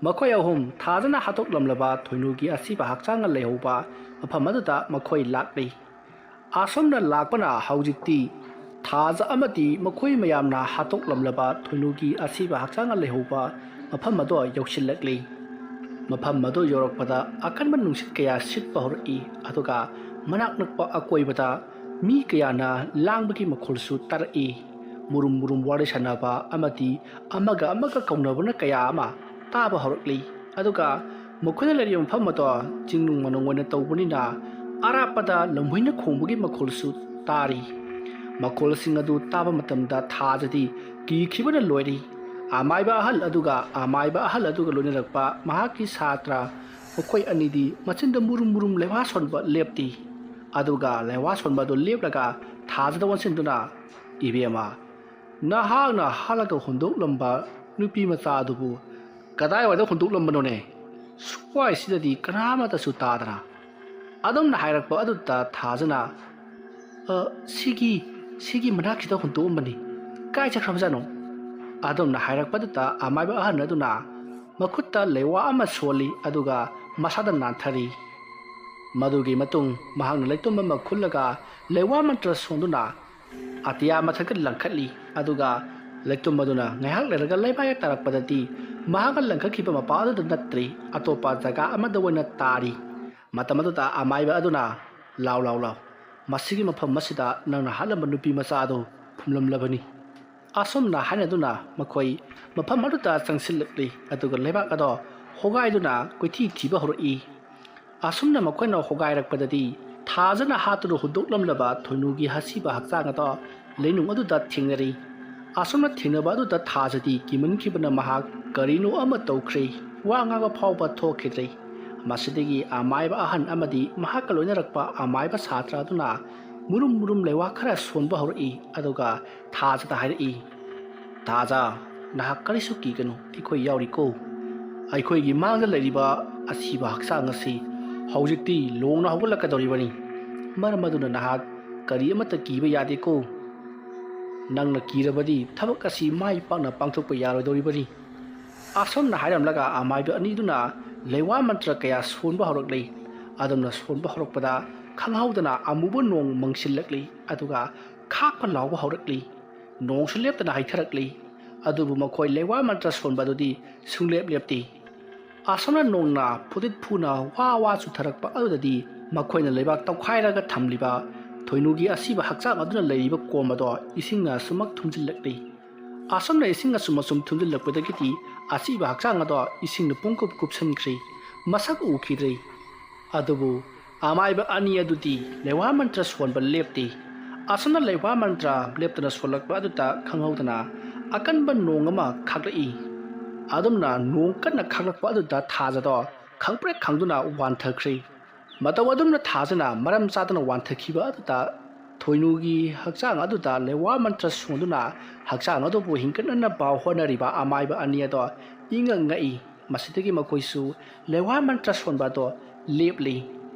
ꯃꯈꯣꯏ ꯑꯍꯨꯝ ꯊꯥꯖꯅ ꯍꯥꯠꯇꯣꯛꯂꯝꯂꯕ ꯊꯣꯏꯅꯨꯒꯤ ꯑꯁꯤꯕ ꯍꯛꯆꯥꯡꯅ ꯂꯩꯍꯧꯕ ꯃꯐꯝ ꯑꯗꯨꯗ ꯃꯈꯣꯏ ꯂꯥꯛꯂꯤ꯫ ꯑꯁꯨꯝꯅ ꯂꯥꯛꯄꯅ ꯍꯧꯖꯤꯛꯇꯤ ꯊꯥꯖ ꯑꯃꯗꯤ ꯃꯈꯣꯏ ꯃꯌꯥꯝꯅ ꯍꯥꯠꯇꯣꯛꯂꯝꯂꯕ ꯊꯣꯏꯅꯨꯒꯤ ꯑꯁꯤꯕ ꯍꯛꯆꯥꯡꯅ ꯂꯩꯍꯧꯕ ꯃꯐꯝ ꯑꯗꯨ ꯌꯧꯁꯤꯜꯂꯛꯂꯤ꯫ ꯃꯐꯝ ꯑꯗꯨ ꯌꯧꯔꯛꯄꯗ ꯑꯀꯟꯕ ꯅꯨꯡꯁꯤꯠ ꯀꯌꯥ ꯁꯤꯠꯄ ꯍꯧꯔꯛꯏ, ꯑꯗꯨꯒ ꯃꯅꯥꯛ ꯅꯛꯄ ꯑꯀꯣꯏꯕꯗ ꯃꯤ ꯀꯌꯥꯅ ꯂꯥꯡꯕꯒꯤ ꯃꯈꯣꯜꯁꯨ ꯇꯥꯔꯛꯏ꯫ ꯃꯨꯔꯨꯝ ꯃꯨꯔꯨꯝ ꯋꯥꯔꯤ ꯁꯥꯟꯅꯕ ꯑꯃꯗꯤ ꯑꯃꯒ ꯑꯃꯒ ꯀꯧꯅꯕꯅ ꯀꯌꯥ ꯑꯃ ꯇꯥꯕ ꯍꯧꯔꯛꯂꯤ꯫ ꯑꯗꯨꯒ ꯃꯈꯣꯏꯅ ꯂꯩꯔꯤꯕ ꯃꯐꯝ ꯑꯗꯣ ꯆꯤꯡꯅꯨꯡ ꯃꯥꯅꯨꯡ ꯑꯣꯏꯅ ꯇꯧꯕꯅꯤꯅ ꯑꯔꯥꯞꯄꯗ ꯂꯝꯍꯨꯏꯅ ꯈꯣꯡꯕꯒꯤ ꯃꯈꯣꯜꯁꯨ ꯇꯥꯔꯤ꯫ ꯃꯈꯣꯜꯁꯤꯡ ꯑꯗꯨ ꯇꯥꯕ ꯃꯇꯝꯗ ꯊꯥꯖꯗꯤ ꯀꯤꯈꯤꯕꯅ ꯂꯣꯏꯔꯤ꯫ ꯑꯃꯥꯏꯕ ꯑꯍꯜ ꯑꯗꯨꯒ ꯑꯃꯥꯏꯕ ꯑꯍꯜ ꯑꯗꯨꯒ ꯂꯣꯏꯅꯔꯛꯄ ꯃꯍꯥꯛꯀꯤ ꯁꯥꯇ꯭ꯔ ꯃꯈꯣꯏ ꯑꯅꯤꯗꯤ ꯃꯆꯤꯟꯗ ꯃꯨꯔꯨꯝ ꯃꯨꯔꯨꯝ ꯂꯩꯋꯥ ꯁꯣꯟꯕ ꯂꯦꯞꯇꯦ꯫ ꯑꯗꯨꯒ ꯂꯩꯋꯥ ꯁꯣꯟꯕ ꯑꯗꯨ ꯂꯦꯞꯂꯒ ꯊꯥꯖꯗ ꯑꯣꯟꯁꯤꯟꯗꯨꯅ, "ꯏꯕꯦꯝꯃ, ꯅꯍꯥꯛꯅ ꯍꯥꯠꯂꯒ ꯍꯨꯟꯗꯣꯛꯂꯝꯕ ꯅꯨꯄꯤ ꯃꯆꯥ ꯑꯗꯨꯕꯨ ꯀꯗꯥꯏꯋꯥꯏꯗ ꯍꯨꯟꯗꯣꯛꯂꯝꯕꯅꯣꯅꯦ? ꯁ꯭ꯋꯥꯏꯁꯤꯗꯗꯤ ꯀꯅꯥꯃꯠꯇꯁꯨ ꯇꯥꯗꯅ?" ꯑꯗꯨꯝꯅ ꯍꯥꯏꯔꯛꯄ ꯑꯗꯨꯗ ꯊꯥꯖꯅ, "ꯑ, ꯁꯤꯒꯤ, ꯁꯤꯒꯤ ꯃꯅꯥꯛꯁꯤꯗ ꯍꯨꯟꯗꯣꯛꯑꯝꯕꯅꯤ꯫ ꯀꯥꯏ ꯆꯠꯈ꯭ꯔꯕꯖꯥꯠꯅꯣ?" ꯑꯗꯨꯝꯅ ꯍꯥꯏꯔꯛꯄꯗꯨꯗ ꯑꯃꯥꯏꯕ ꯑꯍꯟ ꯑꯗꯨꯅ ꯃꯈꯨꯠꯇ ꯂꯩꯋꯥ ꯑꯃ ꯁꯣꯜꯂꯤ, ꯑꯗꯨꯒ ꯃꯁꯥꯗ ꯅꯥꯟꯊꯔꯤ꯫ ꯃꯗꯨꯒꯤ ꯃꯇꯨꯡ ꯃꯍꯥꯛꯅ ꯂꯩꯇꯨꯝ ꯑꯃ ꯈꯨꯜꯂꯒ ꯂꯩꯋꯥ ꯃꯟꯇ꯭ꯔ ꯁꯣꯟꯗꯨꯅ ꯑꯇꯤꯌꯥ ꯃꯊꯛꯇ ꯂꯪꯈꯠꯂꯤ, ꯑꯗꯨꯒ ꯂꯩꯇꯨꯝ ꯑꯗꯨꯅ ꯉꯥꯏꯍꯥꯛ ꯂꯩꯔꯒ ꯂꯩꯃꯥꯏ ꯍꯦꯛ ꯇꯥꯔꯛꯄꯗꯗꯤ ꯃꯍꯥꯛꯅ ꯂꯪꯈꯠꯈꯤꯕ ꯃꯄꯥ ꯑꯗꯨꯗ ꯅꯠꯇ꯭ꯔꯤ, ꯑꯇꯣꯞꯄ ꯖꯒꯥ ꯑꯃꯗ ꯑꯣꯏꯅ ꯇꯥꯔꯤ꯫ ꯃꯇꯝ ꯑꯗꯨꯗ ꯑꯃꯥꯏꯕ ꯑꯗꯨꯅ, "ꯂꯥꯎ, ꯂꯥꯎ, ꯂꯥꯎ, ꯃꯁꯤꯒꯤ ꯃꯐꯝ ꯑꯁꯤꯗ ꯅꯪꯅ ꯍꯥꯠꯂꯝꯕ ꯅꯨꯄꯤ ꯃꯆꯥ ꯑꯗꯨ ꯐꯨꯝꯂꯝꯂꯕꯅꯤ꯫" ꯑꯁꯨꯝꯅ ꯍꯥꯏꯅꯗꯨꯅ ꯃꯈꯣꯏ ꯃꯐꯝ ꯑꯗꯨꯗ ꯆꯪꯁꯤꯜꯂꯛꯂꯤ, ꯑꯗꯨꯒ ꯂꯩꯕꯥꯛ ꯑꯗꯣ ꯍꯣꯒꯥꯏꯗꯨꯅ ꯀꯣꯏꯊꯤ ꯊꯤꯕ ꯍꯧꯔꯛꯏ꯫ ꯑꯁꯨꯝꯅ ꯃꯈꯣꯏꯅ ꯍꯣꯒꯥꯏꯔꯛꯄꯗꯗꯤ ꯊꯥꯖꯅ ꯍꯥꯠꯇꯨꯅ ꯍꯨꯟꯗꯣꯛꯂꯝꯂꯕ ꯊꯣꯏꯅꯨꯒꯤ ꯑꯁꯤꯕ ꯍꯛꯆꯥꯡ ꯑꯗꯣ ꯂꯩꯅꯨꯡ ꯑꯗꯨꯗ ꯊꯦꯡꯅꯔꯤ꯫ ꯑꯁꯨꯝꯅ ꯊꯦꯡꯅꯕ ꯑꯗꯨꯗ ꯊꯥꯖꯗꯤ ꯀꯤꯃꯟꯈꯤꯕꯅ ꯃꯍꯥꯛ ꯀꯔꯤꯅꯣ ꯑꯃ ꯇꯧꯈ꯭ꯔꯦ꯫ ꯋꯥ ꯉꯥꯡꯕ ꯐꯥꯎꯕ ꯊꯣꯛꯈꯤꯗ꯭ꯔꯦ꯫ ꯃꯁꯤꯗꯒꯤ ꯑꯃꯥꯏꯕ ꯑꯍꯟ ꯑꯃꯗꯤ ꯃꯍꯥꯛꯀ ꯂꯣꯏꯅꯔꯛꯄ ꯑꯃꯥꯏꯕ ꯁꯥꯇ꯭ꯔ ꯑꯗꯨꯅ ꯃꯨꯔꯨꯝ ꯃꯨꯔꯨꯝ ꯂꯩꯋꯥ ꯈꯔ ꯁꯣꯟꯕ ꯍꯧꯔꯛꯏ, ꯑꯗꯨꯒ ꯊꯥꯖꯗ ꯍꯥꯏꯔꯛꯏ, "ꯊꯥꯖ, ꯅꯍꯥꯛ ꯀꯔꯤꯁꯨ ꯀꯤꯒꯅꯨ, ꯑꯩꯈꯣꯏ ꯌꯥꯎꯔꯤꯀꯣ꯫ ꯑꯩꯈꯣꯏꯒꯤ ꯃꯥꯡꯗ ꯂꯩꯔꯤꯕ ꯑꯁꯤꯕ ꯍꯛꯆꯥꯡ ꯑꯁꯤ ꯍꯧꯖꯤꯛꯇꯤ ꯂꯣꯡꯅ ꯍꯧꯒꯠꯂꯛꯀꯗꯧꯔꯤꯕꯅꯤ꯫ ꯃꯔꯝ ꯑꯗꯨꯅ ꯅꯍꯥꯛ ꯀꯔꯤ ꯑꯃꯠꯇ ꯀꯤꯕ ꯌꯥꯗꯦꯀꯣ꯫ ꯅꯪꯅ ꯀꯤꯔꯕꯗꯤ ꯊꯕꯛ ꯑꯁꯤ ꯃꯥꯏ ꯄꯥꯛꯅ ꯄꯥꯡꯊꯣꯛꯄ ꯌꯥꯔꯣꯏꯗꯧꯔꯤꯕꯅꯤ꯫" ꯑꯁꯨꯝꯅ ꯍꯥꯏꯔꯝꯂꯒ ꯑꯃꯥꯏꯕ ꯑꯅꯤꯗꯨꯅ ꯂꯩꯋꯥ ꯃꯟꯇ꯭ꯔ ꯀꯌꯥ ꯁꯣꯟꯕ ꯍꯧꯔꯛꯂꯤ꯫ ꯑꯗꯨꯝꯅ ꯁꯣꯟꯕ ꯍꯧꯔꯛꯄꯗ ꯈꯪꯍꯧꯗꯅ ꯑꯃꯨꯕ ꯅꯣꯡ ꯃꯪꯁꯤꯜꯂꯛꯂꯤ, ꯑꯗꯨꯒ ꯈꯥꯛꯄ ꯂꯥꯎꯕ ꯍꯧꯔꯛꯂꯤ꯫ ꯅꯣꯡꯁꯨ ꯂꯦꯞꯇꯅ ꯍꯩꯊꯔꯛꯂꯤ꯫ ꯑꯗꯨꯕꯨ ꯃꯈꯣꯏ ꯂꯩꯋꯥ ꯃꯟꯇ꯭ꯔ ꯁꯣꯟꯕ ꯑꯗꯨꯗꯤ ꯁꯨꯡꯂꯦꯞ ꯂꯦꯞꯇꯦ꯫ ꯑꯁꯨꯝꯅ ꯅꯣꯡꯅ ꯐꯨꯗꯤꯠ ꯐꯨꯅ ꯋꯥ ꯋꯥ ꯆꯨꯊꯔꯛꯄ ꯑꯗꯨꯗꯗꯤ ꯃꯈꯣꯏꯅ ꯂꯩꯕꯥꯛ ꯇꯧꯈꯥꯏꯔꯒ ꯊꯝꯂꯤꯕ ꯊꯣꯏꯅꯨꯒꯤ ꯑꯁꯤꯕ ꯍꯛꯆꯥꯡ ꯑꯗꯨꯅ ꯂꯩꯔꯤꯕ ꯀꯣꯝ ꯑꯗꯣ ꯏꯁꯤꯡꯅ ꯑꯁꯨꯃꯛ ꯊꯨꯝꯖꯤꯜꯂꯛꯂꯤ꯫ ꯑꯁꯨꯝꯅ ꯏꯁꯤꯡ ꯑꯁꯨꯝ ꯑꯁꯨꯝ ꯊꯨꯝꯖꯤꯜꯂꯛꯄꯗꯒꯤꯗꯤ ꯑꯁꯤꯕ ꯍꯛꯆꯥꯡ ꯑꯗꯣ ꯏꯁꯤꯡꯅ ꯄꯨꯡꯀꯨꯞ ꯀꯨꯞꯁꯤꯟꯈ꯭ꯔꯦ꯫ ꯃꯁꯛ ꯎꯈꯤꯗ꯭ꯔꯦ꯫ ꯑꯗꯨꯕꯨ ꯑꯃꯥꯏꯕ ꯑꯅꯤ ꯑꯗꯨꯗꯤ ꯂꯩꯋꯥ ꯃꯟꯇ꯭ꯔ ꯁꯣꯟꯕ ꯂꯦꯞꯇꯦ꯫ ꯑꯁꯨꯝꯅ ꯂꯩꯋꯥ ꯃꯟꯇ꯭ꯔ ꯂꯦꯞꯇꯅ ꯁꯣꯜꯂꯛꯄ ꯑꯗꯨꯗ ꯈꯪꯍꯧꯗꯅ ꯑꯀꯟꯕ ꯅꯣꯡ ꯑꯃ ꯈꯥꯛꯂꯛꯏ꯫ ꯑꯗꯨꯝꯅ ꯅꯣꯡ ꯀꯟꯅ ꯈꯥꯛꯂꯛꯄ ꯑꯗꯨꯗ ꯊꯥꯖꯗꯣ ꯈꯪꯄ꯭ꯔꯦꯛ ꯈꯪꯗꯨꯅ ꯋꯥꯟꯊꯈ꯭ꯔꯦ꯫ ꯃꯇꯧ ꯑꯗꯨꯝꯅ ꯊꯥꯖꯅ ꯃꯔꯝ ꯆꯥꯗꯅ ꯋꯥꯟꯊꯈꯤꯕ ꯑꯗꯨꯗ ꯊꯣꯏꯅꯨꯒꯤ ꯍꯛꯆꯥꯡ ꯑꯗꯨꯗ ꯂꯩꯋꯥ ꯃꯟꯇ꯭ꯔ ꯁꯣꯟꯗꯨꯅ ꯍꯛꯆꯥꯡ ꯑꯗꯨꯕꯨ ꯍꯤꯡꯒꯠꯅꯅꯕ ꯍꯣꯠꯅꯔꯤꯕ ꯑꯃꯥꯏꯕ ꯑꯅꯤ ꯑꯗꯣ ꯏꯉꯛ ꯉꯛꯏ꯫ ꯃꯁꯤꯗꯒꯤ ꯃꯈꯣꯏꯁꯨ ꯂꯩꯋꯥ ꯃꯟꯇ꯭ꯔ ꯁꯣꯟꯕ ꯑꯗꯣ ꯂꯦꯞꯂꯤ꯫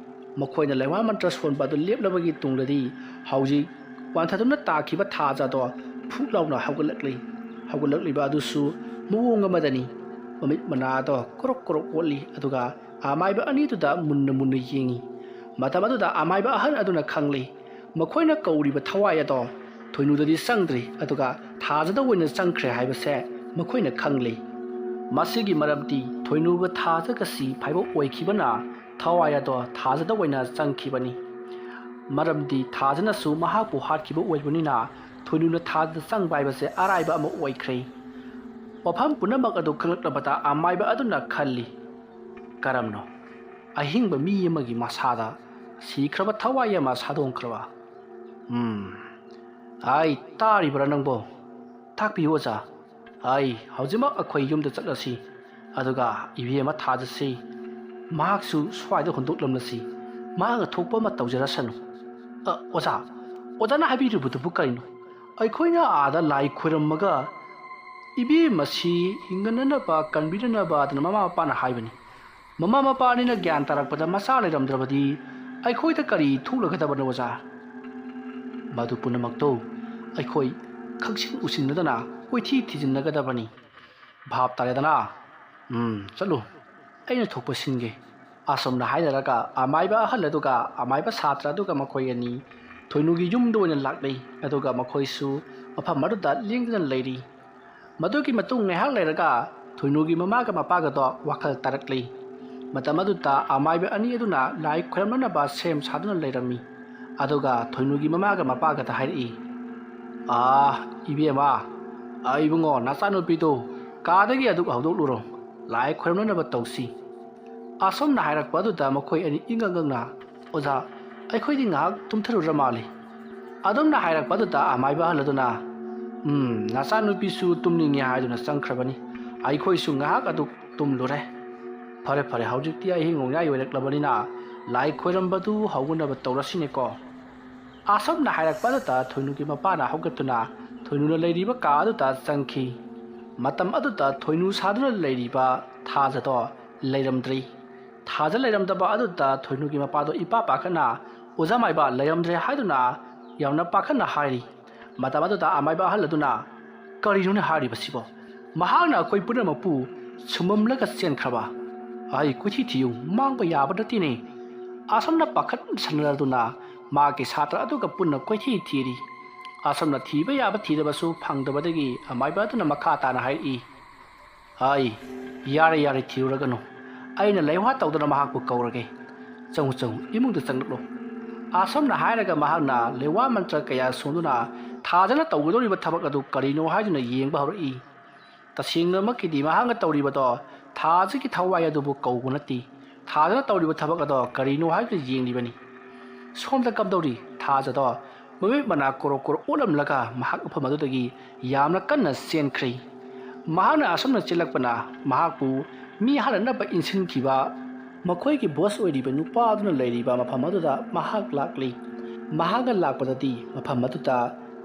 ꯃꯈꯣꯏꯅ ꯂꯩꯋꯥ ꯃꯟꯇ꯭ꯔ ꯁꯣꯟꯕ ꯑꯗꯨ ꯂꯦꯞꯂꯕꯒꯤ ꯇꯨꯡꯗꯗꯤ ꯍꯧꯖꯤꯛ ꯋꯥꯟꯊꯗꯨꯅ ꯇꯥꯈꯤꯕ ꯊꯥꯖ ꯑꯗꯣ ꯐꯨꯛ ꯂꯥꯎꯅ ꯍꯧꯒꯠꯂꯛꯂꯤ꯫ ꯍꯧꯒꯠꯂꯛꯂꯤꯕ ꯑꯗꯨꯁꯨ ꯃꯑꯣꯡ ꯑꯃꯗꯅꯤ꯫ ꯃꯃꯤꯠ ꯃꯅꯥ ꯑꯗꯣ ꯀ꯭ꯔꯣꯛ ꯀ꯭ꯔꯣꯛ ꯑꯣꯠꯂꯤ, ꯑꯗꯨꯒ ꯑꯃꯥꯏꯕ ꯑꯅꯤꯗꯨꯗ ꯃꯨꯟꯅ ꯃꯨꯟꯅ ꯌꯦꯡꯏ꯫ ꯃꯇꯝ ꯑꯗꯨꯗ ꯑꯃꯥꯏꯕ ꯑꯍꯜ ꯑꯗꯨꯅ ꯈꯪꯂꯤ꯫ ꯃꯈꯣꯏꯅ ꯀꯧꯔꯤꯕ ꯊꯋꯥꯏ ꯑꯗꯣ ꯊꯣꯏꯅꯨꯗꯗꯤ ꯆꯪꯗ꯭ꯔꯤ, ꯑꯗꯨꯒ ꯊꯥꯖꯗ ꯑꯣꯏꯅ ꯆꯪꯈ꯭ꯔꯦ ꯍꯥꯏꯕꯁꯦ ꯃꯈꯣꯏꯅ ꯈꯪꯂꯤ꯫ ꯃꯁꯤꯒꯤ ꯃꯔꯝꯗꯤ ꯊꯣꯏꯅꯨꯒ ꯊꯥꯖꯒꯁꯤ ꯐꯥꯏꯕꯣꯛ ꯑꯣꯏꯈꯤꯕꯅ ꯊꯋꯥꯏ ꯑꯗꯣ ꯊꯥꯖꯗ ꯑꯣꯏꯅ ꯆꯪꯈꯤꯕꯅꯤ꯫ ꯃꯔꯝꯗꯤ ꯊꯥꯖꯅꯁꯨ ꯃꯍꯥꯛꯄꯨ ꯍꯥꯠꯈꯤꯕ ꯑꯣꯏꯕꯅꯤꯅ ꯊꯣꯏꯅꯨꯅ ꯊꯥꯖꯗ ꯆꯪꯕ ꯍꯥꯏꯕꯁꯦ ꯑꯔꯥꯏꯕ ꯑꯃ ꯑꯣꯏꯈ꯭ꯔꯦ꯫ ꯋꯥꯐꯝ ꯄꯨꯝꯅꯃꯛ ꯑꯗꯨ ꯈꯪꯂꯛꯂꯕꯗ ꯑꯃꯥꯏꯕ ꯑꯗꯨꯅ ꯈꯜꯂꯤ, "ꯀꯔꯝꯅꯣ ꯑꯍꯤꯡꯕ ꯃꯤ ꯑꯃꯒꯤ ꯃꯁꯥꯗ ꯁꯤꯈ꯭ꯔꯕ ꯊꯋꯥꯏ ꯑꯃ ꯁꯥꯗꯣꯡꯈ꯭ꯔꯕ? ꯎꯝ, ꯑꯩ ꯇꯥꯔꯤꯕ꯭ꯔꯥ ꯅꯪꯕꯣ? ꯇꯥꯛꯄꯤꯌꯨ ꯑꯣꯖꯥ꯫ ꯑꯩ ꯍꯧꯖꯤꯛꯃꯛ ꯑꯩꯈꯣꯏ ꯌꯨꯝꯗ ꯆꯠꯂꯁꯤ, ꯑꯗꯨꯒ ꯏꯕꯦꯝꯃ ꯊꯥꯖꯁꯤ꯫ ꯃꯍꯥꯛꯁꯨ ꯁ꯭ꯋꯥꯏꯗ ꯍꯨꯟꯗꯣꯛꯂꯝꯂꯁꯤ꯫ ꯃꯍꯥꯛꯅ ꯊꯣꯛꯄ ꯑꯃ ꯇꯧꯖꯔꯁꯅꯨ꯫" "ꯑ, ꯑꯣꯖꯥ, ꯑꯣꯖꯥꯅ ꯍꯥꯏꯕꯤꯔꯤꯕꯗꯨꯕꯨ ꯀꯔꯤꯅꯣ? ꯑꯩꯈꯣꯏꯅ ꯑꯥꯗ ꯂꯥꯏ ꯈꯣꯏꯔꯝꯃꯒ ꯏꯕꯦꯝꯃꯁꯤ ꯍꯤꯡꯒꯠꯅꯅꯕ, ꯀꯟꯕꯤꯅꯅꯕ ꯑꯗꯨꯅ ꯃꯃꯥ ꯃꯄꯥꯅ ꯍꯥꯏꯕꯅꯤ꯫ ꯃꯃꯥ ꯃꯄꯥ ꯑꯅꯤꯅ ꯒ꯭ꯌꯥꯟ ꯇꯥꯔꯛꯄꯗ ꯃꯆꯥ ꯂꯩꯔꯝꯗ꯭ꯔꯕꯗꯤ ꯑꯩꯈꯣꯏꯗ ꯀꯔꯤ ꯊꯣꯛꯂꯒꯗꯕꯅꯣ ꯑꯣꯖꯥ? ꯃꯗꯨ ꯄꯨꯝꯅꯃꯛꯇꯣ ꯑꯩꯈꯣꯏ ꯈꯪꯁꯤꯟ ꯎꯁꯤꯟꯅꯗꯅ ꯀꯣꯏꯊꯤ ꯊꯤꯖꯤꯟꯅꯒꯗꯕꯅꯤ꯫ ꯚꯥꯞ ꯇꯥꯔꯦꯗꯅ? ꯎꯝ, ꯆꯠꯂꯨ, ꯑꯩꯅ ꯊꯣꯛꯄ ꯁꯤꯟꯒꯦ꯫" ꯑꯁꯨꯝꯅ ꯍꯥꯏꯅꯔꯒ ꯑꯃꯥꯏꯕ ꯑꯍꯜ ꯑꯗꯨꯒ ꯑꯃꯥꯏꯕ ꯁꯥꯇ꯭ꯔ ꯑꯗꯨꯒ ꯃꯈꯣꯏ ꯑꯅꯤ ꯊꯣꯏꯅꯨꯒꯤ ꯌꯨꯝꯗ ꯑꯣꯏꯅ ꯂꯥꯛꯂꯤ꯫ ꯑꯗꯨꯒ ꯃꯈꯣꯏꯁꯨ ꯃꯐꯝ ꯑꯗꯨꯗ ꯂꯦꯡꯗꯅ ꯂꯩꯔꯤ꯫ ꯃꯗꯨꯒꯤ ꯃꯇꯨꯡ ꯉꯥꯏꯍꯥꯛ ꯂꯩꯔꯒ ꯊꯣꯏꯅꯨꯒꯤ ꯃꯃꯥꯒ ꯃꯄꯥꯒꯗꯣ ꯋꯥꯈꯜ ꯇꯥꯔꯛꯂꯤ꯫ ꯃꯇꯝ ꯑꯗꯨꯗ ꯑꯃꯥꯏꯕ ꯑꯅꯤ ꯑꯗꯨꯅ ꯂꯥꯏ ꯈꯣꯏꯔꯝꯅꯅꯕ ꯁꯦꯝ ꯁꯥꯗꯨꯅ ꯂꯩꯔꯝꯃꯤ꯫ ꯑꯗꯨꯒ ꯊꯣꯏꯅꯨꯒꯤ ꯃꯃꯥꯒ ꯃꯄꯥꯒꯗ ꯍꯥꯏꯔꯛꯏ, "ꯑꯥ, ꯏꯕꯦꯝꯃ, ꯏꯕꯨꯡꯉꯣ, ꯅꯆꯥꯅꯨꯄꯤꯗꯨ ꯀꯥꯗꯒꯤ ꯑꯗꯨꯛ ꯍꯧꯗꯣꯛꯂꯨꯔꯣ, ꯂꯥꯏ ꯈꯣꯏꯔꯝꯅꯅꯕ ꯇꯧꯁꯤ꯫" ꯑꯁꯨꯝꯅ ꯍꯥꯏꯔꯛꯄ ꯑꯗꯨꯗ ꯃꯈꯣꯏ ꯑꯅꯤ ꯏꯉꯛ ꯉꯛꯅ, "ꯑꯣꯖꯥ, ꯑꯩꯈꯣꯏꯗꯤ ꯉꯥꯏꯍꯥꯛ ꯇꯨꯝꯊꯔꯨꯔ ꯃꯥꯜꯂꯤ꯫" ꯑꯗꯨꯝꯅ ꯍꯥꯏꯔꯛꯄ ꯑꯗꯨꯗ ꯑꯃꯥꯏꯕ ꯑꯍꯜ ꯑꯗꯨꯅ, "ꯎꯝ, ꯅꯆꯥꯅꯨꯄꯤꯁꯨ ꯇꯨꯝꯅꯤꯡꯉꯦ ꯍꯥꯏꯗꯨꯅ ꯆꯪꯈ꯭ꯔꯕꯅꯤ꯫ ꯑꯩꯈꯣꯏꯁꯨ ꯉꯥꯏꯍꯥꯛ ꯑꯗꯨ ꯇꯨꯝꯂꯨꯔꯦ꯫ ꯐꯔꯦ, ꯐꯔꯦ, ꯍꯧꯖꯤꯛꯇꯤ ꯑꯍꯤꯡ ꯅꯣꯡꯌꯥꯏ ꯑꯣꯏꯔꯛꯂꯕꯅꯤꯅ ꯂꯥꯏ ꯈꯣꯏꯔꯝꯕꯗꯨ ꯍꯧꯅꯅꯕ ꯇꯧꯔꯁꯤꯅꯦꯀꯣ?" ꯑꯁꯨꯝꯅ ꯍꯥꯏꯔꯛꯄ ꯑꯗꯨꯗ ꯊꯣꯏꯅꯨꯒꯤ ꯃꯄꯥꯅ ꯍꯧꯒꯠꯇꯨꯅ ꯊꯣꯏꯅꯨꯅ ꯂꯩꯔꯤꯕ ꯀꯥ ꯑꯗꯨꯗ ꯆꯪꯈꯤ꯫ ꯃꯇꯝ ꯑꯗꯨꯗ ꯊꯣꯏꯅꯨ ꯁꯥꯗꯨꯅ ꯂꯩꯔꯤꯕ ꯊꯥꯖꯗꯣ ꯂꯩꯔꯝꯗ꯭ꯔꯤ꯫ ꯊꯥꯖ ꯂꯩꯔꯝꯗꯕ ꯑꯗꯨꯗ ꯊꯣꯏꯅꯨꯒꯤ ꯃꯄꯥꯗꯣ ꯏꯄꯥ ꯄꯥꯈꯠꯅ, "ꯑꯣꯖꯥ ꯃꯥꯏꯕ, ꯂꯩꯔꯝꯗ꯭ꯔꯦ" ꯍꯥꯏꯗꯨꯅ ꯌꯥꯝꯅ ꯄꯥꯈꯠꯅ ꯍꯥꯏꯔꯤ꯫ ꯃꯇꯝ ꯑꯗꯨꯗ ꯑꯃꯥꯏꯕ ꯑꯍꯜ ꯑꯗꯨꯅ, "ꯀꯔꯤꯅꯣꯅꯦ ꯍꯥꯏꯔꯤꯕꯁꯤꯕꯣ? ꯃꯍꯥꯛꯅ ꯑꯩꯈꯣꯏ ꯄꯨꯝꯅꯃꯛꯄꯨ ꯁꯨꯃꯝꯂꯒ ꯆꯦꯟꯈ꯭ꯔꯕ꯫ ꯑꯩ ꯀꯣꯏꯊꯤ ꯊꯤꯌꯨ, ꯃꯥꯡꯕ ꯌꯥꯕ ꯅꯠꯇꯦꯅꯦ꯫" ꯑꯁꯨꯝꯅ ꯄꯥꯈꯠꯁꯟꯅꯗꯨꯅ ꯃꯍꯥꯛꯀꯤ ꯁꯥꯇ꯭ꯔ ꯑꯗꯨꯒ ꯄꯨꯟꯅ ꯀꯣꯏꯊꯤ ꯊꯤꯔꯤ꯫ ꯑꯁꯨꯝꯅ ꯊꯤꯕ ꯌꯥꯕ ꯊꯤꯔꯕꯁꯨ ꯐꯪꯗꯕꯗꯒꯤ ꯑꯃꯥꯏꯕ ꯑꯗꯨꯅ ꯃꯈꯥ ꯇꯥꯅ ꯍꯥꯏꯔꯛꯏ, "ꯑꯩ, ꯌꯥꯔꯦ, ꯌꯥꯔꯦ, ꯊꯤꯔꯨꯔꯒꯅꯨ꯫ ꯑꯩꯅ ꯂꯩꯋꯥ ꯇꯧꯗꯨꯅ ꯃꯍꯥꯛꯄꯨ ꯀꯧꯔꯒꯦ꯫ ꯆꯪꯉꯨ, ꯆꯪꯉꯨ, ꯏꯃꯨꯡꯗ ꯆꯪꯂꯛꯂꯣ꯫" ꯑꯁꯨꯝꯅ ꯍꯥꯏꯔꯒ ꯃꯍꯥꯛꯅ ꯂꯩꯋꯥ ꯃꯟꯇ꯭ꯔ ꯀꯌꯥ ꯁꯣꯟꯗꯨꯅ ꯊꯥꯖꯅ ꯇꯧꯒꯗꯧꯔꯤꯕ ꯊꯕꯛ ꯑꯗꯨ ꯀꯔꯤꯅꯣ ꯍꯥꯏꯗꯨꯅ ꯌꯦꯡꯕ ꯍꯧꯔꯛꯏ꯫ ꯇꯁꯦꯡꯅꯃꯛꯀꯤꯗꯤ ꯃꯍꯥꯛꯅ ꯇꯧꯔꯤꯕꯗꯣ ꯊꯥꯖꯒꯤ ꯊꯋꯥꯏ ꯑꯗꯨꯕꯨ ꯀꯧꯕ ꯅꯠꯇꯦ꯫ ꯊꯥꯖꯅ ꯇꯧꯔꯤꯕ ꯊꯕꯛ ꯑꯗꯣ ꯀꯔꯤꯅꯣ ꯍꯥꯏꯗꯨꯅ ꯌꯦꯡꯂꯤꯕꯅꯤ꯫ ꯁꯣꯝꯗ ꯀꯝꯗꯧꯔꯤ? ꯊꯥꯖꯗꯣ ꯃꯃꯤꯠ ꯃꯅꯥ ꯀꯣꯔꯣꯛ ꯀꯣꯔꯣꯛ ꯑꯣꯠꯂꯝꯂꯒ ꯃꯍꯥꯛ ꯃꯐꯝ ꯑꯗꯨꯗꯒꯤ ꯌꯥꯝꯅ ꯀꯟꯅ ꯆꯦꯟꯈ꯭ꯔꯦ꯫ ꯃꯍꯥꯛꯅ ꯑꯁꯨꯝꯅ ꯆꯦꯜꯂꯛꯄꯅ ꯃꯍꯥꯛꯄꯨ ꯃꯤ ꯍꯥꯠꯅꯅꯕ ꯏꯟꯁꯤꯟꯈꯤꯕ ꯃꯈꯣꯏꯒꯤ ꯕꯣꯁ ꯑꯣꯏꯔꯤꯕ ꯅꯨꯄꯥ ꯑꯗꯨꯅ ꯂꯩꯔꯤꯕ ꯃꯐꯝ ꯑꯗꯨꯗ ꯃꯍꯥꯛ ꯂꯥꯛꯂꯤ꯫ ꯃꯍꯥꯛꯅ ꯂꯥꯛꯄꯗꯗꯤ ꯃꯐꯝ ꯑꯗꯨꯗ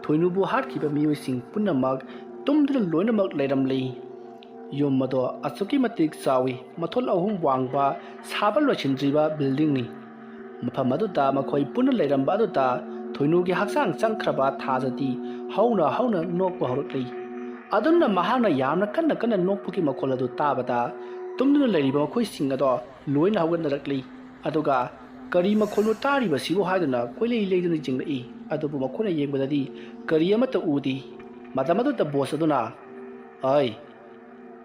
ꯊꯣꯏꯅꯨꯕꯨ ꯍꯥꯠꯈꯤꯕ ꯃꯤꯑꯣꯏꯁꯤꯡ ꯄꯨꯝꯅꯃꯛ ꯇꯨꯝꯗꯨꯅ ꯂꯣꯏꯅꯃꯛ ꯂꯩꯔꯝꯂꯤ꯫ ꯌꯨꯝ ꯑꯗꯣ ꯑꯁꯨꯛꯀꯤ ꯃꯇꯤꯛ ꯆꯥꯎꯏ, ꯃꯊꯣꯜ ꯑꯍꯨꯝ ꯋꯥꯡꯕ, ꯁꯥꯕ ꯂꯣꯏꯁꯤꯟꯗ꯭ꯔꯤꯕ ꯕꯤꯜꯗꯤꯡꯅꯤ꯫ ꯃꯐꯝ ꯑꯗꯨꯗ ꯃꯈꯣꯏ ꯄꯨꯟꯅ ꯂꯩꯔꯝꯕ ꯑꯗꯨꯗ ꯊꯣꯏꯅꯨꯒꯤ ꯍꯛꯆꯥꯡ ꯆꯪꯈ꯭ꯔꯕ ꯊꯥꯖꯗꯤ ꯍꯧꯅ ꯍꯧꯅ ꯅꯣꯛꯄ ꯍꯧꯔꯛꯂꯤ꯫ ꯑꯗꯨꯝꯅ ꯃꯍꯥꯛꯅ ꯌꯥꯝꯅ ꯀꯟꯅ ꯀꯟꯅ ꯅꯣꯛꯄꯒꯤ ꯃꯈꯣꯜ ꯑꯗꯨ ꯇꯥꯕꯗ ꯇꯨꯝꯗꯨꯅ ꯂꯩꯔꯤꯕ ꯃꯈꯣꯏꯁꯤꯡ ꯑꯗꯣ ꯂꯣꯏꯅ ꯍꯧꯒꯠꯅꯔꯛꯂꯤ꯫ ꯑꯗꯨꯒ "ꯀꯔꯤ ꯃꯈꯣꯜꯅꯣ ꯇꯥꯔꯤꯕꯁꯤꯕꯨ?" ꯍꯥꯏꯗꯨꯅ ꯀꯣꯏꯂꯩ ꯂꯩꯗꯨꯅ ꯌꯦꯡꯂꯛꯏ꯫ ꯑꯗꯨꯕꯨ ꯃꯈꯣꯏꯅ ꯌꯦꯡꯕꯗꯗꯤ ꯀꯔꯤ ꯑꯃꯠꯇ ꯎꯗꯦ꯫ ꯃꯇꯝ ꯑꯗꯨꯗ ꯕꯣꯁ ꯑꯗꯨꯅ, "ꯑꯩ,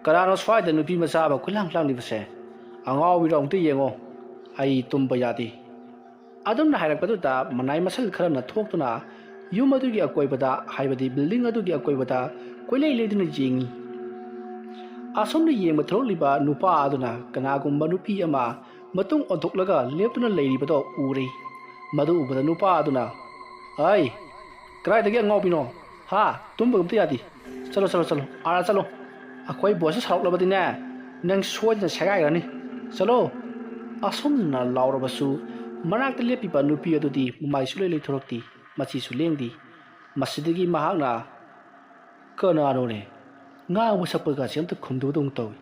ꯀꯅꯥꯅꯣ ꯁ꯭ꯋꯥꯏꯗ ꯅꯨꯄꯤ ꯃꯆꯥ ꯑꯃ ꯀꯣꯏꯂꯥꯡ ꯂꯥꯡꯂꯤꯕꯁꯦ? ꯑꯉꯥꯎꯕꯤꯔꯣ, ꯑꯃꯨꯛꯇ ꯌꯦꯡꯉꯣ꯫ ꯑꯩ ꯇꯨꯝꯕ ꯌꯥꯗꯦ꯫" ꯑꯗꯨꯝꯅ ꯍꯥꯏꯔꯛꯄꯗꯨꯗ ꯃꯅꯥꯏ ꯃꯁꯜ ꯈꯔꯅ ꯊꯣꯛꯇꯨꯅ ꯌꯨꯝ ꯑꯗꯨꯒꯤ ꯑꯀꯣꯏꯕꯗ, ꯍꯥꯏꯕꯗꯤ ꯕꯤꯜꯗꯤꯡ ꯑꯗꯨꯒꯤ ꯑꯀꯣꯏꯕꯗ ꯀꯣꯏꯂꯩ ꯂꯩꯗꯨꯅ ꯌꯦꯡꯉꯤ꯫ ꯑꯁꯣꯝꯗ ꯌꯦꯡꯕ ꯊꯣꯛꯂꯛꯂꯤꯕ ꯅꯨꯄꯥ ꯑꯗꯨꯅ ꯀꯅꯥꯒꯨꯝꯕ ꯅꯨꯄꯤ ꯑꯃ ꯃꯇꯨꯡ ꯑꯣꯟꯊꯣꯛꯂꯒ ꯂꯦꯞꯇꯨꯅ ꯂꯩꯔꯤꯕꯗꯣ ꯎꯔꯦ꯫ ꯃꯗꯨ ꯎꯕꯗ ꯅꯨꯄꯥ ꯑꯗꯨꯅ, "ꯑꯩ, ꯀꯗꯥꯏꯗꯒꯤ ꯑꯉꯥꯎꯕꯤꯅꯣ? ꯍꯥ? ꯇꯨꯝꯕꯒ ꯑꯝꯇ ꯌꯥꯗꯦ꯫ ꯆꯠꯂꯣ, ꯆꯠꯂꯣ, ꯆꯠꯂꯣ, ꯑꯥꯗ ꯆꯠꯂꯣ꯫ ꯑꯩꯈꯣꯏ ꯕꯣꯁꯁꯦ ꯁꯥꯎꯔꯛꯂꯕꯗꯤꯅꯦ, ꯅꯪ ꯁꯣꯏꯗꯅ ꯁꯦꯒꯥꯏꯈ꯭ꯔꯅꯤ꯫ ꯆꯠꯂꯣ꯫ ꯑꯁꯨꯝꯅ ꯂꯥꯎꯔꯕꯁꯨ ꯃꯅꯥꯛꯇ ꯂꯦꯞꯄꯤꯕ ꯅꯨꯄꯤ ꯑꯗꯨꯗꯤ ꯃꯃꯥꯏ ꯁꯨꯡꯂꯩ ꯂꯩꯊꯣꯔꯛꯇꯦ, ꯃꯆꯤꯁꯨ ꯂꯦꯡꯗꯦ꯫ ꯃꯁꯤꯗꯒꯤ ꯃꯍꯥꯛꯅ, "ꯀꯅꯥꯅꯣꯅꯦ? ꯉꯥꯡꯕ ꯁꯛꯄꯒꯁꯦ ꯑꯝꯇ ꯈꯨꯝꯗꯕꯗꯧꯅ ꯇꯧꯏ꯫"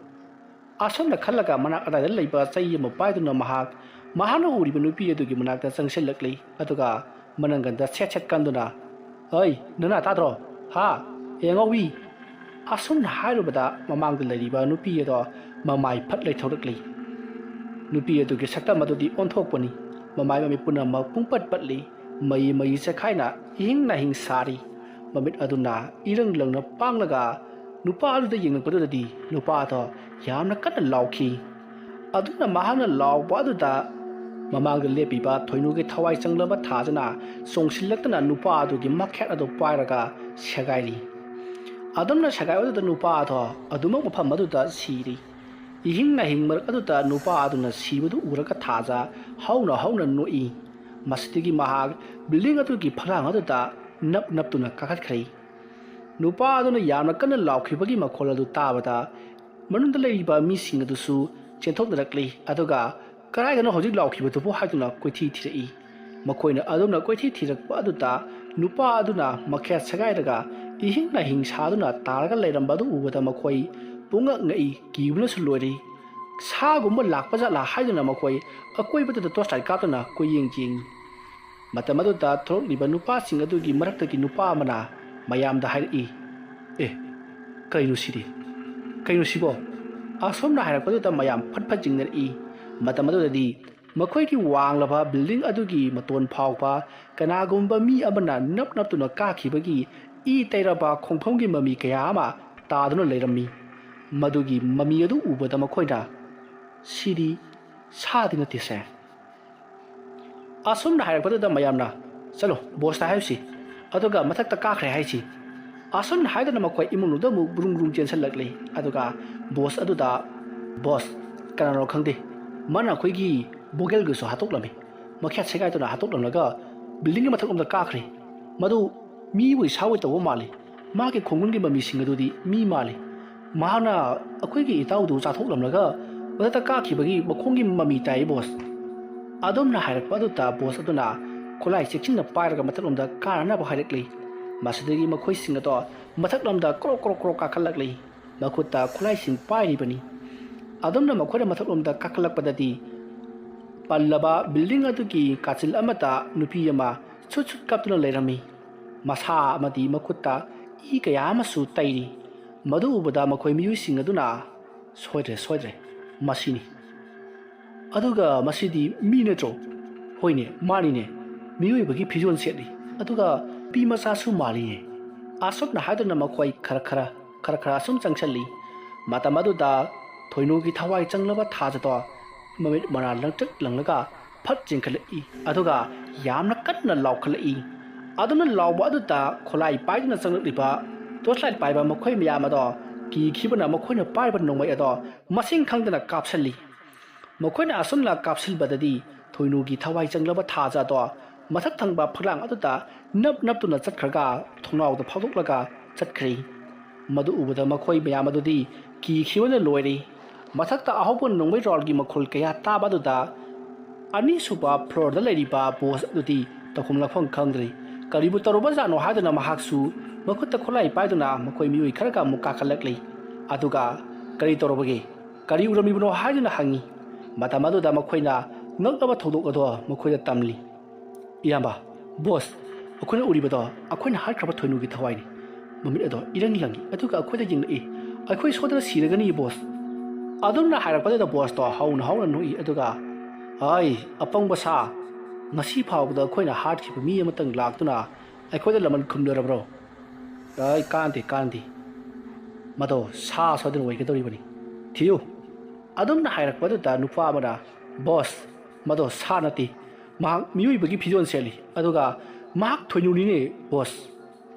ꯑꯁꯨꯝꯅ ꯈꯜꯂꯒ ꯃꯅꯥꯛ ꯑꯗꯥꯏꯗ ꯂꯩꯕ ꯆꯩ ꯑꯃ ꯄꯥꯏꯗꯨꯅ ꯃꯍꯥꯛ, ꯃꯍꯥꯛꯅ ꯎꯔꯤꯕ ꯅꯨꯄꯤ ꯑꯗꯨꯒꯤ ꯃꯅꯥꯛꯇ ꯆꯪꯁꯤꯜꯂꯛꯂꯤ꯫ ꯑꯗꯨꯒ ꯃꯅꯪꯒꯟꯗ ꯁꯦꯠ ꯁꯦꯠ ꯀꯟꯗꯨꯅ, "ꯑꯩ, ꯅꯅꯥ ꯇꯥꯗ꯭ꯔꯣ? ꯍꯥ? ꯑꯦ ꯑꯉꯥꯎꯕꯤ!" ꯑꯁꯨꯝꯅ ꯍꯥꯏꯔꯨꯕꯗ ꯃꯃꯥꯡꯗ ꯂꯩꯔꯤꯕ ꯅꯨꯄꯤ ꯑꯗꯣ ꯃꯃꯥꯏ ꯐꯠ ꯂꯩꯊꯣꯔꯛꯂꯤ꯫ ꯅꯨꯄꯤ ꯑꯗꯨꯒꯤ ꯁꯛꯇꯝ ꯑꯗꯨꯗꯤ ꯑꯣꯟꯊꯣꯛꯄꯅꯤ꯫ ꯃꯃꯥꯏ ꯃꯃꯤꯠ ꯄꯨꯝꯅꯃꯛ ꯄꯨꯡꯄꯠ ꯄꯠꯂꯤ꯫ ꯃꯩ ꯃꯩ ꯆꯦꯈꯥꯏꯅ ꯏꯍꯤꯡ ꯅꯥꯍꯤꯡ ꯁꯥꯔꯤ꯫ ꯃꯃꯤꯠ ꯑꯗꯨꯅ ꯏꯔꯪ ꯂꯪꯅ ꯄꯥꯡꯂꯒ ꯅꯨꯄꯥ ꯑꯗꯨꯗ ꯌꯦꯡꯂꯛꯄꯗꯨꯗꯗꯤ ꯅꯨꯄꯥ ꯑꯗꯣ ꯌꯥꯝꯅ ꯀꯟꯅ ꯂꯥꯎꯈꯤ꯫ ꯑꯗꯨꯅ ꯃꯍꯥꯛꯅ ꯂꯥꯎꯕ ꯑꯗꯨꯗ ꯃꯃꯥꯡꯗ ꯂꯦꯞꯄꯤꯕ ꯊꯣꯏꯅꯨꯒꯤ ꯊꯋꯥꯏ ꯆꯪꯂꯕ ꯊꯥꯖꯅ ꯆꯣꯡꯁꯤꯜꯂꯛꯇꯨꯅ ꯅꯨꯄꯥ ꯑꯗꯨꯒꯤ ꯃꯈꯦꯠ ꯑꯗꯨ ꯄꯥꯏꯔꯒ ꯁꯦꯒꯥꯏꯔꯤ꯫ ꯑꯗꯨꯝꯅ ꯁꯦꯒꯥꯏꯕꯗꯨꯗ ꯅꯨꯄꯥ ꯑꯗꯣ ꯑꯗꯨꯃꯛ ꯃꯐꯝ ꯑꯗꯨꯗ ꯁꯤꯔꯤ꯫ ꯏꯍꯤꯡ ꯅꯥꯍꯤꯡ ꯃꯔꯛ ꯑꯗꯨꯗ ꯅꯨꯄꯥ ꯑꯗꯨꯅ ꯁꯤꯕꯗꯨ ꯎꯔꯒ ꯊꯥꯖ ꯍꯧꯅ ꯍꯧꯅ ꯅꯣꯛꯏ꯫ ꯃꯁꯤꯗꯒꯤ ꯃꯍꯥꯛ ꯕꯤꯜꯗꯤꯡ ꯑꯗꯨꯒꯤ ꯐꯛꯂꯥꯡ ꯑꯗꯨꯗ ꯅꯞ ꯅꯞꯇꯨꯅ ꯀꯥꯈꯠꯈ꯭ꯔꯦ꯫ ꯅꯨꯄꯥ ꯑꯗꯨꯅ ꯌꯥꯝꯅ ꯀꯟꯅ ꯂꯥꯎꯈꯤꯕꯒꯤ ꯃꯈꯣꯜ ꯑꯗꯨ ꯇꯥꯕꯗ ꯃꯅꯨꯡꯗ ꯂꯩꯔꯤꯕ ꯃꯤꯁꯤꯡ ꯑꯗꯨꯁꯨ ꯆꯦꯟꯊꯣꯛꯅꯔꯛꯂꯤ꯫ ꯑꯗꯨꯒ "ꯀꯗꯥꯏꯗꯅꯣ ꯍꯧꯖꯤꯛ ꯂꯥꯎꯈꯤꯕꯗꯨꯕꯨ?" ꯍꯥꯏꯗꯨꯅ ꯀꯣꯏꯊꯤ ꯊꯤꯔꯛꯏ꯫ ꯃꯈꯣꯏꯅ ꯑꯗꯨꯝꯅ ꯀꯣꯏꯊꯤ ꯊꯤꯔꯛꯄ ꯑꯗꯨꯗ ꯅꯨꯄꯥ ꯑꯗꯨꯅ ꯃꯈꯦꯠ ꯁꯦꯒꯥꯏꯔꯒ ꯏꯍꯤꯡ ꯅꯥꯍꯤꯡ ꯁꯥꯗꯨꯅ ꯇꯥꯔꯒ ꯂꯩꯔꯝꯕ ꯑꯗꯨ ꯎꯕꯗ ꯃꯈꯣꯏ ꯄꯨꯡꯉꯛ ꯉꯛꯏ, ꯀꯤꯕꯅꯁꯨ ꯂꯣꯏꯔꯤ꯫ ꯁꯥꯒꯨꯝꯕ ꯂꯥꯛꯄ ꯖꯥꯠꯂꯥ ꯍꯥꯏꯗꯨꯅ ꯃꯈꯣꯏ ꯑꯀꯣꯏꯕꯗꯨꯗ ꯇꯣꯔꯆ ꯂꯥꯏꯠ ꯀꯥꯞꯇꯨꯅ ꯀꯣꯏꯌꯦꯡ ꯌꯦꯡꯏ꯫ ꯃꯇꯝ ꯑꯗꯨꯗ ꯊꯣꯛꯂꯛꯂꯤꯕ ꯅꯨꯄꯥꯁꯤꯡ ꯑꯗꯨꯒꯤ ꯃꯔꯛꯇꯒꯤ ꯅꯨꯄꯥ ꯑꯃꯅ ꯃꯌꯥꯝꯗ ꯍꯥꯏꯔꯛꯏ, "ꯑꯦ, ꯀꯩꯅꯣ ꯁꯤꯗꯤ? ꯀꯩꯅꯣ ꯁꯤꯕꯣ?" ꯑꯁꯨꯝꯅ ꯍꯥꯏꯔꯛꯄꯗꯨꯗ ꯃꯌꯥꯝ ꯐꯠ ꯐꯠ ꯆꯤꯡꯅꯔꯛꯏ꯫ ꯃꯇꯝ ꯑꯗꯨꯗꯗꯤ ꯃꯈꯣꯏꯒꯤ ꯋꯥꯡꯂꯕ ꯕꯤꯜꯗꯤꯡ ꯑꯗꯨꯒꯤ ꯃꯇꯣꯟ ꯐꯥꯎꯕ ꯀꯅꯥꯒꯨꯝꯕ ꯃꯤ ꯑꯃꯅ ꯅꯞ ꯅꯞꯇꯨꯅ ꯀꯥꯈꯤꯕꯒꯤ ꯏ ꯇꯩꯔꯕ ꯈꯣꯡꯐꯝꯒꯤ ꯃꯃꯤ ꯀꯌꯥ ꯑꯃ ꯇꯥꯗꯨꯅ ꯂꯩꯔꯝꯃꯤ꯫ ꯃꯗꯨꯒꯤ ꯃꯃꯤ ꯑꯗꯨ ꯎꯕꯗ ꯃꯈꯣꯏꯅ, "ꯁꯤꯗꯤ ꯁꯥꯗꯤ ꯅꯠꯇꯦꯁꯦ?" ꯑꯁꯨꯝꯅ ꯍꯥꯏꯔꯛꯄꯗꯨꯗ ꯃꯌꯥꯝꯅ, "ꯆꯠꯂꯣ, ꯕꯣꯁꯇ ꯍꯥꯏꯔꯨꯁꯤ, ꯑꯗꯨꯒ ꯃꯊꯛꯇ ꯀꯥꯈ꯭ꯔꯦ ꯍꯥꯏꯁꯤ꯫" ꯑꯁꯨꯝꯅ ꯍꯥꯏꯗꯨꯅ ꯃꯈꯣꯏ ꯏꯃꯨꯡꯗꯨꯗ ꯑꯃꯨꯛ ꯕ꯭ꯔꯨꯝ ꯕ꯭ꯔꯨꯝ ꯆꯦꯟꯁꯤꯜꯂꯛꯂꯤ꯫ ꯑꯗꯨꯒ ꯕꯣꯁ ꯑꯗꯨꯗ, "ꯕꯣꯁ, ꯀꯅꯥꯅꯣ ꯈꯪꯗꯦ, ꯃꯥꯅ ꯑꯩꯈꯣꯏꯒꯤ ꯕꯣꯒꯦꯜꯒꯁꯨ ꯍꯥꯠꯇꯣꯛꯂꯝꯃꯤ꯫ ꯃꯈꯦꯠ ꯁꯦꯒꯥꯏꯗꯨꯅ ꯍꯥꯠꯇꯣꯛꯂꯝꯂꯒ ꯕꯤꯜꯗꯤꯡꯒꯤ ꯃꯊꯛꯂꯣꯝꯗ ꯀꯥꯈ꯭ꯔꯦ꯫ ꯃꯗꯨ ꯃꯤꯑꯣꯏ ꯁꯥꯑꯣꯏ ꯇꯧꯕ ꯃꯥꯜꯂꯤ꯫ ꯃꯥꯒꯤ ꯈꯣꯡꯒꯨꯟꯒꯤ ꯃꯃꯤꯁꯤꯡ ꯑꯗꯨꯗꯤ ꯃꯤ ꯃꯥꯜꯂꯤ꯫ ꯃꯍꯥꯛꯅ ꯑꯩꯈꯣꯏꯒꯤ ꯏꯇꯥꯎꯗꯨ ꯆꯥꯊꯣꯛꯂꯝꯂꯒ ꯃꯊꯛꯇ ꯀꯥꯈꯤꯕꯒꯤ ꯃꯈꯣꯡꯒꯤ ꯃꯃꯤ ꯇꯥꯏ, ꯕꯣꯁ꯫ ꯑꯗꯨꯝꯅ ꯍꯥꯏꯔꯛꯄ ꯑꯗꯨꯗ ꯕꯣꯁ ꯑꯗꯨꯅ ꯈꯨꯠꯂꯥꯏ ꯆꯦꯛꯁꯤꯟꯅ ꯄꯥꯏꯔꯒ ꯃꯊꯛꯂꯣꯝꯗ ꯀꯥꯅꯅꯕ ꯍꯥꯏꯔꯛꯂꯤ꯫ ꯃꯁꯤꯗꯒꯤ ꯃꯈꯣꯏꯁꯤꯡ ꯑꯗꯣ ꯃꯊꯛꯂꯣꯝꯗ ꯀ꯭ꯔꯣꯛ ꯀ꯭ꯔꯣꯛ ꯀ꯭ꯔꯣꯛ ꯀꯥꯈꯠꯂꯛꯂꯤ꯫ ꯃꯈꯨꯠꯇ ꯈꯨꯠꯂꯥꯏꯁꯤꯡ ꯄꯥꯏꯔꯤꯕꯅꯤ꯫ ꯑꯗꯨꯝꯅ ꯃꯈꯣꯏꯅ ꯃꯊꯛꯂꯣꯝꯗ ꯀꯥꯈꯠꯂꯛꯄꯗꯗꯤ ꯄꯜꯂꯕ ꯕꯤꯜꯗꯤꯡ ꯑꯗꯨꯒꯤ ꯀꯥꯆꯤꯜ ꯑꯃꯗ ꯅꯨꯄꯤ ꯑꯃ ꯁꯨꯠ ꯁꯨꯠ ꯀꯥꯞꯇꯨꯅ ꯂꯩꯔꯝꯃꯤ꯫ ꯃꯁꯥ ꯑꯃꯗꯤ ꯃꯈꯨꯠꯇ ꯏ ꯀꯌꯥ ꯑꯃꯁꯨ ꯇꯩꯔꯤ꯫ ꯃꯗꯨ ꯎꯕꯗ ꯃꯈꯣꯏ ꯃꯤꯑꯣꯏꯁꯤꯡ ꯑꯗꯨꯅ, "ꯁꯣꯏꯗ꯭ꯔꯦ, ꯁꯣꯏꯗ꯭ꯔꯦ, ꯃꯁꯤꯅꯤ꯫ ꯑꯗꯨꯒ ꯃꯁꯤꯗꯤ ꯃꯤ ꯅꯠꯇ꯭ꯔꯣ? ꯍꯣꯏꯅꯦ, ꯃꯥꯅꯤꯅꯦ, ꯃꯤꯑꯣꯏꯕꯒꯤ ꯐꯤꯖꯣꯜ ꯁꯦꯠꯂꯤ, ꯑꯗꯨꯒ ꯅꯨꯄꯤ ꯃꯆꯥꯁꯨ ꯃꯥꯜꯂꯤꯅꯦ"꯫ ꯑꯁꯨꯝꯅ ꯍꯥꯏꯗꯨꯅ ꯃꯈꯣꯏ ꯈꯔ ꯈꯔ, ꯈꯔ ꯈꯔ ꯑꯁꯨꯝ ꯆꯪꯁꯤꯜꯂꯤ꯫ ꯃꯇꯝ ꯑꯗꯨꯗ ꯊꯣꯏꯅꯨꯒꯤ ꯊꯋꯥꯏ ꯆꯪꯂꯕ ꯊꯥꯖꯗꯣ ꯃꯃꯤꯠ ꯃꯅꯥ ꯂꯪꯇ꯭ꯔꯤꯛ ꯂꯪꯂꯒ ꯐꯠ ꯆꯦꯟꯈꯠꯂꯛꯏ, ꯑꯗꯨꯒ ꯌꯥꯝꯅ ꯀꯟꯅ ꯂꯥꯎꯈꯠꯂꯛꯏ꯫ ꯑꯗꯨꯅ ꯂꯥꯎꯕ ꯑꯗꯨꯗ ꯈꯨꯠꯂꯥꯏ ꯄꯥꯏꯗꯨꯅ ꯆꯪꯂꯛꯂꯤꯕ ꯇꯣꯔꯆ ꯂꯥꯏꯠ ꯄꯥꯏꯕ ꯃꯈꯣꯏ ꯃꯌꯥꯝ ꯑꯗꯣ ꯀꯤꯈꯤꯕꯅ ꯃꯈꯣꯏꯅ ꯄꯥꯏꯔꯤꯕ ꯅꯣꯡꯃꯩ ꯑꯗꯣ ꯃꯁꯤꯡ ꯈꯪꯗꯅ ꯀꯥꯞꯁꯤꯜꯂꯤ꯫ ꯃꯈꯣꯏꯅ ꯑꯁꯨꯝꯅ ꯀꯥꯞꯁꯤꯟꯕꯗꯗꯤ ꯊꯣꯏꯅꯨꯒꯤ ꯊꯋꯥꯏ ꯆꯪꯂꯕ ꯊꯥꯖ ꯑꯗꯣ ꯃꯊꯛ ꯊꯪꯕ ꯐꯛꯂꯥꯡ ꯑꯗꯨꯗ ꯅꯞ ꯅꯞꯇꯨꯅ ꯆꯠꯈ꯭ꯔꯒ ꯊꯣꯡꯅꯥꯎꯗ ꯐꯥꯎꯗꯣꯛꯂꯒ ꯆꯠꯈ꯭ꯔꯦ꯫ ꯃꯗꯨ ꯎꯕꯗ ꯃꯈꯣꯏ ꯃꯌꯥꯝ ꯑꯗꯨꯗꯤ ꯀꯤꯈꯤꯕꯅ ꯂꯣꯏꯔꯦ꯫ ꯃꯊꯛꯇ ꯑꯍꯧꯕ ꯅꯣꯡꯃꯩ ꯔꯥꯎꯟꯒꯤ ꯃꯈꯣꯜ ꯀꯌꯥ ꯇꯥꯕ ꯑꯗꯨꯗ ꯑꯅꯤꯁꯨꯕ ꯐ꯭ꯂꯣꯔꯗ ꯂꯩꯔꯤꯕ ꯕꯣꯁ ꯑꯗꯨꯗꯤ ꯇꯧꯐꯝ ꯂꯥꯛꯐꯝ ꯈꯪꯗ꯭ꯔꯦ꯫ ꯀꯔꯤꯕꯨ ꯇꯧꯔꯕꯖꯥꯠꯅꯣ ꯍꯥꯏꯗꯨꯅ ꯃꯍꯥꯛꯁꯨ ꯃꯈꯨꯠꯇ ꯈꯨꯠꯂꯥꯏ ꯄꯥꯏꯗꯨꯅ ꯃꯈꯣꯏ ꯃꯤꯑꯣꯏ ꯈꯔꯒ ꯑꯃꯨꯛ ꯀꯥꯈꯠꯂꯛꯂꯤ꯫ ꯑꯗꯨꯒ "ꯀꯔꯤ ꯇꯧꯔꯕꯒꯦ? ꯀꯔꯤ ꯎꯔꯝꯃꯤꯕꯅꯣ?" ꯍꯥꯏꯗꯨꯅ ꯍꯪꯉꯤ꯫ ꯃꯇꯝ ꯑꯗꯨꯗ ꯃꯈꯣꯏꯅ ꯉꯛꯂꯕ ꯊꯧꯗꯣꯛ ꯑꯗꯣ ꯃꯈꯣꯏꯗ ꯇꯝꯂꯤ꯫ "ꯏꯌꯥꯝꯕ, ꯕꯣꯁ, ꯑꯩꯈꯣꯏꯅ ꯎꯔꯤꯕꯗꯣ ꯑꯩꯈꯣꯏꯅ ꯍꯥꯠꯈ꯭ꯔꯕ ꯊꯣꯏꯅꯨꯒꯤ ꯊꯋꯥꯏꯅꯤ꯫ ꯃꯃꯤꯠ ꯑꯗꯣ ꯏꯔꯪ ꯂꯪꯏ, ꯑꯗꯨꯒ ꯑꯩꯈꯣꯏꯗ ꯌꯦꯡꯂꯛꯏ꯫ ꯑꯩꯈꯣꯏ ꯁꯣꯏꯗꯅ ꯁꯤꯔꯒꯅꯤ, ꯕꯣꯁ"꯫ ꯑꯗꯨꯝꯅ ꯍꯥꯏꯔꯛꯄꯗꯨꯗ ꯕꯣꯁꯇꯣ ꯍꯧꯅ ꯍꯧꯅ ꯅꯣꯛꯏ, ꯑꯗꯨꯒ, "ꯑꯩ, ꯑꯄꯪꯕ ꯁꯥ, ꯉꯁꯤ ꯐꯥꯎꯕꯗ ꯑꯩꯈꯣꯏꯅ ꯍꯥꯠꯈꯤꯕ ꯃꯤ ꯑꯃꯇꯪ ꯂꯥꯛꯇꯨꯅ ꯑꯩꯈꯣꯏꯗ ꯂꯃꯟ ꯈꯨꯝꯂꯔꯕ꯭ꯔꯣ? ꯑꯩ, ꯀꯥꯟꯗꯦ, ꯀꯥꯟꯗꯦ꯫ ꯃꯗꯣ ꯁꯥ ꯁꯣꯏꯗꯅ ꯑꯣꯏꯒꯗꯧꯔꯤꯕꯅꯤ꯫ ꯊꯤꯌꯨ"꯫ ꯑꯗꯨꯝꯅ ꯍꯥꯏꯔꯛꯄꯗꯨꯗ ꯅꯨꯄꯥ ꯑꯃꯅ, "ꯕꯣꯁ, ꯃꯗꯣ ꯁꯥ ꯅꯠꯇꯦ꯫ ꯃꯍꯥꯛ ꯃꯤꯑꯣꯏꯕꯒꯤ ꯐꯤꯖꯣꯜ ꯁꯦꯠꯂꯤ, ꯑꯗꯨꯒ ꯃꯍꯥꯛ ꯊꯣꯏꯅꯨꯅꯤꯅꯦ, ꯕꯣꯁ"꯫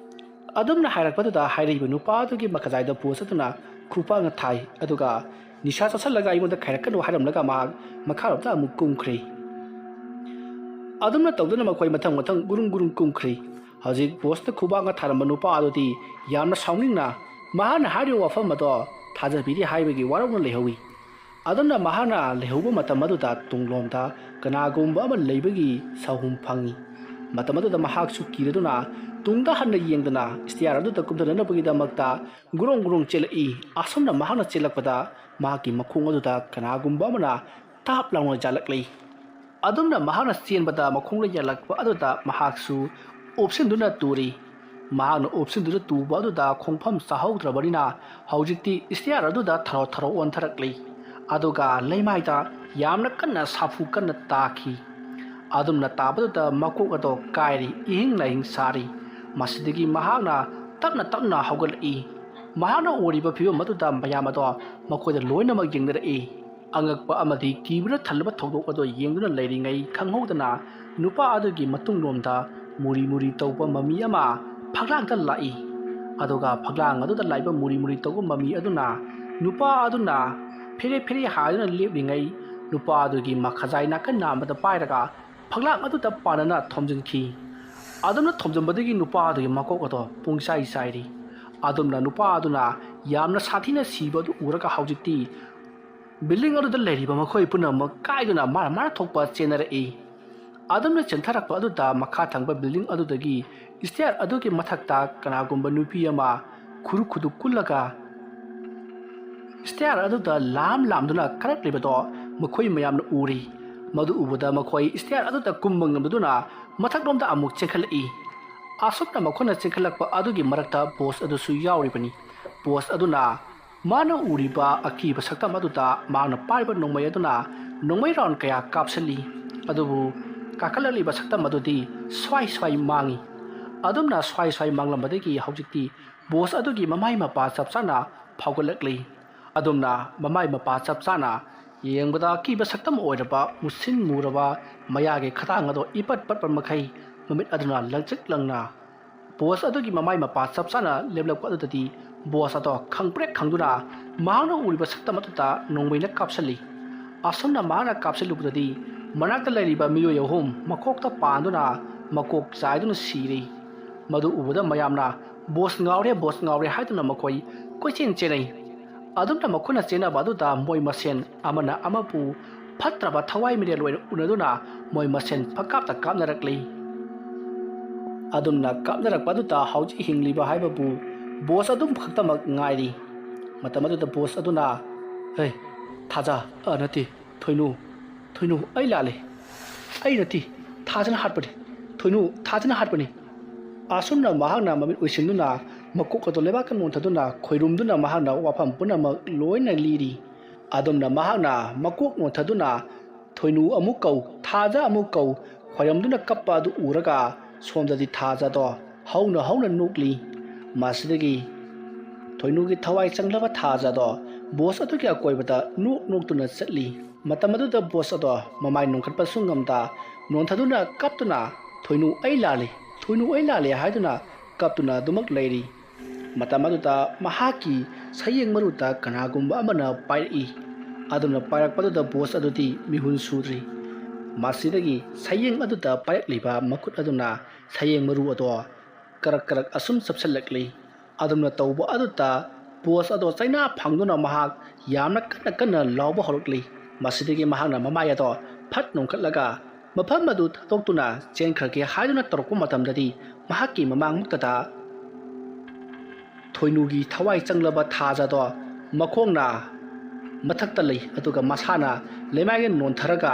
ꯑꯗꯨꯝꯅ ꯍꯥꯏꯔꯛꯄꯗꯨꯗ ꯍꯥꯏꯔꯛꯏꯕ ꯅꯨꯄꯥ ꯑꯗꯨꯒꯤ ꯃꯈꯖꯥꯏꯗ ꯕꯣꯁ ꯑꯗꯨꯅ ꯈꯨꯄꯥꯛꯅ ꯊꯥꯏ, ꯑꯗꯨꯒ "ꯅꯤꯁꯥ ꯆꯥꯁꯤꯜꯂꯒ ꯑꯩꯉꯣꯟꯗ ꯈꯥꯏꯔꯛꯀꯅꯨ" ꯍꯥꯏꯔꯝꯂꯒ ꯃꯍꯥꯛ ꯃꯈꯥꯔꯣꯝꯗ ꯑꯃꯨꯛ ꯀꯨꯝꯈ꯭ꯔꯦ꯫ ꯑꯗꯨꯝꯅ ꯇꯧꯗꯨꯅ ꯃꯈꯣꯏ ꯃꯊꯪ ꯃꯊꯪ ꯒꯨꯔꯨꯡ ꯒꯨꯔꯨꯡ ꯀꯨꯝꯈ꯭ꯔꯦ꯫ ꯍꯧꯖꯤꯛ ꯕꯣꯁꯇ ꯈꯨꯕꯥꯛꯅ ꯊꯥꯔꯝꯕ ꯅꯨꯄꯥ ꯑꯗꯨꯗꯤ ꯌꯥꯝꯅ ꯁꯥꯎꯅꯤꯡꯅ ꯃꯍꯥꯛꯅ ꯍꯥꯏꯔꯤꯕ ꯋꯥꯐꯝ ꯑꯗꯣ ꯊꯥꯖꯕꯤꯗꯦ ꯍꯥꯏꯕꯒꯤ ꯋꯥꯔꯧꯅ ꯂꯩꯍꯧꯏ꯫ ꯑꯗꯨꯝꯅ ꯃꯍꯥꯛꯅ ꯂꯩꯍꯧꯕ ꯃꯇꯝ ꯑꯗꯨꯗ ꯇꯨꯡꯂꯣꯝꯗ ꯀꯅꯥꯒꯨꯝꯕ ꯑꯃ ꯂꯩꯕꯒꯤ ꯁꯥꯍꯨꯝ ꯐꯪꯏ꯫ ꯃꯇꯝ ꯑꯗꯨꯗ ꯃꯍꯥꯛꯁꯨ ꯀꯤꯔꯗꯨꯅ ꯇꯨꯡꯗ ꯍꯟꯅ ꯌꯦꯡꯗꯅ ꯁ꯭ꯇꯤꯌꯥꯔ ꯑꯗꯨꯗ ꯀꯨꯝꯊꯅꯅꯕꯒꯤꯗꯃꯛꯇ ꯒ꯭ꯔꯣꯡ ꯒ꯭ꯔꯣꯡ ꯆꯦꯜꯂꯛꯏ꯫ ꯑꯁꯨꯝꯅ ꯃꯍꯥꯛꯅ ꯆꯦꯜꯂꯛꯄꯗ ꯃꯍꯥꯛꯀꯤ ꯃꯈꯣꯡ ꯑꯗꯨꯗ ꯀꯅꯥꯒꯨꯝꯕ ꯑꯃꯅ ꯇꯥꯞ ꯂꯥꯎꯅ ꯌꯥꯜꯂꯛꯂꯤ꯫ ꯑꯗꯨꯝꯅ ꯃꯍꯥꯛꯅ ꯆꯦꯟꯕꯗ ꯃꯈꯣꯡꯗ ꯌꯥꯜꯂꯛꯄ ꯑꯗꯨꯗ ꯃꯍꯥꯛꯁꯨ ꯑꯣꯞꯁꯤꯟꯗꯨꯅ ꯇꯨꯔꯤ꯫ ꯃꯍꯥꯛꯅ ꯑꯣꯞꯁꯤꯟꯗꯨꯅ ꯇꯨꯕ ꯑꯗꯨꯗ ꯈꯣꯡꯐꯝ ꯆꯥꯍꯧꯗ꯭ꯔꯕꯅꯤꯅ ꯍꯧꯖꯤꯛꯇꯤ ꯁ꯭ꯇꯤꯌꯥꯔ ꯑꯗꯨꯗ ꯊꯔꯣ ꯊꯔꯣ ꯑꯣꯟꯊꯔꯛꯂꯤ꯫ ꯑꯗꯨꯒ ꯂꯩꯃꯥꯏꯗ ꯌꯥꯝꯅ ꯀꯟꯅ ꯁꯥꯐꯨ ꯀꯟꯅ ꯇꯥꯈꯤ꯫ ꯑꯗꯨꯝꯅ ꯇꯥꯕꯗꯨꯗ ꯃꯀꯣꯛ ꯑꯗꯣ ꯀꯥꯏꯔꯤ, ꯏꯍꯤꯡ ꯅꯥꯍꯤꯡ ꯁꯥꯔꯤ꯫ ꯃꯁꯤꯗꯒꯤ ꯃꯍꯥꯛꯅ ꯇꯞꯅ ꯇꯞꯅ ꯍꯧꯒꯠꯂꯛꯏ꯫ ꯃꯍꯥꯛꯅ ꯎꯔꯤꯕ ꯐꯤꯕꯝ ꯑꯗꯨꯗ ꯃꯌꯥꯝ ꯑꯗꯣ ꯃꯈꯣꯏꯗ ꯂꯣꯏꯅꯃꯛ ꯌꯦꯡꯅꯔꯛꯏ꯫ ꯑꯉꯛꯄ ꯑꯃꯗꯤ ꯀꯤꯕꯅ ꯊꯜꯂꯕ ꯊꯧꯗꯣꯛ ꯑꯗꯨ ꯌꯦꯡꯗꯨꯅ ꯂꯩꯔꯤꯉꯩ ꯈꯪꯍꯧꯗꯅ ꯅꯨꯄꯥ ꯑꯗꯨꯒꯤ ꯃꯇꯨꯡꯂꯣꯝꯗ ꯃꯨꯔꯤ ꯃꯨꯔꯤ ꯇꯧꯕ ꯃꯃꯤ ꯑꯃ ꯐꯛꯂꯥꯡꯗ ꯂꯥꯛꯏ꯫ ꯑꯗꯨꯒ ꯐꯛꯂꯥꯡ ꯑꯗꯨꯗ ꯂꯥꯛꯏꯕ ꯃꯨꯔꯤ ꯃꯨꯔꯤ ꯇꯧꯕ ꯃꯃꯤ ꯑꯗꯨꯅ ꯅꯨꯄꯥ ꯑꯗꯨꯅ ꯐꯦꯔꯦ ꯐꯦꯔꯦ ꯍꯥꯏꯗꯨꯅ ꯂꯦꯞꯂꯤꯉꯩ ꯅꯨꯄꯥ ꯑꯗꯨꯒꯤ ꯃꯈꯖꯥꯏ ꯅꯥꯀꯟ ꯅꯥꯝꯃꯗ ꯄꯥꯏꯔꯒ ꯐꯛꯂꯥꯡ ꯑꯗꯨꯗ ꯄꯥꯟꯅꯅ ꯊꯣꯝꯖꯤꯟꯈꯤ꯫ ꯑꯗꯨꯝꯅ ꯊꯣꯝꯖꯤꯟꯕꯗꯒꯤ ꯅꯨꯄꯥ ꯑꯗꯨꯒꯤ ꯃꯀꯣꯛ ꯑꯗꯣ ꯄꯨꯡꯆꯥꯏ ꯆꯥꯏꯔꯤ꯫ ꯑꯗꯨꯝꯅ ꯅꯨꯄꯥ ꯑꯗꯨꯅ ꯌꯥꯝꯅ ꯁꯥꯊꯤꯅ ꯁꯤꯕ ꯑꯗꯨ ꯎꯔꯒ ꯍꯧꯖꯤꯛꯇꯤ ꯕꯤꯜꯗꯤꯡ ꯑꯗꯨꯗ ꯂꯩꯔꯤꯕ ꯃꯈꯣꯏ ꯄꯨꯝꯅꯃꯛ ꯀꯥꯏꯗꯨꯅ ꯃꯥꯅ ꯃꯥꯅ ꯊꯣꯛꯄ ꯆꯦꯟꯅꯔꯛꯏ꯫ ꯑꯗꯨꯝꯅ ꯆꯦꯟꯊꯔꯛꯄ ꯑꯗꯨꯗ ꯃꯈꯥ ꯊꯪꯕ ꯕꯤꯜꯗꯤꯡ ꯑꯗꯨꯗꯒꯤ ꯁ꯭ꯇꯤꯌꯥꯔ ꯑꯗꯨꯒꯤ ꯃꯊꯛꯇ ꯀꯅꯥꯒꯨꯝꯕ ꯅꯨꯄꯤ ꯑꯃ ꯈꯨꯔꯨ ꯈꯨꯗꯨ ꯀꯨꯜꯂꯒ ꯁ꯭ꯇꯤꯌꯥꯔ ꯑꯗꯨꯗ ꯂꯥꯝ ꯂꯥꯝꯗꯨꯅ ꯀꯥꯔꯛꯂꯤꯕꯗꯣ ꯃꯈꯣꯏ ꯃꯌꯥꯝꯅ ꯎꯔꯤ꯫ ꯃꯗꯨ ꯎꯕꯗ ꯃꯈꯣꯏ ꯁ꯭ꯇꯤꯌꯥꯔ ꯑꯗꯨꯗ ꯀꯨꯝꯕ ꯉꯝꯗꯗꯨꯅ ꯃꯊꯛꯂꯣꯝꯗ ꯑꯃꯨꯛ ꯆꯦꯟꯈꯠꯂꯛꯏ꯫ ꯑꯁꯨꯝꯅ ꯃꯈꯣꯏꯅ ꯆꯦꯟꯈꯠꯂꯛꯄ ꯑꯗꯨꯒꯤ ꯃꯔꯛꯇ ꯕꯣꯁ ꯑꯗꯨꯁꯨ ꯌꯥꯎꯔꯤꯕꯅꯤ꯫ ꯕꯣꯁ ꯑꯗꯨꯅ ꯃꯥꯅ ꯎꯔꯤꯕ ꯑꯀꯤꯕ ꯁꯛꯇꯝ ꯑꯗꯨꯗ ꯃꯍꯥꯛꯅ ꯄꯥꯏꯔꯤꯕ ꯅꯣꯡꯃꯩ ꯑꯗꯨꯅ ꯅꯣꯡꯃꯩ ꯔꯥꯎꯟ ꯀꯌꯥ ꯀꯥꯞꯁꯤꯜꯂꯤ꯫ ꯑꯗꯨꯕꯨ ꯀꯥꯈꯠꯂꯛꯂꯤꯕ ꯁꯛꯇꯝ ꯑꯗꯨꯗꯤ ꯁ꯭ꯋꯥꯏ ꯁ꯭ꯋꯥꯏ ꯃꯥꯡꯏ꯫ ꯑꯗꯨꯝꯅ ꯁ꯭ꯋꯥꯏ ꯁ꯭ꯋꯥꯏ ꯃꯥꯡꯂꯝꯕꯗꯒꯤ ꯍꯧꯖꯤꯛꯇꯤ ꯕꯣꯁ ꯑꯗꯨꯒꯤ ꯃꯃꯥꯏ ꯃꯄꯥ ꯆꯞ ꯆꯥꯅ ꯐꯥꯎꯒꯠꯂꯛꯂꯤ꯫ ꯑꯗꯨꯝꯅ ꯃꯃꯥꯏ ꯃꯄꯥ ꯆꯞ ꯆꯥꯅ ꯌꯦꯡꯕꯗ ꯑꯀꯤꯕ ꯁꯛꯇꯝ ꯑꯣꯏꯔꯕ ꯃꯨꯁꯤꯟ ꯃꯨꯔꯕ ꯃꯌꯥꯒꯤ ꯈꯗꯥꯡ ꯑꯗꯣ ꯏꯄꯠ ꯄꯠꯄ ꯃꯈꯩ ꯃꯃꯤꯠ ꯑꯗꯨꯅ ꯂꯪꯇ꯭ꯔꯤꯛ ꯂꯪꯅ ꯕꯣꯁ ꯑꯗꯨꯒꯤ ꯃꯃꯥꯏ ꯃꯄꯥ ꯆꯞ ꯆꯥꯅ ꯂꯦꯞꯂꯛꯄ ꯑꯗꯨꯗꯗꯤ ꯕꯣꯁ ꯑꯗꯣ ꯈꯪꯄ꯭ꯔꯦꯛ ꯈꯪꯗꯨꯅ ꯃꯍꯥꯛꯅ ꯎꯔꯤꯕ ꯁꯛꯇꯝ ꯑꯗꯨꯗ ꯅꯣꯡꯃꯩꯅ ꯀꯥꯞꯁꯤꯜꯂꯤ꯫ ꯑꯁꯨꯝꯅ ꯃꯍꯥꯛꯅ ꯀꯥꯞꯁꯤꯜꯂꯨꯕꯗꯗꯤ ꯃꯅꯥꯛꯇ ꯂꯩꯔꯤꯕ ꯃꯤꯑꯣꯏ ꯑꯍꯨꯝ ꯃꯀꯣꯛꯇ ꯄꯥꯟꯗꯨꯅ ꯃꯀꯣꯛ ꯆꯥꯏꯗꯨꯅ ꯁꯤꯔꯤ꯫ ꯃꯗꯨ ꯎꯕꯗ ꯃꯌꯥꯝꯅ "ꯕꯣꯁ ꯉꯥꯎꯔꯦ, ꯕꯣꯁ ꯉꯥꯎꯔꯦ" ꯍꯥꯏꯗꯨꯅ ꯃꯈꯣꯏ ꯀꯣꯏꯆꯦꯟ ꯆꯦꯟꯅꯩ꯫ ꯑꯗꯨꯝꯅ ꯃꯈꯣꯏꯅ ꯆꯦꯟꯅꯕ ꯑꯗꯨꯗ ꯃꯣꯏ ꯃꯁꯦꯟ ꯑꯃꯅ ꯑꯃꯕꯨ ꯐꯠꯇ꯭ꯔꯕ ꯊꯋꯥꯏ ꯃꯤꯔꯦꯜ ꯑꯣꯏꯅ ꯎꯅꯗꯨꯅ ꯃꯣꯏ ꯃꯁꯦꯟ ꯄꯪꯀꯥꯞꯇ ꯀꯥꯞꯅꯔꯛꯂꯤ꯫ ꯑꯗꯨꯝꯅ ꯀꯥꯞꯅꯔꯛꯄ ꯑꯗꯨꯗ ꯍꯧꯖꯤꯛ ꯍꯤꯡꯂꯤꯕ ꯍꯥꯏꯕꯕꯨ ꯕꯣꯁ ꯑꯗꯨꯝ ꯈꯛꯇꯃꯛ ꯉꯥꯏꯔꯤ꯫ ꯃꯇꯝ ꯑꯗꯨꯗ ꯕꯣꯁ ꯑꯗꯨꯅ, "ꯍꯦ, ꯊꯥꯖ, ꯑ, ꯅꯠꯇꯦ, ꯊꯣꯏꯅꯨ, ꯊꯣꯏꯅꯨ, ꯑꯩ ꯂꯥꯜꯂꯦ꯫ ꯑꯩ ꯅꯠꯇꯦ, ꯊꯥꯖꯅ ꯍꯥꯠꯄꯅꯤ꯫ ꯊꯣꯏꯅꯨ, ꯊꯥꯖꯅ ꯍꯥꯠꯄꯅꯤ꯫" ꯑꯁꯨꯝꯅ ꯃꯍꯥꯛꯅ ꯃꯃꯤꯠ ꯎꯏꯁꯤꯟꯗꯨꯅ ꯃꯀꯣꯛ ꯑꯗꯨ ꯂꯩꯕꯥꯛꯇ ꯅꯣꯟꯊꯗꯨꯅ ꯈꯣꯏꯔꯨꯝꯗꯨꯅ ꯃꯍꯥꯛꯅ ꯋꯥꯐꯝ ꯄꯨꯝꯅꯃꯛ ꯂꯣꯏꯅ ꯂꯤꯔꯤ꯫ ꯑꯗꯨꯝꯅ ꯃꯍꯥꯛꯅ ꯃꯀꯣꯛ ꯅꯣꯟꯊꯗꯨꯅ "ꯊꯣꯏꯅꯨ ꯑꯃꯨꯛ ꯀꯧ, ꯊꯥꯖ ꯑꯃꯨꯛ ꯀꯧ" ꯈꯣꯏꯔꯝꯗꯨꯅ ꯀꯞꯄ ꯑꯗꯨ ꯎꯔꯒ ꯁꯣꯝꯗꯗꯤ ꯊꯥꯖꯗꯣ ꯍꯧꯅ ꯍꯧꯅ ꯅꯣꯛꯂꯤ꯫ ꯃꯁꯤꯗꯒꯤ ꯊꯣꯏꯅꯨꯒꯤ ꯊꯋꯥꯏ ꯆꯪꯂꯕ ꯊꯥꯖꯗꯣ ꯕꯣꯁ ꯑꯗꯨꯒꯤ ꯑꯀꯣꯏꯕꯗ ꯅꯣꯛ ꯅꯣꯛꯇꯨꯅ ꯆꯠꯂꯤ꯫ ꯃꯇꯝ ꯑꯗꯨꯗ ꯕꯣꯁ ꯑꯗꯣ ꯃꯃꯥꯏ ꯅꯣꯟꯈꯠꯄꯁꯨ ꯉꯝꯗ ꯅꯣꯟꯊꯗꯨꯅ ꯀꯞꯇꯨꯅ "ꯊꯣꯏꯅꯨ ꯑꯩ ꯂꯥꯜꯂꯤ, ꯊꯣꯏꯅꯨ ꯑꯩ ꯂꯥꯜꯂꯤ" ꯍꯥꯏꯗꯨꯅ ꯀꯞꯇꯨꯅ ꯑꯗꯨꯃꯛ ꯂꯩꯔꯤ꯫ ꯃꯇꯝ ꯑꯗꯨꯗ ꯃꯍꯥꯛꯀꯤ ꯁꯌꯦꯡ ꯃꯔꯨꯗ ꯀꯅꯥꯒꯨꯝꯕ ꯑꯃꯅ ꯄꯥꯏꯔꯛꯏ꯫ ꯑꯗꯨꯅ ꯄꯥꯏꯔꯛꯄꯗꯨꯗ ꯕꯣꯁ ꯑꯗꯨꯗꯤ ꯃꯤꯍꯨꯟ ꯁꯨꯗ꯭ꯔꯤ꯫ ꯃꯁꯤꯗꯒꯤ ꯁꯌꯦꯡ ꯑꯗꯨꯗ ꯄꯥꯏꯔꯛꯂꯤꯕ ꯃꯈꯨꯠ ꯑꯗꯨꯅ ꯁꯌꯦꯡ ꯃꯔꯨ ꯑꯗꯣ ꯀꯔꯛ ꯀꯔꯛ ꯑꯁꯨꯝ ꯆꯞꯁꯤꯜꯂꯛꯂꯤ꯫ ꯑꯗꯨꯝꯅ ꯇꯧꯕ ꯑꯗꯨꯗ ꯕꯣꯁ ꯑꯗꯣ ꯆꯩꯅꯥ ꯐꯪꯗꯨꯅ ꯃꯍꯥꯛ ꯌꯥꯝꯅ ꯀꯟꯅ ꯀꯟꯅ ꯂꯥꯎꯕ ꯍꯧꯔꯛꯂꯤ꯫ ꯃꯁꯤꯗꯒꯤ ꯃꯍꯥꯛꯅ ꯃꯃꯥꯏ ꯑꯗꯣ ꯐꯠ ꯅꯣꯡꯈꯠꯂꯒ ꯃꯐꯝ ꯑꯗꯨ ꯊꯥꯗꯣꯛꯇꯨꯅ ꯆꯦꯟꯈ꯭ꯔꯒꯦ ꯍꯥꯏꯗꯨꯅ ꯇꯧꯔꯛꯄ ꯃꯇꯝꯗꯗꯤ ꯃꯍꯥꯛꯀꯤ ꯃꯃꯥꯡꯃꯛꯇꯗ ꯊꯣꯏꯅꯨꯒꯤ ꯊꯋꯥꯏ ꯆꯪꯂꯕ ꯊꯥꯖꯗꯣ ꯃꯈꯣꯡꯅ ꯃꯊꯛꯇ ꯂꯩ, ꯑꯗꯨꯒ ꯃꯁꯥꯅ ꯂꯩꯃꯥꯏꯗ ꯅꯣꯟꯊꯔꯒ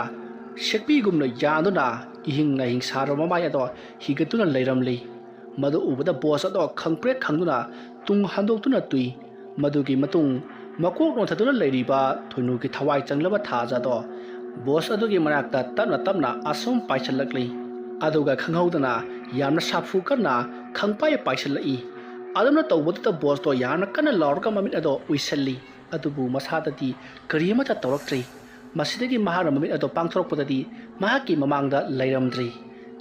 ꯁꯦꯛꯄꯤꯒꯨꯝꯅ ꯌꯥꯟꯗꯨꯅ ꯏꯍꯤꯡ ꯅꯥꯍꯤꯡ ꯁꯥꯔꯕ ꯃꯃꯥꯏ ꯑꯗꯣ ꯍꯤꯒꯠꯇꯨꯅ ꯂꯩꯔꯝꯂꯤ꯫ ꯃꯗꯨ ꯎꯕꯗ ꯕꯣꯁ ꯑꯗꯣ ꯈꯪꯄ꯭ꯔꯦꯛ ꯈꯪꯗꯨꯅ ꯇꯨꯡ ꯍꯟꯗꯣꯛꯇꯨꯅ ꯇꯨꯏ꯫ ꯃꯗꯨꯒꯤ ꯃꯇꯨꯡ ꯃꯀꯣꯛ ꯅꯣꯟꯊꯗꯨꯅ ꯂꯩꯔꯤꯕ ꯊꯣꯏꯅꯨꯒꯤ ꯊꯋꯥꯏ ꯆꯪꯂꯕ ꯊꯥꯖꯗꯣ ꯕꯣꯁ ꯑꯗꯨꯒꯤ ꯃꯅꯥꯛꯇ ꯇꯞꯅ ꯇꯞꯅ ꯑꯁꯨꯝ ꯄꯥꯏꯁꯤꯜꯂꯛꯂꯤ꯫ ꯑꯗꯨꯒ ꯈꯪꯍꯧꯗꯅ ꯌꯥꯝꯅ ꯁꯥꯐꯨ ꯀꯟꯅ ꯈꯪꯄꯥꯏ ꯄꯥꯏꯁꯤꯜꯂꯛꯏ꯫ ꯑꯗꯨꯝꯅ ꯇꯧꯕꯗꯨꯗ ꯕꯣꯁꯇꯣ ꯌꯥꯝꯅ ꯀꯟꯅ ꯂꯥꯎꯔꯒ ꯃꯃꯤꯠ ꯑꯗꯣ ꯎꯏꯁꯤꯜꯂꯤ꯫ ꯑꯗꯨꯕꯨ ꯃꯁꯥꯗꯗꯤ ꯀꯔꯤ ꯑꯃꯠꯇ ꯇꯧꯔꯛꯇ꯭ꯔꯤ꯫ ꯃꯁꯤꯗꯒꯤ ꯃꯍꯥꯛꯅ ꯃꯃꯤꯠ ꯑꯗꯣ ꯄꯥꯡꯊꯣꯔꯛꯄꯗꯗꯤ ꯃꯍꯥꯛꯀꯤ ꯃꯃꯥꯡꯗ ꯂꯩꯔꯝꯗ꯭ꯔꯤ꯫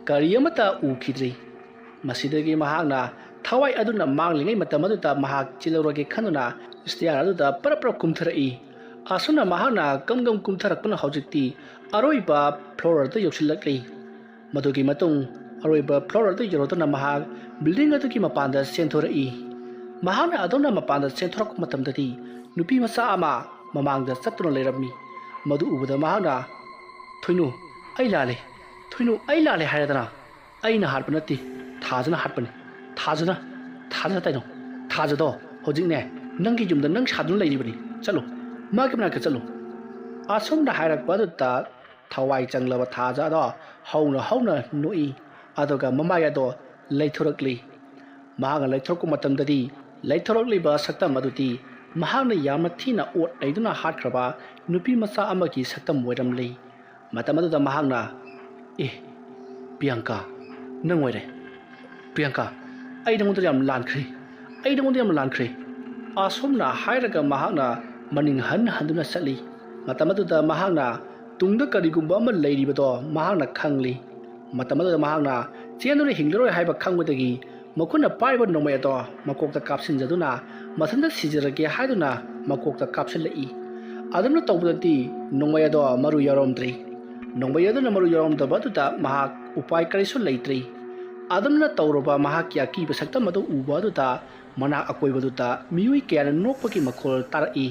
ꯀꯔꯤ ꯑꯃꯠꯇ ꯎꯈꯤꯗ꯭ꯔꯤ꯫ ꯃꯁꯤꯗꯒꯤ ꯃꯍꯥꯛꯅ ꯊꯋꯥꯏ ꯑꯗꯨꯅ ꯃꯥꯡꯂꯤꯉꯩ ꯃꯇꯝ ꯑꯗꯨꯗ ꯃꯍꯥꯛ ꯆꯦꯜꯍꯧꯔꯒꯦ ꯈꯟꯗꯨꯅ ꯁ꯭ꯇꯤꯌꯥꯔ ꯑꯗꯨꯗ ꯄꯔꯞ ꯄꯔꯞ ꯀꯨꯝꯊꯔꯛꯏ꯫ ꯑꯁꯨꯝꯅ ꯃꯍꯥꯛꯅ ꯀꯝ ꯀꯝ ꯀꯨꯝꯊꯔꯛꯄꯅ ꯍꯧꯖꯤꯛꯇꯤ ꯑꯔꯣꯏꯕ ꯐ꯭ꯂꯣꯔ ꯑꯗꯨ ꯌꯧꯁꯤꯜꯂꯛꯂꯤ꯫ ꯃꯗꯨꯒꯤ ꯃꯇꯨꯡ ꯑꯔꯣꯏꯕ floor ꯑꯗꯨ ꯌꯧꯔꯗꯨꯅ ꯃꯍꯥꯛ building ꯑꯗꯨꯒꯤ ꯃꯄꯥꯟꯗ ꯆꯦꯟꯊꯣꯔꯛꯏ꯫ ꯃꯍꯥꯛꯅ ꯑꯗꯨꯝꯅ ꯃꯄꯥꯟꯗ ꯆꯦꯟꯊꯣꯔꯛꯄ ꯃꯇꯝꯗꯗꯤ ꯅꯨꯄꯤ ꯃꯆꯥ ꯑꯃ ꯃꯃꯥꯡꯗ ꯆꯠꯇꯨꯅ ꯂꯩꯔꯝꯃꯤ꯫ ꯃꯗꯨ ꯎꯕꯗ ꯃꯍꯥꯛꯅ, "ꯊꯣꯏꯅꯨ, ꯑꯩ ꯂꯥꯜꯂꯦ꯫ ꯊꯣꯏꯅꯨ, ꯑꯩ ꯂꯥꯜꯂꯦ ꯍꯥꯏꯔꯗꯅ꯫ ꯑꯩꯅ ꯍꯥꯠꯄ ꯅꯠꯇꯦ, ꯊꯥꯖꯅ ꯍꯥꯠꯄꯅꯤ꯫ ꯊꯥꯖꯅ, ꯊꯥꯖꯅ ꯇꯩꯅꯧ꯫ ꯊꯥꯖꯗꯣ ꯍꯧꯖꯤꯛꯅꯦ ꯅꯪꯒꯤ ꯌꯨꯝꯗ ꯅꯪ ꯁꯥꯗꯨꯅ ꯂꯩꯔꯤꯕꯅꯤ꯫ ꯆꯠꯂꯨ, ꯃꯥꯒꯤ ꯃꯅꯥꯛꯇ ꯆꯠꯂꯨ"꯫ ꯑꯁꯨꯝꯅ ꯍꯥꯏꯔꯛꯄ ꯑꯗꯨꯗ ꯊꯋꯥꯏ ꯆꯪꯂꯕ ꯊꯥꯖ ꯑꯗꯣ ꯍꯧꯅ ꯍꯧꯅ ꯅꯣꯛꯏ꯫ ꯑꯗꯨꯒ ꯃꯃꯥꯏ ꯑꯗꯣ ꯂꯩꯊꯣꯔꯛꯂꯤ꯫ ꯃꯍꯥꯛꯅ ꯂꯩꯊꯣꯔꯛꯄ ꯃꯇꯝꯗꯗꯤ ꯂꯩꯊꯣꯔꯛꯂꯤꯕ ꯁꯛꯇꯝ ꯑꯗꯨꯗꯤ ꯃꯍꯥꯛꯅ ꯌꯥꯝꯅ ꯊꯤꯅ ꯑꯣꯠ ꯅꯩꯗꯨꯅ ꯍꯥꯠꯈ꯭ꯔꯕ ꯅꯨꯄꯤ ꯃꯆꯥ ꯑꯃꯒꯤ ꯁꯛꯇꯝ ꯑꯣꯏꯔꯝꯂꯤ꯫ ꯃꯇꯝ ꯑꯗꯨꯗ ꯃꯍꯥꯛꯅ, "ꯑꯦ, ꯄ꯭ꯔꯤꯌꯥꯡꯀꯥ, ꯅꯪ ꯑꯣꯏꯔꯦ꯫ ꯄ꯭ꯔꯤꯌꯥꯡꯀꯥ, ꯑꯩ ꯅꯉꯣꯟꯗ ꯌꯥꯝ ꯂꯥꯟꯈ꯭ꯔꯦ꯫ ꯑꯩ ꯅꯉꯣꯟꯗ ꯌꯥꯝ ꯂꯥꯟꯈ꯭ꯔꯦ"꯫ ꯑꯁꯨꯝꯅ ꯍꯥꯏꯔꯒ ꯃꯍꯥꯛꯅ ꯃꯅꯤꯡ ꯍꯟ ꯍꯟꯗꯨꯅ ꯆꯠꯂꯤ꯫ ꯃꯇꯝ ꯑꯗꯨꯗ ꯃꯍꯥꯛꯅ ꯇꯨꯡꯗ ꯀꯔꯤꯒꯨꯝꯕ ꯑꯃ ꯂꯩꯔꯤꯕꯗꯣ ꯃꯍꯥꯛꯅ ꯈꯪꯂꯤ꯫ ꯃꯇꯝ ꯑꯗꯨꯗ ꯃꯍꯥꯛꯅ ꯆꯦꯟꯗꯨꯅ ꯍꯤꯡꯂꯔꯣꯏ ꯍꯥꯏꯕ ꯈꯪꯕꯗꯒꯤ ꯃꯈꯨꯠꯅ ꯄꯥꯏꯔꯤꯕ ꯅꯣꯡꯃꯩ ꯑꯗꯣ ꯃꯀꯣꯛꯇ ꯀꯥꯞꯁꯤꯟꯖꯗꯨꯅ ꯃꯊꯟꯇ ꯁꯤꯖꯔꯒꯦ ꯍꯥꯏꯗꯨꯅ ꯃꯀꯣꯛꯇ ꯀꯥꯞꯁꯤꯜꯂꯛꯏ꯫ ꯑꯗꯨꯝꯅ ꯇꯧꯕꯗꯗꯤ ꯅꯣꯡꯃꯩ ꯑꯗꯣ ꯃꯔꯨ ꯌꯥꯎꯔꯝꯗ꯭ꯔꯤ꯫ ꯅꯣꯡꯃꯩ ꯑꯗꯨꯅ ꯃꯔꯨ ꯌꯥꯎꯔꯝꯗꯕ ꯑꯗꯨꯗ ꯃꯍꯥꯛ ꯎꯄꯥꯏ ꯀꯔꯤꯁꯨ ꯂꯩꯇ꯭ꯔꯤ꯫ ꯑꯗꯨꯝꯅ ꯇꯧꯔꯕ ꯃꯍꯥꯛꯀꯤ ꯑꯀꯤꯕ ꯁꯛꯇꯝ ꯑꯗꯨ ꯎꯕ ꯑꯗꯨꯗ ꯃꯅꯥꯛ ꯑꯀꯣꯏꯕꯗꯨꯗ ꯃꯤꯑꯣꯏ ꯀꯌꯥꯅ ꯅꯣꯛꯄꯒꯤ ꯃꯈꯣꯜ ꯇꯥꯔꯛꯏ꯫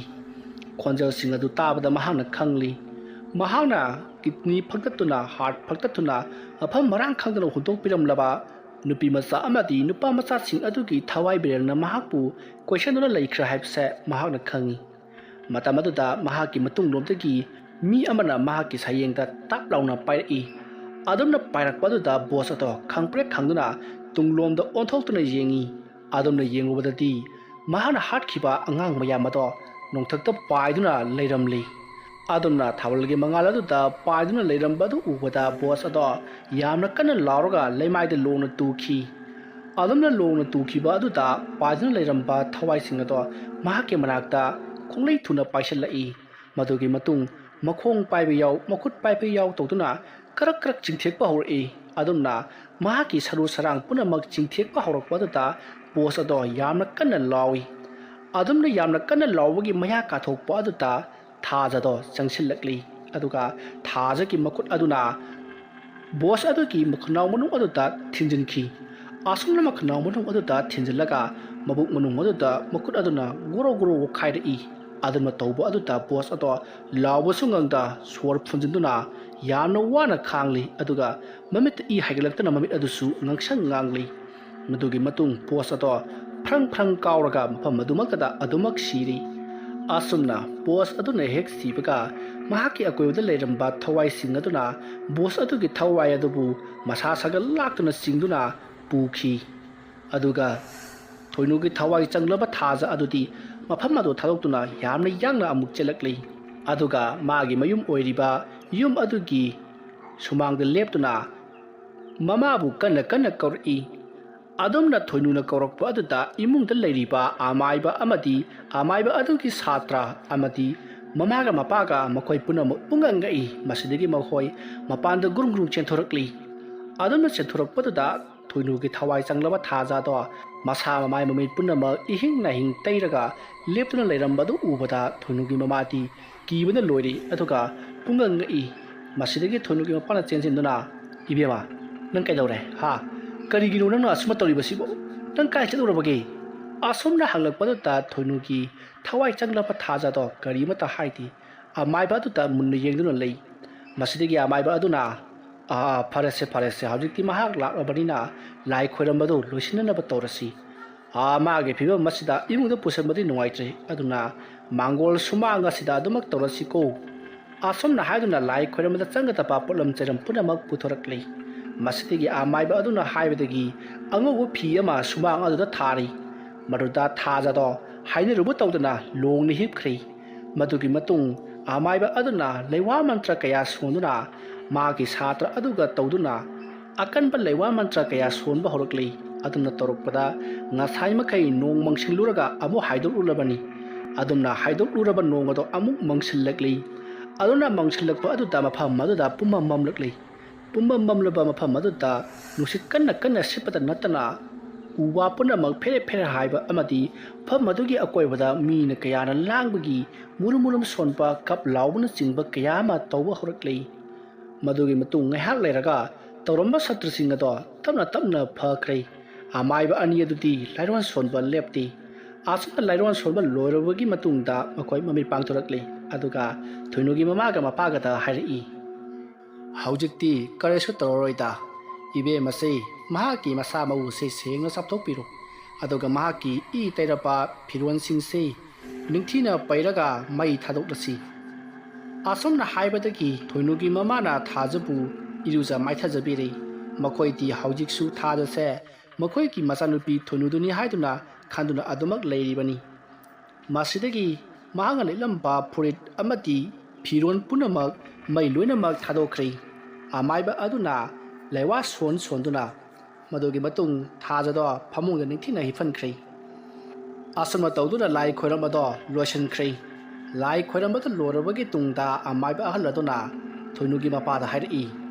ꯈꯣꯟꯖꯦꯜꯁꯤꯡ ꯑꯗꯨ ꯇꯥꯕꯗ ꯃꯍꯥꯛꯅ ꯈꯪꯂꯤ꯫ ꯃꯍꯥꯛꯅ kidney ꯐꯛꯇꯠꯇꯨꯅ, heart ꯐꯛꯇꯠꯇꯨꯅ, ꯃꯐꯝ ꯃꯔꯥꯡ ꯈꯪꯗꯅ ꯍꯨꯟꯗꯣꯛꯄꯤꯔꯝꯂꯕ ꯅꯨꯄꯤ ꯃꯆꯥ ꯑꯃꯗꯤ ꯅꯨꯄꯥ ꯃꯆꯥꯁꯤꯡ ꯑꯗꯨꯒꯤ ꯊꯋꯥꯏ ꯕꯤꯔꯦꯜꯅ ꯃꯍꯥꯛꯄꯨ ꯀꯣꯏꯁꯟꯗꯨꯅ ꯂꯩꯈ꯭ꯔꯦ ꯍꯥꯏꯕꯁꯦ ꯃꯍꯥꯛꯅ ꯈꯪꯏ꯫ ꯃꯇꯝ ꯑꯗꯨꯗ ꯃꯍꯥꯛꯀꯤ ꯃꯇꯨꯡꯂꯣꯝꯗꯒꯤ ꯃꯤ ꯑꯃꯅ ꯃꯍꯥꯛꯀꯤ ꯁꯌꯦꯡꯗ ꯇꯥꯞ ꯂꯥꯎꯅ ꯄꯥꯏꯔꯛꯏ꯫ ꯑꯗꯨꯝꯅ ꯄꯥꯏꯔꯛꯄ ꯑꯗꯨꯗ boss ꯑꯗꯣ ꯈꯪꯄ꯭ꯔꯦꯛ ꯈꯪꯗꯨꯅ ꯇꯨꯡꯂꯣꯝꯗ ꯑꯣꯟꯊꯣꯛꯇꯨꯅ ꯌꯦꯡꯏ꯫ ꯑꯗꯨꯝꯅ ꯌꯦꯡꯂꯨꯕꯗꯗꯤ ꯃꯍꯥꯛꯅ ꯍꯥꯠꯈꯤꯕ ꯑꯉꯥꯡ ꯃꯌꯥꯝ ꯑꯗꯣ ꯅꯣꯡꯊꯛꯇ ꯄꯥꯏꯗꯨꯅ ꯂꯩꯔꯝꯂꯤ꯫ ꯑꯗꯨꯝꯅ ꯊꯥꯕꯜꯒꯤ ꯃꯉꯥꯜ ꯑꯗꯨꯗ ꯄꯥꯏꯗꯨꯅ ꯂꯩꯔꯝꯕ ꯑꯗꯨ ꯎꯕꯗ boss ꯑꯗꯣ ꯌꯥꯝꯅ ꯀꯟꯅ ꯂꯥꯎꯔꯒ ꯂꯩꯃꯥꯏꯗ ꯂꯣꯡꯅ ꯇꯨꯈꯤ꯫ ꯑꯗꯨꯝꯅ ꯂꯣꯡꯅ ꯇꯨꯈꯤꯕ ꯑꯗꯨꯗ ꯄꯥꯏꯗꯨꯅ ꯂꯩꯔꯝꯕ ꯊꯋꯥꯏꯁꯤꯡ ꯑꯗꯣ ꯃꯍꯥꯛꯀꯤ ꯃꯅꯥꯛꯇ ꯈꯣꯡꯂꯩ ꯊꯨꯅ ꯄꯥꯏꯁꯤꯜꯂꯛꯏ꯫ ꯃꯗꯨꯒꯤ ꯃꯇꯨꯡ ꯃꯈꯣꯡ ꯄꯥꯏꯕ ꯌꯥꯎ, ꯃꯈꯨꯠ ꯄꯥꯏꯕ ꯌꯥꯎ ꯇꯧꯗꯨꯅ ꯀꯔꯛ ꯀꯔꯛ ꯆꯤꯡꯊꯦꯛꯄ ꯍꯧꯔꯛꯏ꯫ ꯑꯗꯨꯝꯅ ꯃꯍꯥꯛꯀꯤ ꯁꯔꯨ ꯁꯔꯥꯡ ꯄꯨꯝꯅꯃꯛ ꯆꯤꯡꯊꯦꯛꯄ ꯍꯧꯔꯛꯄ ꯑꯗꯨꯗ boss ꯑꯗꯣ ꯌꯥꯝꯅ ꯀꯟꯅ ꯂꯥꯎꯏ꯫ ꯑꯗꯨꯝꯅ ꯌꯥꯝꯅ ꯀꯟꯅ ꯂꯥꯎꯕꯒꯤ ꯃꯌꯥ ꯀꯥꯊꯣꯛꯄ ꯑꯗꯨꯗ ꯊꯥꯖꯗꯣ ꯆꯪꯁꯤꯜꯂꯛꯂꯤ꯫ ꯑꯗꯨꯒ ꯊꯥꯖꯒꯤ ꯃꯈꯨꯠ ꯑꯗꯨꯅ ꯕꯣꯁ ꯑꯗꯨꯒꯤ ꯃꯈꯨꯅꯥꯎ ꯃꯅꯨꯡ ꯑꯗꯨꯗ ꯊꯤꯟꯖꯤꯟꯈꯤ꯫ ꯑꯁꯨꯝꯅ ꯃꯈꯨꯅꯥꯎ ꯃꯅꯨꯡ ꯑꯗꯨꯗ ꯊꯤꯟꯖꯤꯜꯂꯒ ꯃꯕꯨꯛ ꯃꯅꯨꯡ ꯑꯗꯨꯗ ꯃꯈꯨꯠ ꯑꯗꯨꯅ ꯒꯣꯔꯣ ꯒꯣꯔꯣ ꯑꯣꯠꯈꯥꯏꯔꯛꯏ꯫ ꯑꯗꯨꯝꯅ ꯇꯧꯕ ꯑꯗꯨꯗ ꯕꯣꯁ ꯑꯗꯣ ꯂꯥꯎꯕꯁꯨ ꯉꯝꯗ ꯁꯣꯔ ꯐꯨꯟꯖꯤꯟꯗꯨꯅ ꯌꯥꯝꯅ ꯋꯥꯅ ꯈꯥꯡꯂꯤ꯫ ꯑꯗꯨꯒ ꯃꯃꯤꯠꯇ ꯏ ꯍꯥꯏꯒꯠꯂꯛꯇꯨꯅ ꯃꯃꯤꯠ ꯑꯗꯨꯁꯨ ꯉꯥꯡꯁꯪ ꯉꯥꯡꯂꯤ꯫ ꯃꯗꯨꯒꯤ ꯃꯇꯨꯡ ꯕꯣꯁ ꯑꯗꯣ ꯐ꯭ꯔꯪ ꯐ꯭ꯔꯪ ꯀꯥꯎꯔꯒ ꯃꯐꯝ ꯑꯗꯨꯃꯛꯇꯗ ꯑꯗꯨꯃꯛ ꯁꯤꯔꯤ꯫ ꯑꯁꯨꯝꯅ ꯕꯣꯁ ꯑꯗꯨꯅ ꯍꯦꯛ ꯁꯤꯕꯒ ꯃꯍꯥꯛꯀꯤ ꯑꯀꯣꯏꯕꯗ ꯂꯩꯔꯝꯕ ꯊꯋꯥꯏꯁꯤꯡ ꯑꯗꯨꯅ ꯕꯣꯁ ꯑꯗꯨꯒꯤ ꯊꯋꯥꯏ ꯑꯗꯨꯕꯨ ꯃꯁꯥ ꯁꯥꯒꯠ ꯂꯥꯛꯇꯨꯅ ꯆꯤꯡꯗꯨꯅ ꯄꯨꯈꯤ꯫ ꯑꯗꯨꯒ ꯊꯣꯏꯅꯨꯒꯤ ꯊꯋꯥꯏ ꯆꯪꯂꯕ ꯊꯥꯖ ꯑꯗꯨꯗꯤ ꯃꯐꯝ ꯑꯗꯨ ꯊꯥꯗꯣꯛꯇꯨꯅ ꯌꯥꯝꯅ ꯌꯥꯡꯅ ꯑꯃꯨꯛ ꯆꯦꯜꯂꯛꯂꯤ꯫ ꯑꯗꯨꯒ ꯃꯥꯒꯤ ꯃꯌꯨꯝ ꯑꯣꯏꯔꯤꯕ ꯌꯨꯝ ꯑꯗꯨꯒꯤ ꯁꯨꯃꯥꯡꯗ ꯂꯦꯞꯇꯨꯅ ꯃꯃꯥꯕꯨ ꯀꯟꯅ ꯀꯟꯅ ꯀꯧꯔꯛꯏ꯫ ꯑꯗꯨꯝꯅ ꯊꯣꯏꯅꯨꯅ ꯀꯧꯔꯛꯄ ꯑꯗꯨꯗ ꯏꯃꯨꯡꯗ ꯂꯩꯔꯤꯕ ꯑꯃꯥꯏꯕ ꯑꯃꯗꯤ ꯑꯃꯥꯏꯕ ꯑꯗꯨꯒꯤ ꯁꯥꯇ꯭ꯔ ꯑꯃꯗꯤ ꯃꯃꯥꯒ ꯃꯄꯥꯒ ꯃꯈꯣꯏ ꯄꯨꯝꯅꯃꯛ ꯄꯨꯡꯉꯛ ꯉꯛꯏ꯫ ꯃꯁꯤꯗꯒꯤ ꯃꯈꯣꯏ ꯃꯄꯥꯟꯗ ꯒ꯭ꯔꯨꯝ ꯒ꯭ꯔꯨꯝ ꯆꯦꯟꯊꯣꯔꯛꯂꯤ꯫ ꯑꯗꯨꯝꯅ ꯆꯦꯟꯊꯣꯔꯛꯄꯗꯨꯗ ꯊꯣꯏꯅꯨꯒꯤ ꯊꯋꯥꯏ ꯆꯪꯂꯕ ꯊꯥꯖ ꯑꯗꯣ ꯃꯁꯥ ꯃꯃꯥꯏ ꯃꯃꯤꯠ ꯄꯨꯝꯅꯃꯛ ꯏꯍꯤꯡ ꯅꯥꯍꯤꯡ ꯇꯩꯔꯒ ꯂꯦꯞꯇꯨꯅ ꯂꯩꯔꯝꯕꯗꯨ ꯎꯕꯗ ꯊꯣꯏꯅꯨꯒꯤ ꯃꯃꯥꯗꯤ ꯀꯤꯕꯅ ꯂꯣꯏꯔꯤ꯫ ꯑꯗꯨꯒ ꯄꯨꯡꯉꯛ ꯉꯛꯏ꯫ ꯃꯁꯤꯗꯒꯤ ꯊꯣꯏꯅꯨꯒꯤ ꯃꯄꯥꯅ ꯆꯦꯟꯁꯤꯟꯗꯨꯅ, "ꯏꯕꯦꯝꯃ, ꯅꯪ ꯀꯩꯗꯧꯔꯦ? ꯍꯥ? ꯀꯔꯤꯒꯤꯅꯣ ꯅꯪꯅ ꯑꯁꯨꯝꯅ ꯇꯧꯔꯤꯕꯁꯤꯕꯨ? ꯅꯪ ꯀꯥꯏ ꯆꯠꯂꯨꯔꯕꯒꯦ?" ꯑꯁꯨꯝꯅ ꯍꯪꯂꯛꯄꯗꯨꯗ ꯊꯣꯏꯅꯨꯒꯤ ꯊꯋꯥꯏ ꯆꯪꯂꯕ ꯊꯥꯖꯗꯣ ꯀꯔꯤꯃꯠꯇ ꯍꯥꯏꯗꯦ꯫ ꯑꯃꯥꯏꯕ ꯑꯗꯨꯗ ꯃꯨꯟꯅ ꯌꯦꯡꯗꯨꯅ ꯂꯩ꯫ ꯃꯁꯤꯗꯒꯤ ꯑꯃꯥꯏꯕ ꯑꯗꯨꯅ, "ꯑꯥ, ꯐꯔꯦꯁꯦ, ꯐꯔꯦꯁꯦ, ꯍꯧꯖꯤꯛꯇꯤ ꯃꯍꯥꯛ ꯂꯥꯛꯂꯕꯅꯤꯅ ꯂꯥꯏ ꯈꯣꯏꯔꯝꯕꯗꯨ ꯂꯣꯏꯁꯤꯟꯅꯅꯕ ꯇꯧꯔꯁꯤ꯫ ꯑꯥ, ꯃꯥꯒꯤ ꯐꯤꯕꯝ ꯑꯁꯤꯗ ꯏꯃꯨꯡꯗ ꯄꯨꯁꯤꯟꯕꯗꯤ ꯅꯨꯡꯉꯥꯏꯇ꯭ꯔꯦ, ꯑꯗꯨꯅ ꯃꯥꯡꯒꯣꯜ ꯁꯨꯃꯥꯡ ꯑꯁꯤꯗ ꯑꯗꯨꯃꯛ ꯇꯧꯔꯁꯤꯀꯣ"꯫ ꯑꯁꯨꯝꯅ ꯍꯥꯏꯗꯨꯅ ꯂꯥꯏ ꯈꯣꯏꯔꯝꯕꯗ ꯆꯪꯒꯗꯕ ꯄꯣꯠꯂꯝ ꯆꯩꯔꯝ ꯄꯨꯝꯅꯃꯛ ꯄꯨꯊꯣꯔꯛꯂꯤ꯫ ꯃꯁꯤꯗꯒꯤ ꯑꯃꯥꯏꯕ ꯑꯗꯨꯅ ꯍꯥꯏꯕꯗꯒꯤ ꯑꯉꯧꯕ ꯐꯤ ꯑꯃ ꯁꯨꯃꯥꯡ ꯑꯗꯨꯗ ꯊꯥꯔꯤ꯫ ꯃꯗꯨꯗ ꯊꯥꯖꯗꯣ ꯍꯥꯏꯅꯔꯨꯕ ꯇꯧꯗꯅ ꯂꯣꯡꯅ ꯍꯤꯞꯈ꯭ꯔꯦ꯫ ꯃꯗꯨꯒꯤ ꯃꯇꯨꯡ ꯑꯃꯥꯏꯕ ꯑꯗꯨꯅ ꯂꯩꯋꯥ ꯃꯟꯇ꯭ꯔ ꯀꯌꯥ ꯁꯣꯟꯗꯨꯅ ꯃꯥꯒꯤ ꯁꯥꯇ꯭ꯔ ꯑꯗꯨꯒ ꯇꯧꯗꯨꯅ ꯑꯀꯟꯕ ꯂꯩꯋꯥ ꯃꯟꯇ꯭ꯔ ꯀꯌꯥ ꯁꯣꯟꯕ ꯍꯧꯔꯛꯂꯤ꯫ ꯑꯗꯨꯝꯅ ꯇꯧꯔꯛꯄꯗ ꯉꯁꯥꯏ ꯃꯈꯩ ꯅꯣꯡ ꯃꯪꯁꯤꯜꯂꯨꯔꯒ ꯑꯃꯨꯛ ꯍꯥꯏꯗꯣꯛꯂꯨꯔꯕꯅꯤ꯫ ꯑꯗꯨꯝꯅ ꯍꯥꯏꯗꯣꯛꯂꯨꯔꯕ ꯅꯣꯡ ꯑꯗꯨ ꯑꯃꯨꯛ ꯃꯪꯁꯤꯜꯂꯛꯂꯤ꯫ ꯑꯗꯨꯅ ꯃꯪꯁꯤꯜꯂꯛꯄ ꯑꯗꯨꯗ ꯃꯐꯝ ꯑꯗꯨꯗ ꯄꯨꯝꯃꯝ ꯃꯝꯂꯛꯂꯤ꯫ ꯄꯨꯝꯃꯝ ꯃꯝꯂꯕ ꯃꯐꯝ ꯑꯗꯨꯗ ꯅꯨꯡꯁꯤꯠ ꯀꯟꯅ ꯀꯟꯅ ꯁꯤꯠꯄꯗ ꯅꯠꯇꯅ ꯎ ꯋꯥ ꯄꯨꯝꯅꯃꯛ ꯐꯦꯔꯦ ꯐꯦꯔꯦ ꯍꯥꯏꯕ ꯑꯃꯗꯤ ꯃꯐꯝ ꯑꯗꯨꯒꯤ ꯑꯀꯣꯏꯕꯗ ꯃꯤꯅ ꯀꯌꯥꯅ ꯂꯥꯡꯕꯒꯤ ꯃꯨꯔꯨꯝ ꯃꯨꯔꯨꯝ ꯁꯣꯟꯕ ꯀꯞ ꯂꯥꯎꯕꯅꯆꯤꯡꯕ ꯀꯌꯥ ꯑꯃ ꯇꯧꯕ ꯍꯧꯔꯛꯂꯤ꯫ ꯃꯗꯨꯒꯤ ꯃꯇꯨꯡ ꯉꯥꯏꯍꯥꯛ ꯂꯩꯔꯒ ꯇꯧꯔꯝꯕ ꯁꯇ꯭ꯔꯁꯤꯡ ꯑꯗꯣ ꯇꯞꯅ ꯇꯞꯅ ꯐꯈ꯭ꯔꯦ꯫ ꯑꯃꯥꯏꯕ ꯑꯅꯤ ꯑꯗꯨꯗꯤ ꯂꯥꯏꯔꯣꯟ ꯁꯣꯟꯕ ꯂꯦꯞꯇꯦ꯫ ꯑꯁꯨꯝꯅ ꯂꯥꯏꯔꯣꯟ ꯁꯣꯟꯕ ꯂꯣꯏꯔꯕꯒꯤ ꯃꯇꯨꯡꯗ ꯃꯈꯣꯏ ꯃꯃꯤꯠ ꯄꯥꯡꯊꯣꯔꯛꯂꯦ꯫ ꯑꯗꯨꯒ ꯊꯣꯏꯅꯨꯒꯤ ꯃꯃꯥꯒ ꯃꯄꯥꯒꯗ ꯍꯥꯏꯔꯛꯏ, "ꯍꯧꯖꯤꯛꯇꯤ ꯀꯔꯤꯁꯨ ꯇꯧꯔꯔꯣꯏꯗ꯫ ꯏꯕꯦꯝꯃꯁꯤ ꯃꯍꯥꯛꯀꯤ ꯃꯁꯥ ꯃꯎꯁꯤ ꯁꯦꯡꯅ ꯆꯥꯝꯊꯣꯛꯄꯤꯔꯣ꯫ ꯑꯗꯨꯒ ꯃꯍꯥꯛꯀꯤ ꯏ ꯇꯩꯔꯕ ꯐꯤꯔꯣꯟꯁꯤꯡꯁꯤ ꯅꯤꯡꯊꯤꯅ ꯄꯩꯔꯒ ꯃꯩ ꯊꯥꯗꯣꯛꯂꯁꯤ꯫" ꯑꯁꯨꯝꯅ ꯍꯥꯏꯕꯗꯒꯤ ꯊꯣꯏꯅꯨꯒꯤ ꯃꯃꯥꯅ ꯊꯥꯖꯕꯨ ꯏꯔꯨꯖ ꯃꯥꯏꯊꯖꯕꯤꯔꯦ꯫ ꯃꯈꯣꯏꯗꯤ ꯍꯧꯖꯤꯛꯁꯨ ꯊꯥꯖꯁꯦ ꯃꯈꯣꯏꯒꯤ ꯃꯆꯥꯅꯨꯄꯤ ꯊꯣꯏꯅꯨꯗꯨꯅꯤ ꯍꯥꯏꯗꯨꯅ ꯈꯟꯗꯨꯅ ꯑꯗꯨꯃꯛ ꯂꯩꯔꯤꯕꯅꯤ꯫ ꯃꯁꯤꯗꯒꯤ ꯃꯍꯥꯛꯅ ꯂꯤꯠꯂꯝꯕ ꯐꯨꯔꯤꯠ ꯑꯃꯗꯤ ꯐꯤꯔꯣꯜ ꯄꯨꯝꯅꯃꯛ ꯃꯩ ꯂꯣꯏꯅꯃꯛ ꯊꯥꯗꯣꯛꯈ꯭ꯔꯦ꯫ ꯑꯃꯥꯏꯕ ꯑꯗꯨꯅ ꯂꯩꯋꯥ ꯁꯣꯟ ꯁꯣꯟꯗꯨꯅ ꯃꯗꯨꯒꯤ ꯃꯇꯨꯡ ꯊꯥꯖꯗꯣ ꯐꯃꯨꯡꯗ ꯅꯤꯡꯊꯤꯅ ꯍꯤꯞꯍꯟꯈ꯭ꯔꯦ꯫ ꯑꯁꯨꯝꯅ ꯇꯧꯗꯨꯅ ꯂꯥꯏ ꯈꯣꯏꯔꯝꯕꯗꯣ ꯂꯣꯏꯁꯤꯟꯈ꯭ꯔꯦ꯫ ꯂꯥꯏ ꯈꯣꯏꯔꯝꯕꯗ ꯂꯣꯏꯔꯕꯒꯤ ꯇꯨꯡꯗ ꯑꯃꯥꯏꯕ ꯑꯍꯜ ꯑꯗꯨꯅ ꯊꯣꯏꯅꯨꯒꯤ ꯃꯄꯥꯗ ꯍꯥꯏꯔꯛꯏ,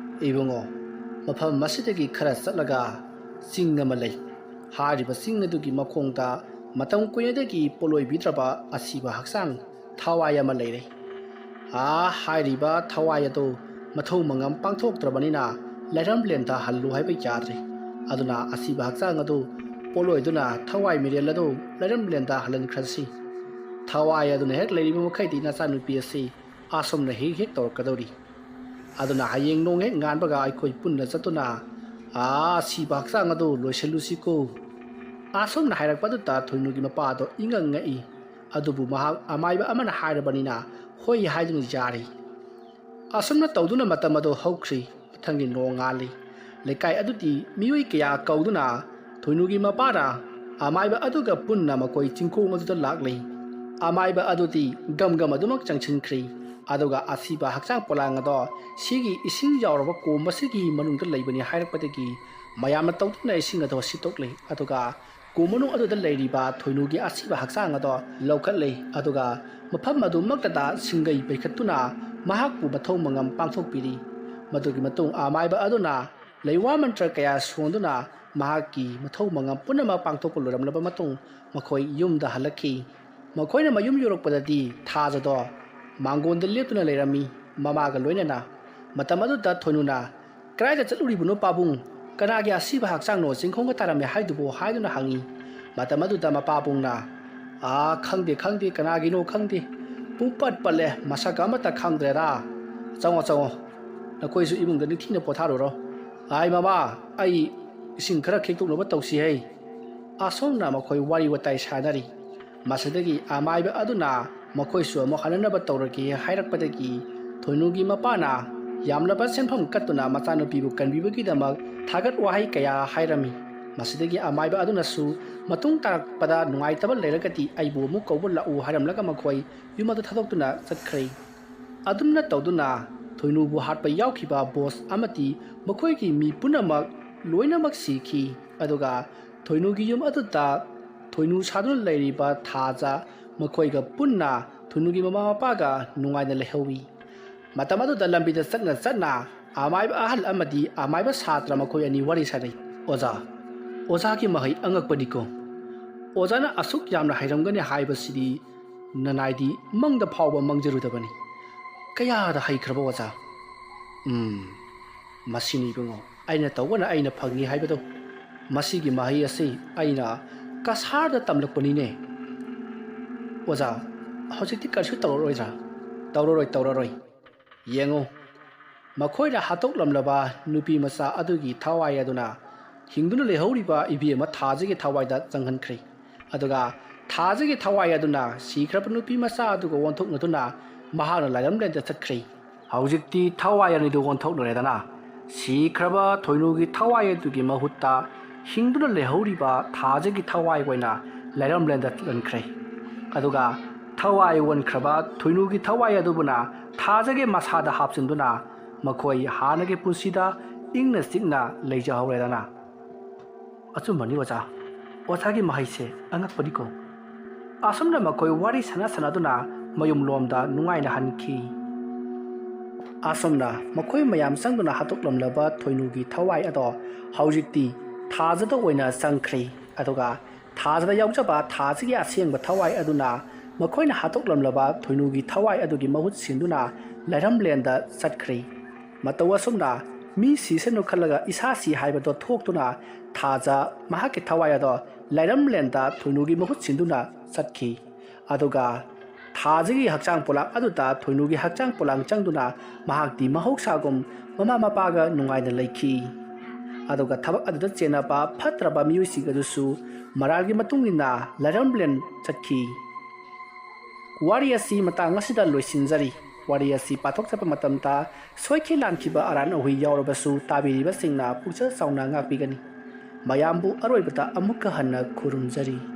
"ꯏꯕꯨꯡꯉꯣ, ꯃꯐꯝ ꯑꯁꯤꯗꯒꯤ ꯈꯔ ꯆꯠꯂꯒ ꯆꯤꯡ ꯑꯃ ꯂꯩ꯫ ꯍꯥꯏꯔꯤꯕ ꯆꯤꯡ ꯑꯗꯨꯒꯤ ꯃꯈꯣꯡꯗ ꯃꯇꯝ ꯀꯨꯏꯅꯗꯒꯤ ꯄꯣꯠꯂꯣꯏꯕꯤꯗ꯭ꯔꯕ ꯑꯁꯤꯕ ꯍꯛꯆꯥꯡ ꯊꯋꯥꯏ ꯑꯃ ꯂꯩꯔꯦ꯫ ꯑꯥ, ꯍꯥꯏꯔꯤꯕ ꯊꯋꯥꯏ ꯑꯗꯨ ꯃꯊꯧ ꯃꯉꯝ ꯄꯥꯡꯊꯣꯛꯇ꯭ꯔꯕꯅꯤꯅ ꯂꯩꯔꯝꯂꯦꯟꯗ ꯍꯜꯂꯨ ꯍꯥꯏꯕ ꯌꯥꯗ꯭ꯔꯦ꯫ ꯑꯗꯨꯅ ꯑꯁꯤꯕ ꯍꯛꯆꯥꯡ ꯑꯗꯨ ꯄꯣꯠꯂꯣꯏꯗꯨꯅ ꯊꯋꯥꯏ ꯃꯤꯔꯦꯜ ꯑꯗꯨ ꯂꯩꯔꯝꯂꯦꯟꯗ ꯍꯜꯍꯟꯈ꯭ꯔꯁꯤ꯫ ꯊꯋꯥꯏ ꯑꯗꯨꯅ ꯍꯦꯛ ꯂꯩꯔꯤꯕ ꯃꯈꯩꯗꯤ ꯅꯆꯥꯅꯨꯄꯤ ꯑꯁꯤ ꯑꯁꯨꯝꯅ ꯍꯦꯛ ꯍꯦꯛ ꯇꯧꯔꯛꯀꯗꯧꯔꯤ꯫ ꯑꯗꯨꯅ ꯍꯌꯦꯡ ꯅꯣꯡ ꯍꯦꯛ ꯉꯥꯟꯕꯒ ꯑꯩꯈꯣꯏ ꯄꯨꯟꯅ ꯆꯠꯇꯨꯅ ꯑꯥ ꯑꯁꯤꯕ ꯍꯛꯆꯥꯡ ꯑꯗꯨ ꯂꯣꯏꯁꯤꯜꯂꯨꯁꯤꯀꯣ꯫" ꯑꯁꯨꯝꯅ ꯍꯥꯏꯔꯛꯄꯗꯨꯗ ꯊꯣꯏꯅꯨꯒꯤ ꯃꯄꯥ ꯑꯗꯣ ꯏꯉꯛ ꯉꯛꯏ꯫ ꯑꯗꯨꯕꯨ ꯃꯍꯥꯛ ꯑꯃꯥꯏꯕ ꯑꯃꯅ ꯍꯥꯏꯔꯕꯅꯤꯅ ꯍꯣꯏ ꯍꯥꯏꯗꯨꯅ ꯌꯥꯔꯤ꯫ ꯑꯁꯨꯝꯅ ꯇꯧꯗꯨꯅ ꯃꯇꯝ ꯑꯗꯨ ꯍꯧꯈ꯭ꯔꯤ꯫ ꯃꯊꯪꯒꯤ ꯅꯣꯡ ꯉꯥꯜꯂꯤ꯫ ꯂꯩꯀꯥꯏ ꯑꯗꯨꯗꯤ ꯃꯤꯑꯣꯏ ꯀꯌꯥ ꯀꯧꯗꯨꯅ ꯊꯣꯏꯅꯨꯒꯤ ꯃꯄꯥꯅ ꯑꯃꯥꯏꯕ ꯑꯗꯨꯒ ꯄꯨꯟꯅ ꯃꯈꯣꯏ ꯆꯤꯡꯈꯣꯡ ꯑꯗꯨꯗ ꯂꯥꯛꯂꯤ꯫ ꯑꯃꯥꯏꯕ ꯑꯗꯨꯗꯤ ꯒꯝ ꯒꯝ ꯑꯗꯨꯃꯛ ꯆꯪꯁꯤꯟꯈ꯭ꯔꯤ꯫ ꯑꯗꯨꯒ ꯑꯁꯤꯕ ꯍꯛꯆꯥꯡ ꯄꯣꯂꯥꯡ ꯑꯗꯣ ꯁꯤꯒꯤ ꯏꯁꯤꯡ ꯌꯥꯎꯔꯕ ꯀꯣꯝ ꯑꯁꯤꯒꯤ ꯃꯅꯨꯡꯗ ꯂꯩꯕꯅꯤ ꯍꯥꯏꯔꯛꯄꯗꯒꯤ ꯃꯌꯥꯝꯅ ꯇꯧꯗꯨꯅ ꯏꯁꯤꯡ ꯑꯗꯣ ꯁꯤꯠꯇꯣꯛꯂꯤ꯫ ꯑꯗꯨꯒ ꯀꯣꯝ ꯃꯅꯨꯡ ꯑꯗꯨꯗ ꯂꯩꯔꯤꯕ ꯊꯣꯏꯅꯨꯒꯤ ꯑꯁꯤꯕ ꯍꯛꯆꯥꯡ ꯑꯗꯣ ꯂꯧꯈꯠꯂꯤ꯫ ꯑꯗꯨꯒ ꯃꯐꯝ ꯑꯗꯨꯃꯛꯇꯗ ꯁꯤꯡꯒꯩ ꯄꯩꯈꯠꯇꯨꯅ ꯃꯍꯥꯛꯄꯨ ꯃꯊꯧ ꯃꯉꯝ ꯄꯥꯡꯊꯣꯛꯄꯤꯔꯤ꯫ ꯃꯗꯨꯒꯤ ꯃꯇꯨꯡ ꯑꯃꯥꯏꯕ ꯑꯗꯨꯅ ꯂꯩꯋꯥ ꯃꯟꯇ꯭ꯔ ꯀꯌꯥ ꯁꯣꯟꯗꯨꯅ ꯃꯍꯥꯛꯀꯤ ꯃꯊꯧ ꯃꯉꯝ ꯄꯨꯝꯅꯃꯛ ꯄꯥꯡꯊꯣꯛꯄ ꯂꯣꯏꯔꯝꯂꯕ ꯃꯇꯨꯡ ꯃꯈꯣꯏ ꯌꯨꯝꯗ ꯍꯜꯂꯛꯈꯤ꯫ ꯃꯈꯣꯏꯅ ꯃꯌꯨꯝ ꯌꯧꯔꯛꯄꯗꯗꯤ ꯊꯥꯖꯗꯣ ꯃꯥꯡꯒꯣꯟꯗ ꯂꯦꯞꯇꯨꯅ ꯂꯩꯔꯝꯃꯤ꯫ ꯃꯃꯥꯒ ꯂꯣꯏꯅꯅ ꯃꯇꯝ ꯑꯗꯨꯗ ꯊꯣꯏꯅꯨꯅ, "ꯀꯗꯥꯏꯗ ꯆꯠꯂꯨꯔꯤꯕꯅꯣ ꯄꯥꯕꯨꯡ? ꯀꯅꯥꯒꯤ ꯑꯁꯤꯕ ꯍꯛꯆꯥꯡꯅꯣ ꯆꯤꯡꯈꯣꯡꯗ ꯇꯥꯔꯝꯃꯦ ꯍꯥꯏꯗꯨꯕꯨ?" ꯍꯥꯏꯗꯨꯅ ꯍꯪꯉꯤ꯫ ꯃꯇꯝ ꯑꯗꯨꯗ ꯃꯄꯥꯕꯨꯡꯅ, "ꯑꯥ, ꯈꯪꯗꯦ ꯈꯪꯗꯦ, ꯀꯅꯥꯒꯤꯅꯣ ꯈꯪꯗꯦ, ꯄꯨꯡꯄꯠ ꯄꯠꯂꯦ, ꯃꯁꯛ ꯑꯃꯠꯇ ꯈꯪꯗ꯭ꯔꯦꯗ꯫ ꯆꯪꯉꯣ ꯆꯪꯉꯣ, ꯅꯈꯣꯏꯁꯨ ꯏꯃꯨꯡꯗ ꯅꯤꯡꯊꯤꯅ ꯄꯣꯊꯥꯔꯨꯔꯣ꯫ ꯑꯥꯏ ꯃꯃꯥ, ꯑꯩ ꯏꯁꯤꯡ ꯈꯔ ꯈꯤꯛꯇꯣꯛꯅꯕ ꯇꯧꯁꯤ ꯍꯩ꯫" ꯑꯁꯣꯝꯅ ꯃꯈꯣꯏ ꯋꯥꯔꯤ ꯋꯥꯇꯥꯏ ꯁꯥꯟꯅꯔꯤ꯫ ꯃꯁꯤꯗꯒꯤ ꯑꯃꯥꯏꯕ ꯑꯗꯨꯅ ꯃꯈꯣꯏꯁꯨ ꯑꯃꯨꯛ ꯍꯟꯅꯅꯕ ꯇꯧꯔꯒꯦ ꯍꯥꯏꯔꯛꯄꯗꯒꯤ ꯊꯣꯏꯅꯨꯒꯤ ꯃꯄꯥꯅ ꯌꯥꯝꯂꯕ ꯁꯦꯟꯐꯝ ꯀꯠꯇꯨꯅ ꯃꯆꯥꯅꯨꯄꯤꯕꯨ ꯀꯟꯕꯤꯕꯒꯤꯗꯃꯛ ꯊꯥꯒꯠ ꯋꯥꯍꯩ ꯀꯌꯥ ꯍꯥꯏꯔꯝꯃꯤ꯫ ꯃꯁꯤꯗꯒꯤ ꯑꯃꯥꯏꯕ ꯑꯗꯨꯅꯁꯨ ꯃꯇꯨꯡ ꯇꯥꯔꯛꯄꯗ ꯅꯨꯡꯉꯥꯏꯇꯕ ꯂꯩꯔꯒꯗꯤ ꯑꯩꯕꯨ ꯑꯃꯨꯛ ꯀꯧꯕ ꯂꯥꯛꯎ ꯍꯥꯏꯔꯝꯂꯒ ꯃꯈꯣꯏ ꯌꯨꯝ ꯑꯗꯨ ꯊꯥꯗꯣꯛꯇꯨꯅ ꯆꯠꯈ꯭ꯔꯦ꯫ ꯑꯗꯨꯝꯅ ꯇꯧꯗꯨꯅ ꯊꯣꯏꯅꯨꯕꯨ ꯍꯥꯠꯄ ꯌꯥꯎꯈꯤꯕ ꯕꯣꯁ ꯑꯃꯗꯤ ꯃꯈꯣꯏꯒꯤ ꯃꯤ ꯄꯨꯝꯅꯃꯛ ꯂꯣꯏꯅꯃꯛ ꯁꯤꯈꯤ꯫ ꯑꯗꯨꯒ ꯊꯣꯏꯅꯨꯒꯤ ꯌꯨꯝ ꯑꯗꯨꯗ ꯊꯣꯏꯅꯨ ꯁꯥꯗꯨꯅ ꯂꯩꯔꯤꯕ ꯊꯥꯖ ꯃꯈꯣꯏꯒ ꯄꯨꯟꯅ ꯊꯣꯏꯅꯨꯒꯤ ꯃꯃꯥ ꯃꯄꯥꯒ ꯅꯨꯡꯉꯥꯏꯅ ꯂꯩꯍꯧꯏ꯫ ꯃꯇꯝ ꯑꯗꯨꯗ ꯂꯝꯕꯤꯗ ꯆꯠꯅ ꯆꯠꯅ ꯑꯃꯥꯏꯕ ꯑꯍꯜ ꯑꯃꯗꯤ ꯑꯃꯥꯏꯕ ꯁꯥꯇ꯭ꯔ ꯃꯈꯣꯏ ꯑꯅꯤ ꯋꯥꯔꯤ ꯁꯥꯅꯩ꯫ "ꯑꯣꯖꯥ, ꯑꯣꯖꯥꯒꯤ ꯃꯍꯩ ꯑꯉꯛꯄꯅꯤꯀꯣ꯫ ꯑꯣꯖꯥꯅ ꯑꯁꯨꯛ ꯌꯥꯝꯅ ꯍꯩꯔꯝꯒꯅꯤ ꯍꯥꯏꯕꯁꯤꯗꯤ ꯅꯅꯥꯏꯗꯤ ꯃꯪꯗ ꯐꯥꯎꯕ ꯃꯪꯖꯔꯨꯗꯕꯅꯤ꯫ ꯀꯌꯥꯗ ꯍꯩꯈ꯭ꯔꯕ ꯑꯣꯖꯥ!" "ꯎꯝ, ꯃꯁꯤꯅꯤ ꯏꯕꯨꯡꯉꯣ, ꯑꯩꯅ ꯇꯧꯕꯅ ꯑꯩꯅ ꯐꯪꯉꯤ ꯍꯥꯏꯕꯗꯣ꯫ ꯃꯁꯤꯒꯤ ꯃꯍꯩ ꯑꯁꯤ ꯑꯩꯅ ꯀꯁꯥꯔꯗ ꯇꯝꯂꯛꯄꯅꯤꯅꯦ꯫" "ꯑꯣꯖꯥ, ꯍꯧꯖꯤꯛꯇꯤ ꯀꯔꯤꯁꯨ ꯇꯧꯔꯔꯣꯏꯗ꯭ꯔꯥ?" "ꯇꯧꯔꯔꯣꯏ, ꯇꯧꯔꯔꯣꯏ꯫ ꯌꯦꯡꯉꯨ, ꯃꯈꯣꯏꯅ ꯍꯥꯠꯇꯣꯛꯂꯝꯂꯕ ꯅꯨꯄꯤ ꯃꯆꯥ ꯑꯗꯨꯒꯤ ꯊꯋꯥꯏ ꯑꯗꯨꯅ ꯍꯤꯡꯗꯨꯅ ꯂꯩꯍꯧꯔꯤꯕ ꯏꯕꯦꯝꯃ ꯊꯥꯖꯒꯤ ꯊꯋꯥꯏꯗ ꯆꯪꯍꯟꯈ꯭ꯔꯦ꯫ ꯑꯗꯨꯒ ꯊꯥꯖꯒꯤ ꯊꯋꯥꯏ ꯑꯗꯨꯅ ꯁꯤꯈ꯭ꯔꯕ ꯅꯨꯄꯤ ꯃꯆꯥ ꯑꯗꯨꯒ ꯑꯣꯟꯊꯣꯛꯅꯗꯨꯅ ꯃꯍꯥꯛꯅ ꯂꯥꯏꯔꯝꯂꯦꯟꯗ ꯆꯠꯈ꯭ꯔꯦ꯫ ꯍꯧꯖꯤꯛꯇꯤ ꯊꯋꯥꯏ ꯑꯅꯤꯗꯨ ꯑꯣꯟꯊꯣꯛꯅꯔꯦꯗꯅ, ꯁꯤꯈ꯭ꯔꯕ ꯊꯣꯏꯅꯨꯒꯤ ꯊꯋꯥꯏ ꯑꯗꯨꯒꯤ ꯃꯍꯨꯠꯇ ꯍꯤꯡꯗꯨꯅ ꯂꯩꯍꯧꯔꯤꯕ ꯊꯥꯖꯒꯤ ꯊꯋꯥꯏ ꯑꯣꯏꯅ ꯂꯥꯏꯔꯝꯂꯦꯟꯗ ꯆꯠꯍꯟꯈ꯭ꯔꯦ꯫ ꯑꯗꯨꯒ ꯊꯋꯥꯏ ꯑꯣꯟꯈ꯭ꯔꯕ ꯊꯣꯏꯅꯨꯒꯤ ꯊꯋꯥꯏ ꯑꯗꯨꯕꯨꯅ ꯊꯥꯖꯒꯤ ꯃꯁꯥꯗ ꯍꯥꯞꯆꯤꯟꯗꯨꯅ ꯃꯈꯣꯏ ꯍꯥꯟꯅꯒꯤ ꯄꯨꯟꯁꯤꯗ ꯏꯪꯅ ꯆꯤꯛꯅ ꯂꯩꯖꯍꯧꯔꯦꯗꯅ꯫ ꯑꯆꯨꯝꯕꯅꯤ ꯑꯣꯖꯥ, ꯑꯣꯖꯥꯒꯤ ꯃꯍꯩꯁꯦ ꯑꯉꯛꯄꯅꯤꯀꯣ꯫ ꯑꯁꯨꯝꯅ ꯃꯈꯣꯏ ꯋꯥꯔꯤ ꯁꯥꯟꯅ ꯁꯥꯟꯅꯗꯨꯅ ꯃꯌꯨꯝꯂꯣꯝꯗ ꯅꯨꯡꯉꯥꯏꯅ ꯍꯟꯈꯤ꯫ ꯑꯁꯨꯝꯅ ꯃꯈꯣꯏ ꯃꯌꯥꯝ ꯆꯪꯗꯨꯅ ꯍꯥꯠꯇꯣꯛꯂꯝꯂꯕ ꯊꯣꯏꯅꯨꯒꯤ ꯊꯋꯥꯏ ꯑꯗꯣ ꯍꯧꯖꯤꯛꯇꯤ ꯊꯥꯖꯗ ꯑꯣꯏꯅ ꯆꯪꯈ꯭ꯔꯦ꯫ ꯑꯗꯨꯒ ꯊꯥꯖꯗ ꯌꯥꯎꯖꯕ ꯊꯥꯖꯒꯤ ꯑꯁꯦꯡꯕ ꯊꯋꯥꯏ ꯑꯗꯨꯅ ꯃꯈꯣꯏꯅ ꯍꯥꯠꯇꯣꯛꯂꯝꯂꯕ ꯊꯣꯏꯅꯨꯒꯤ ꯊꯋꯥꯏ ꯑꯗꯨꯒꯤ ꯃꯍꯨꯠ ꯁꯤꯟꯗꯨꯅ ꯂꯥꯏꯔꯝꯂꯦꯟꯗ ꯆꯠꯈ꯭ꯔꯦ꯫ ꯃꯇꯧ ꯑꯁꯨꯝꯅ ꯃꯤ ꯁꯤꯁꯅꯨ ꯈꯜꯂꯒ ꯏꯁꯥ ꯁꯤ ꯍꯥꯏꯕꯗꯣ ꯊꯣꯛꯇꯨꯅ ꯊꯥꯖ ꯃꯍꯥꯛꯀꯤ ꯊꯋꯥꯏ ꯑꯗꯣ ꯂꯥꯏꯔꯝꯂꯦꯟꯗ ꯊꯣꯏꯅꯨꯒꯤ ꯃꯍꯨꯠ ꯁꯤꯟꯗꯨꯅ ꯆꯠꯈꯤ꯫ ꯑꯗꯨꯒ ꯊꯥꯖꯒꯤ ꯍꯛꯆꯥꯡ ꯄꯣꯂꯥꯡ ꯑꯗꯨꯗ ꯊꯣꯏꯅꯨꯒꯤ ꯍꯛꯆꯥꯡ ꯄꯣꯂꯥꯡ ꯆꯪꯗꯨꯅ ꯃꯍꯥꯛꯇꯤ ꯃꯍꯧꯁꯥꯒꯨꯝ ꯃꯃꯥ ꯃꯄꯥꯒ ꯅꯨꯡꯉꯥꯏꯅ ꯂꯩꯈꯤ꯫ ꯑꯗꯨꯒ ꯊꯕꯛ ꯑꯗꯨꯗ ꯆꯦꯟꯅꯕ ꯐꯠꯇ꯭ꯔꯕ ꯃꯤꯑꯣꯏꯁꯤꯡ ꯑꯗꯨꯁꯨ ꯃꯔꯥꯜꯒꯤ ꯃꯇꯨꯡ ꯏꯟꯅ ꯂꯥꯏꯔꯝꯂꯦꯟ ꯆꯠꯈꯤ꯫ ꯋꯥꯔꯤ ꯑꯁꯤ ꯃꯇꯥꯡ ꯑꯁꯤꯗ ꯂꯣꯏꯁꯤꯟꯖꯔꯤ꯫ ꯋꯥꯔꯤ ꯑꯁꯤ ꯄꯥꯊꯣꯛꯆꯕ ꯃꯇꯝꯗ ꯁꯣꯏꯈꯤ ꯂꯥꯟꯈꯤꯕ ꯑꯔꯥꯟ ꯑꯍꯨꯏ ꯌꯥꯎꯔꯕꯁꯨ ꯇꯥꯕꯤꯔꯤꯕꯁꯤꯡꯅ ꯄꯨꯛꯆꯦꯜ ꯆꯥꯎꯅ ꯉꯥꯛꯄꯤꯒꯅꯤ꯫ ꯃꯌꯥꯝꯕꯨ ꯑꯔꯣꯏꯕꯗ ꯑꯃꯨꯛꯀ ꯍꯟꯅ ꯈꯨꯔꯨꯝꯖꯔꯤ꯫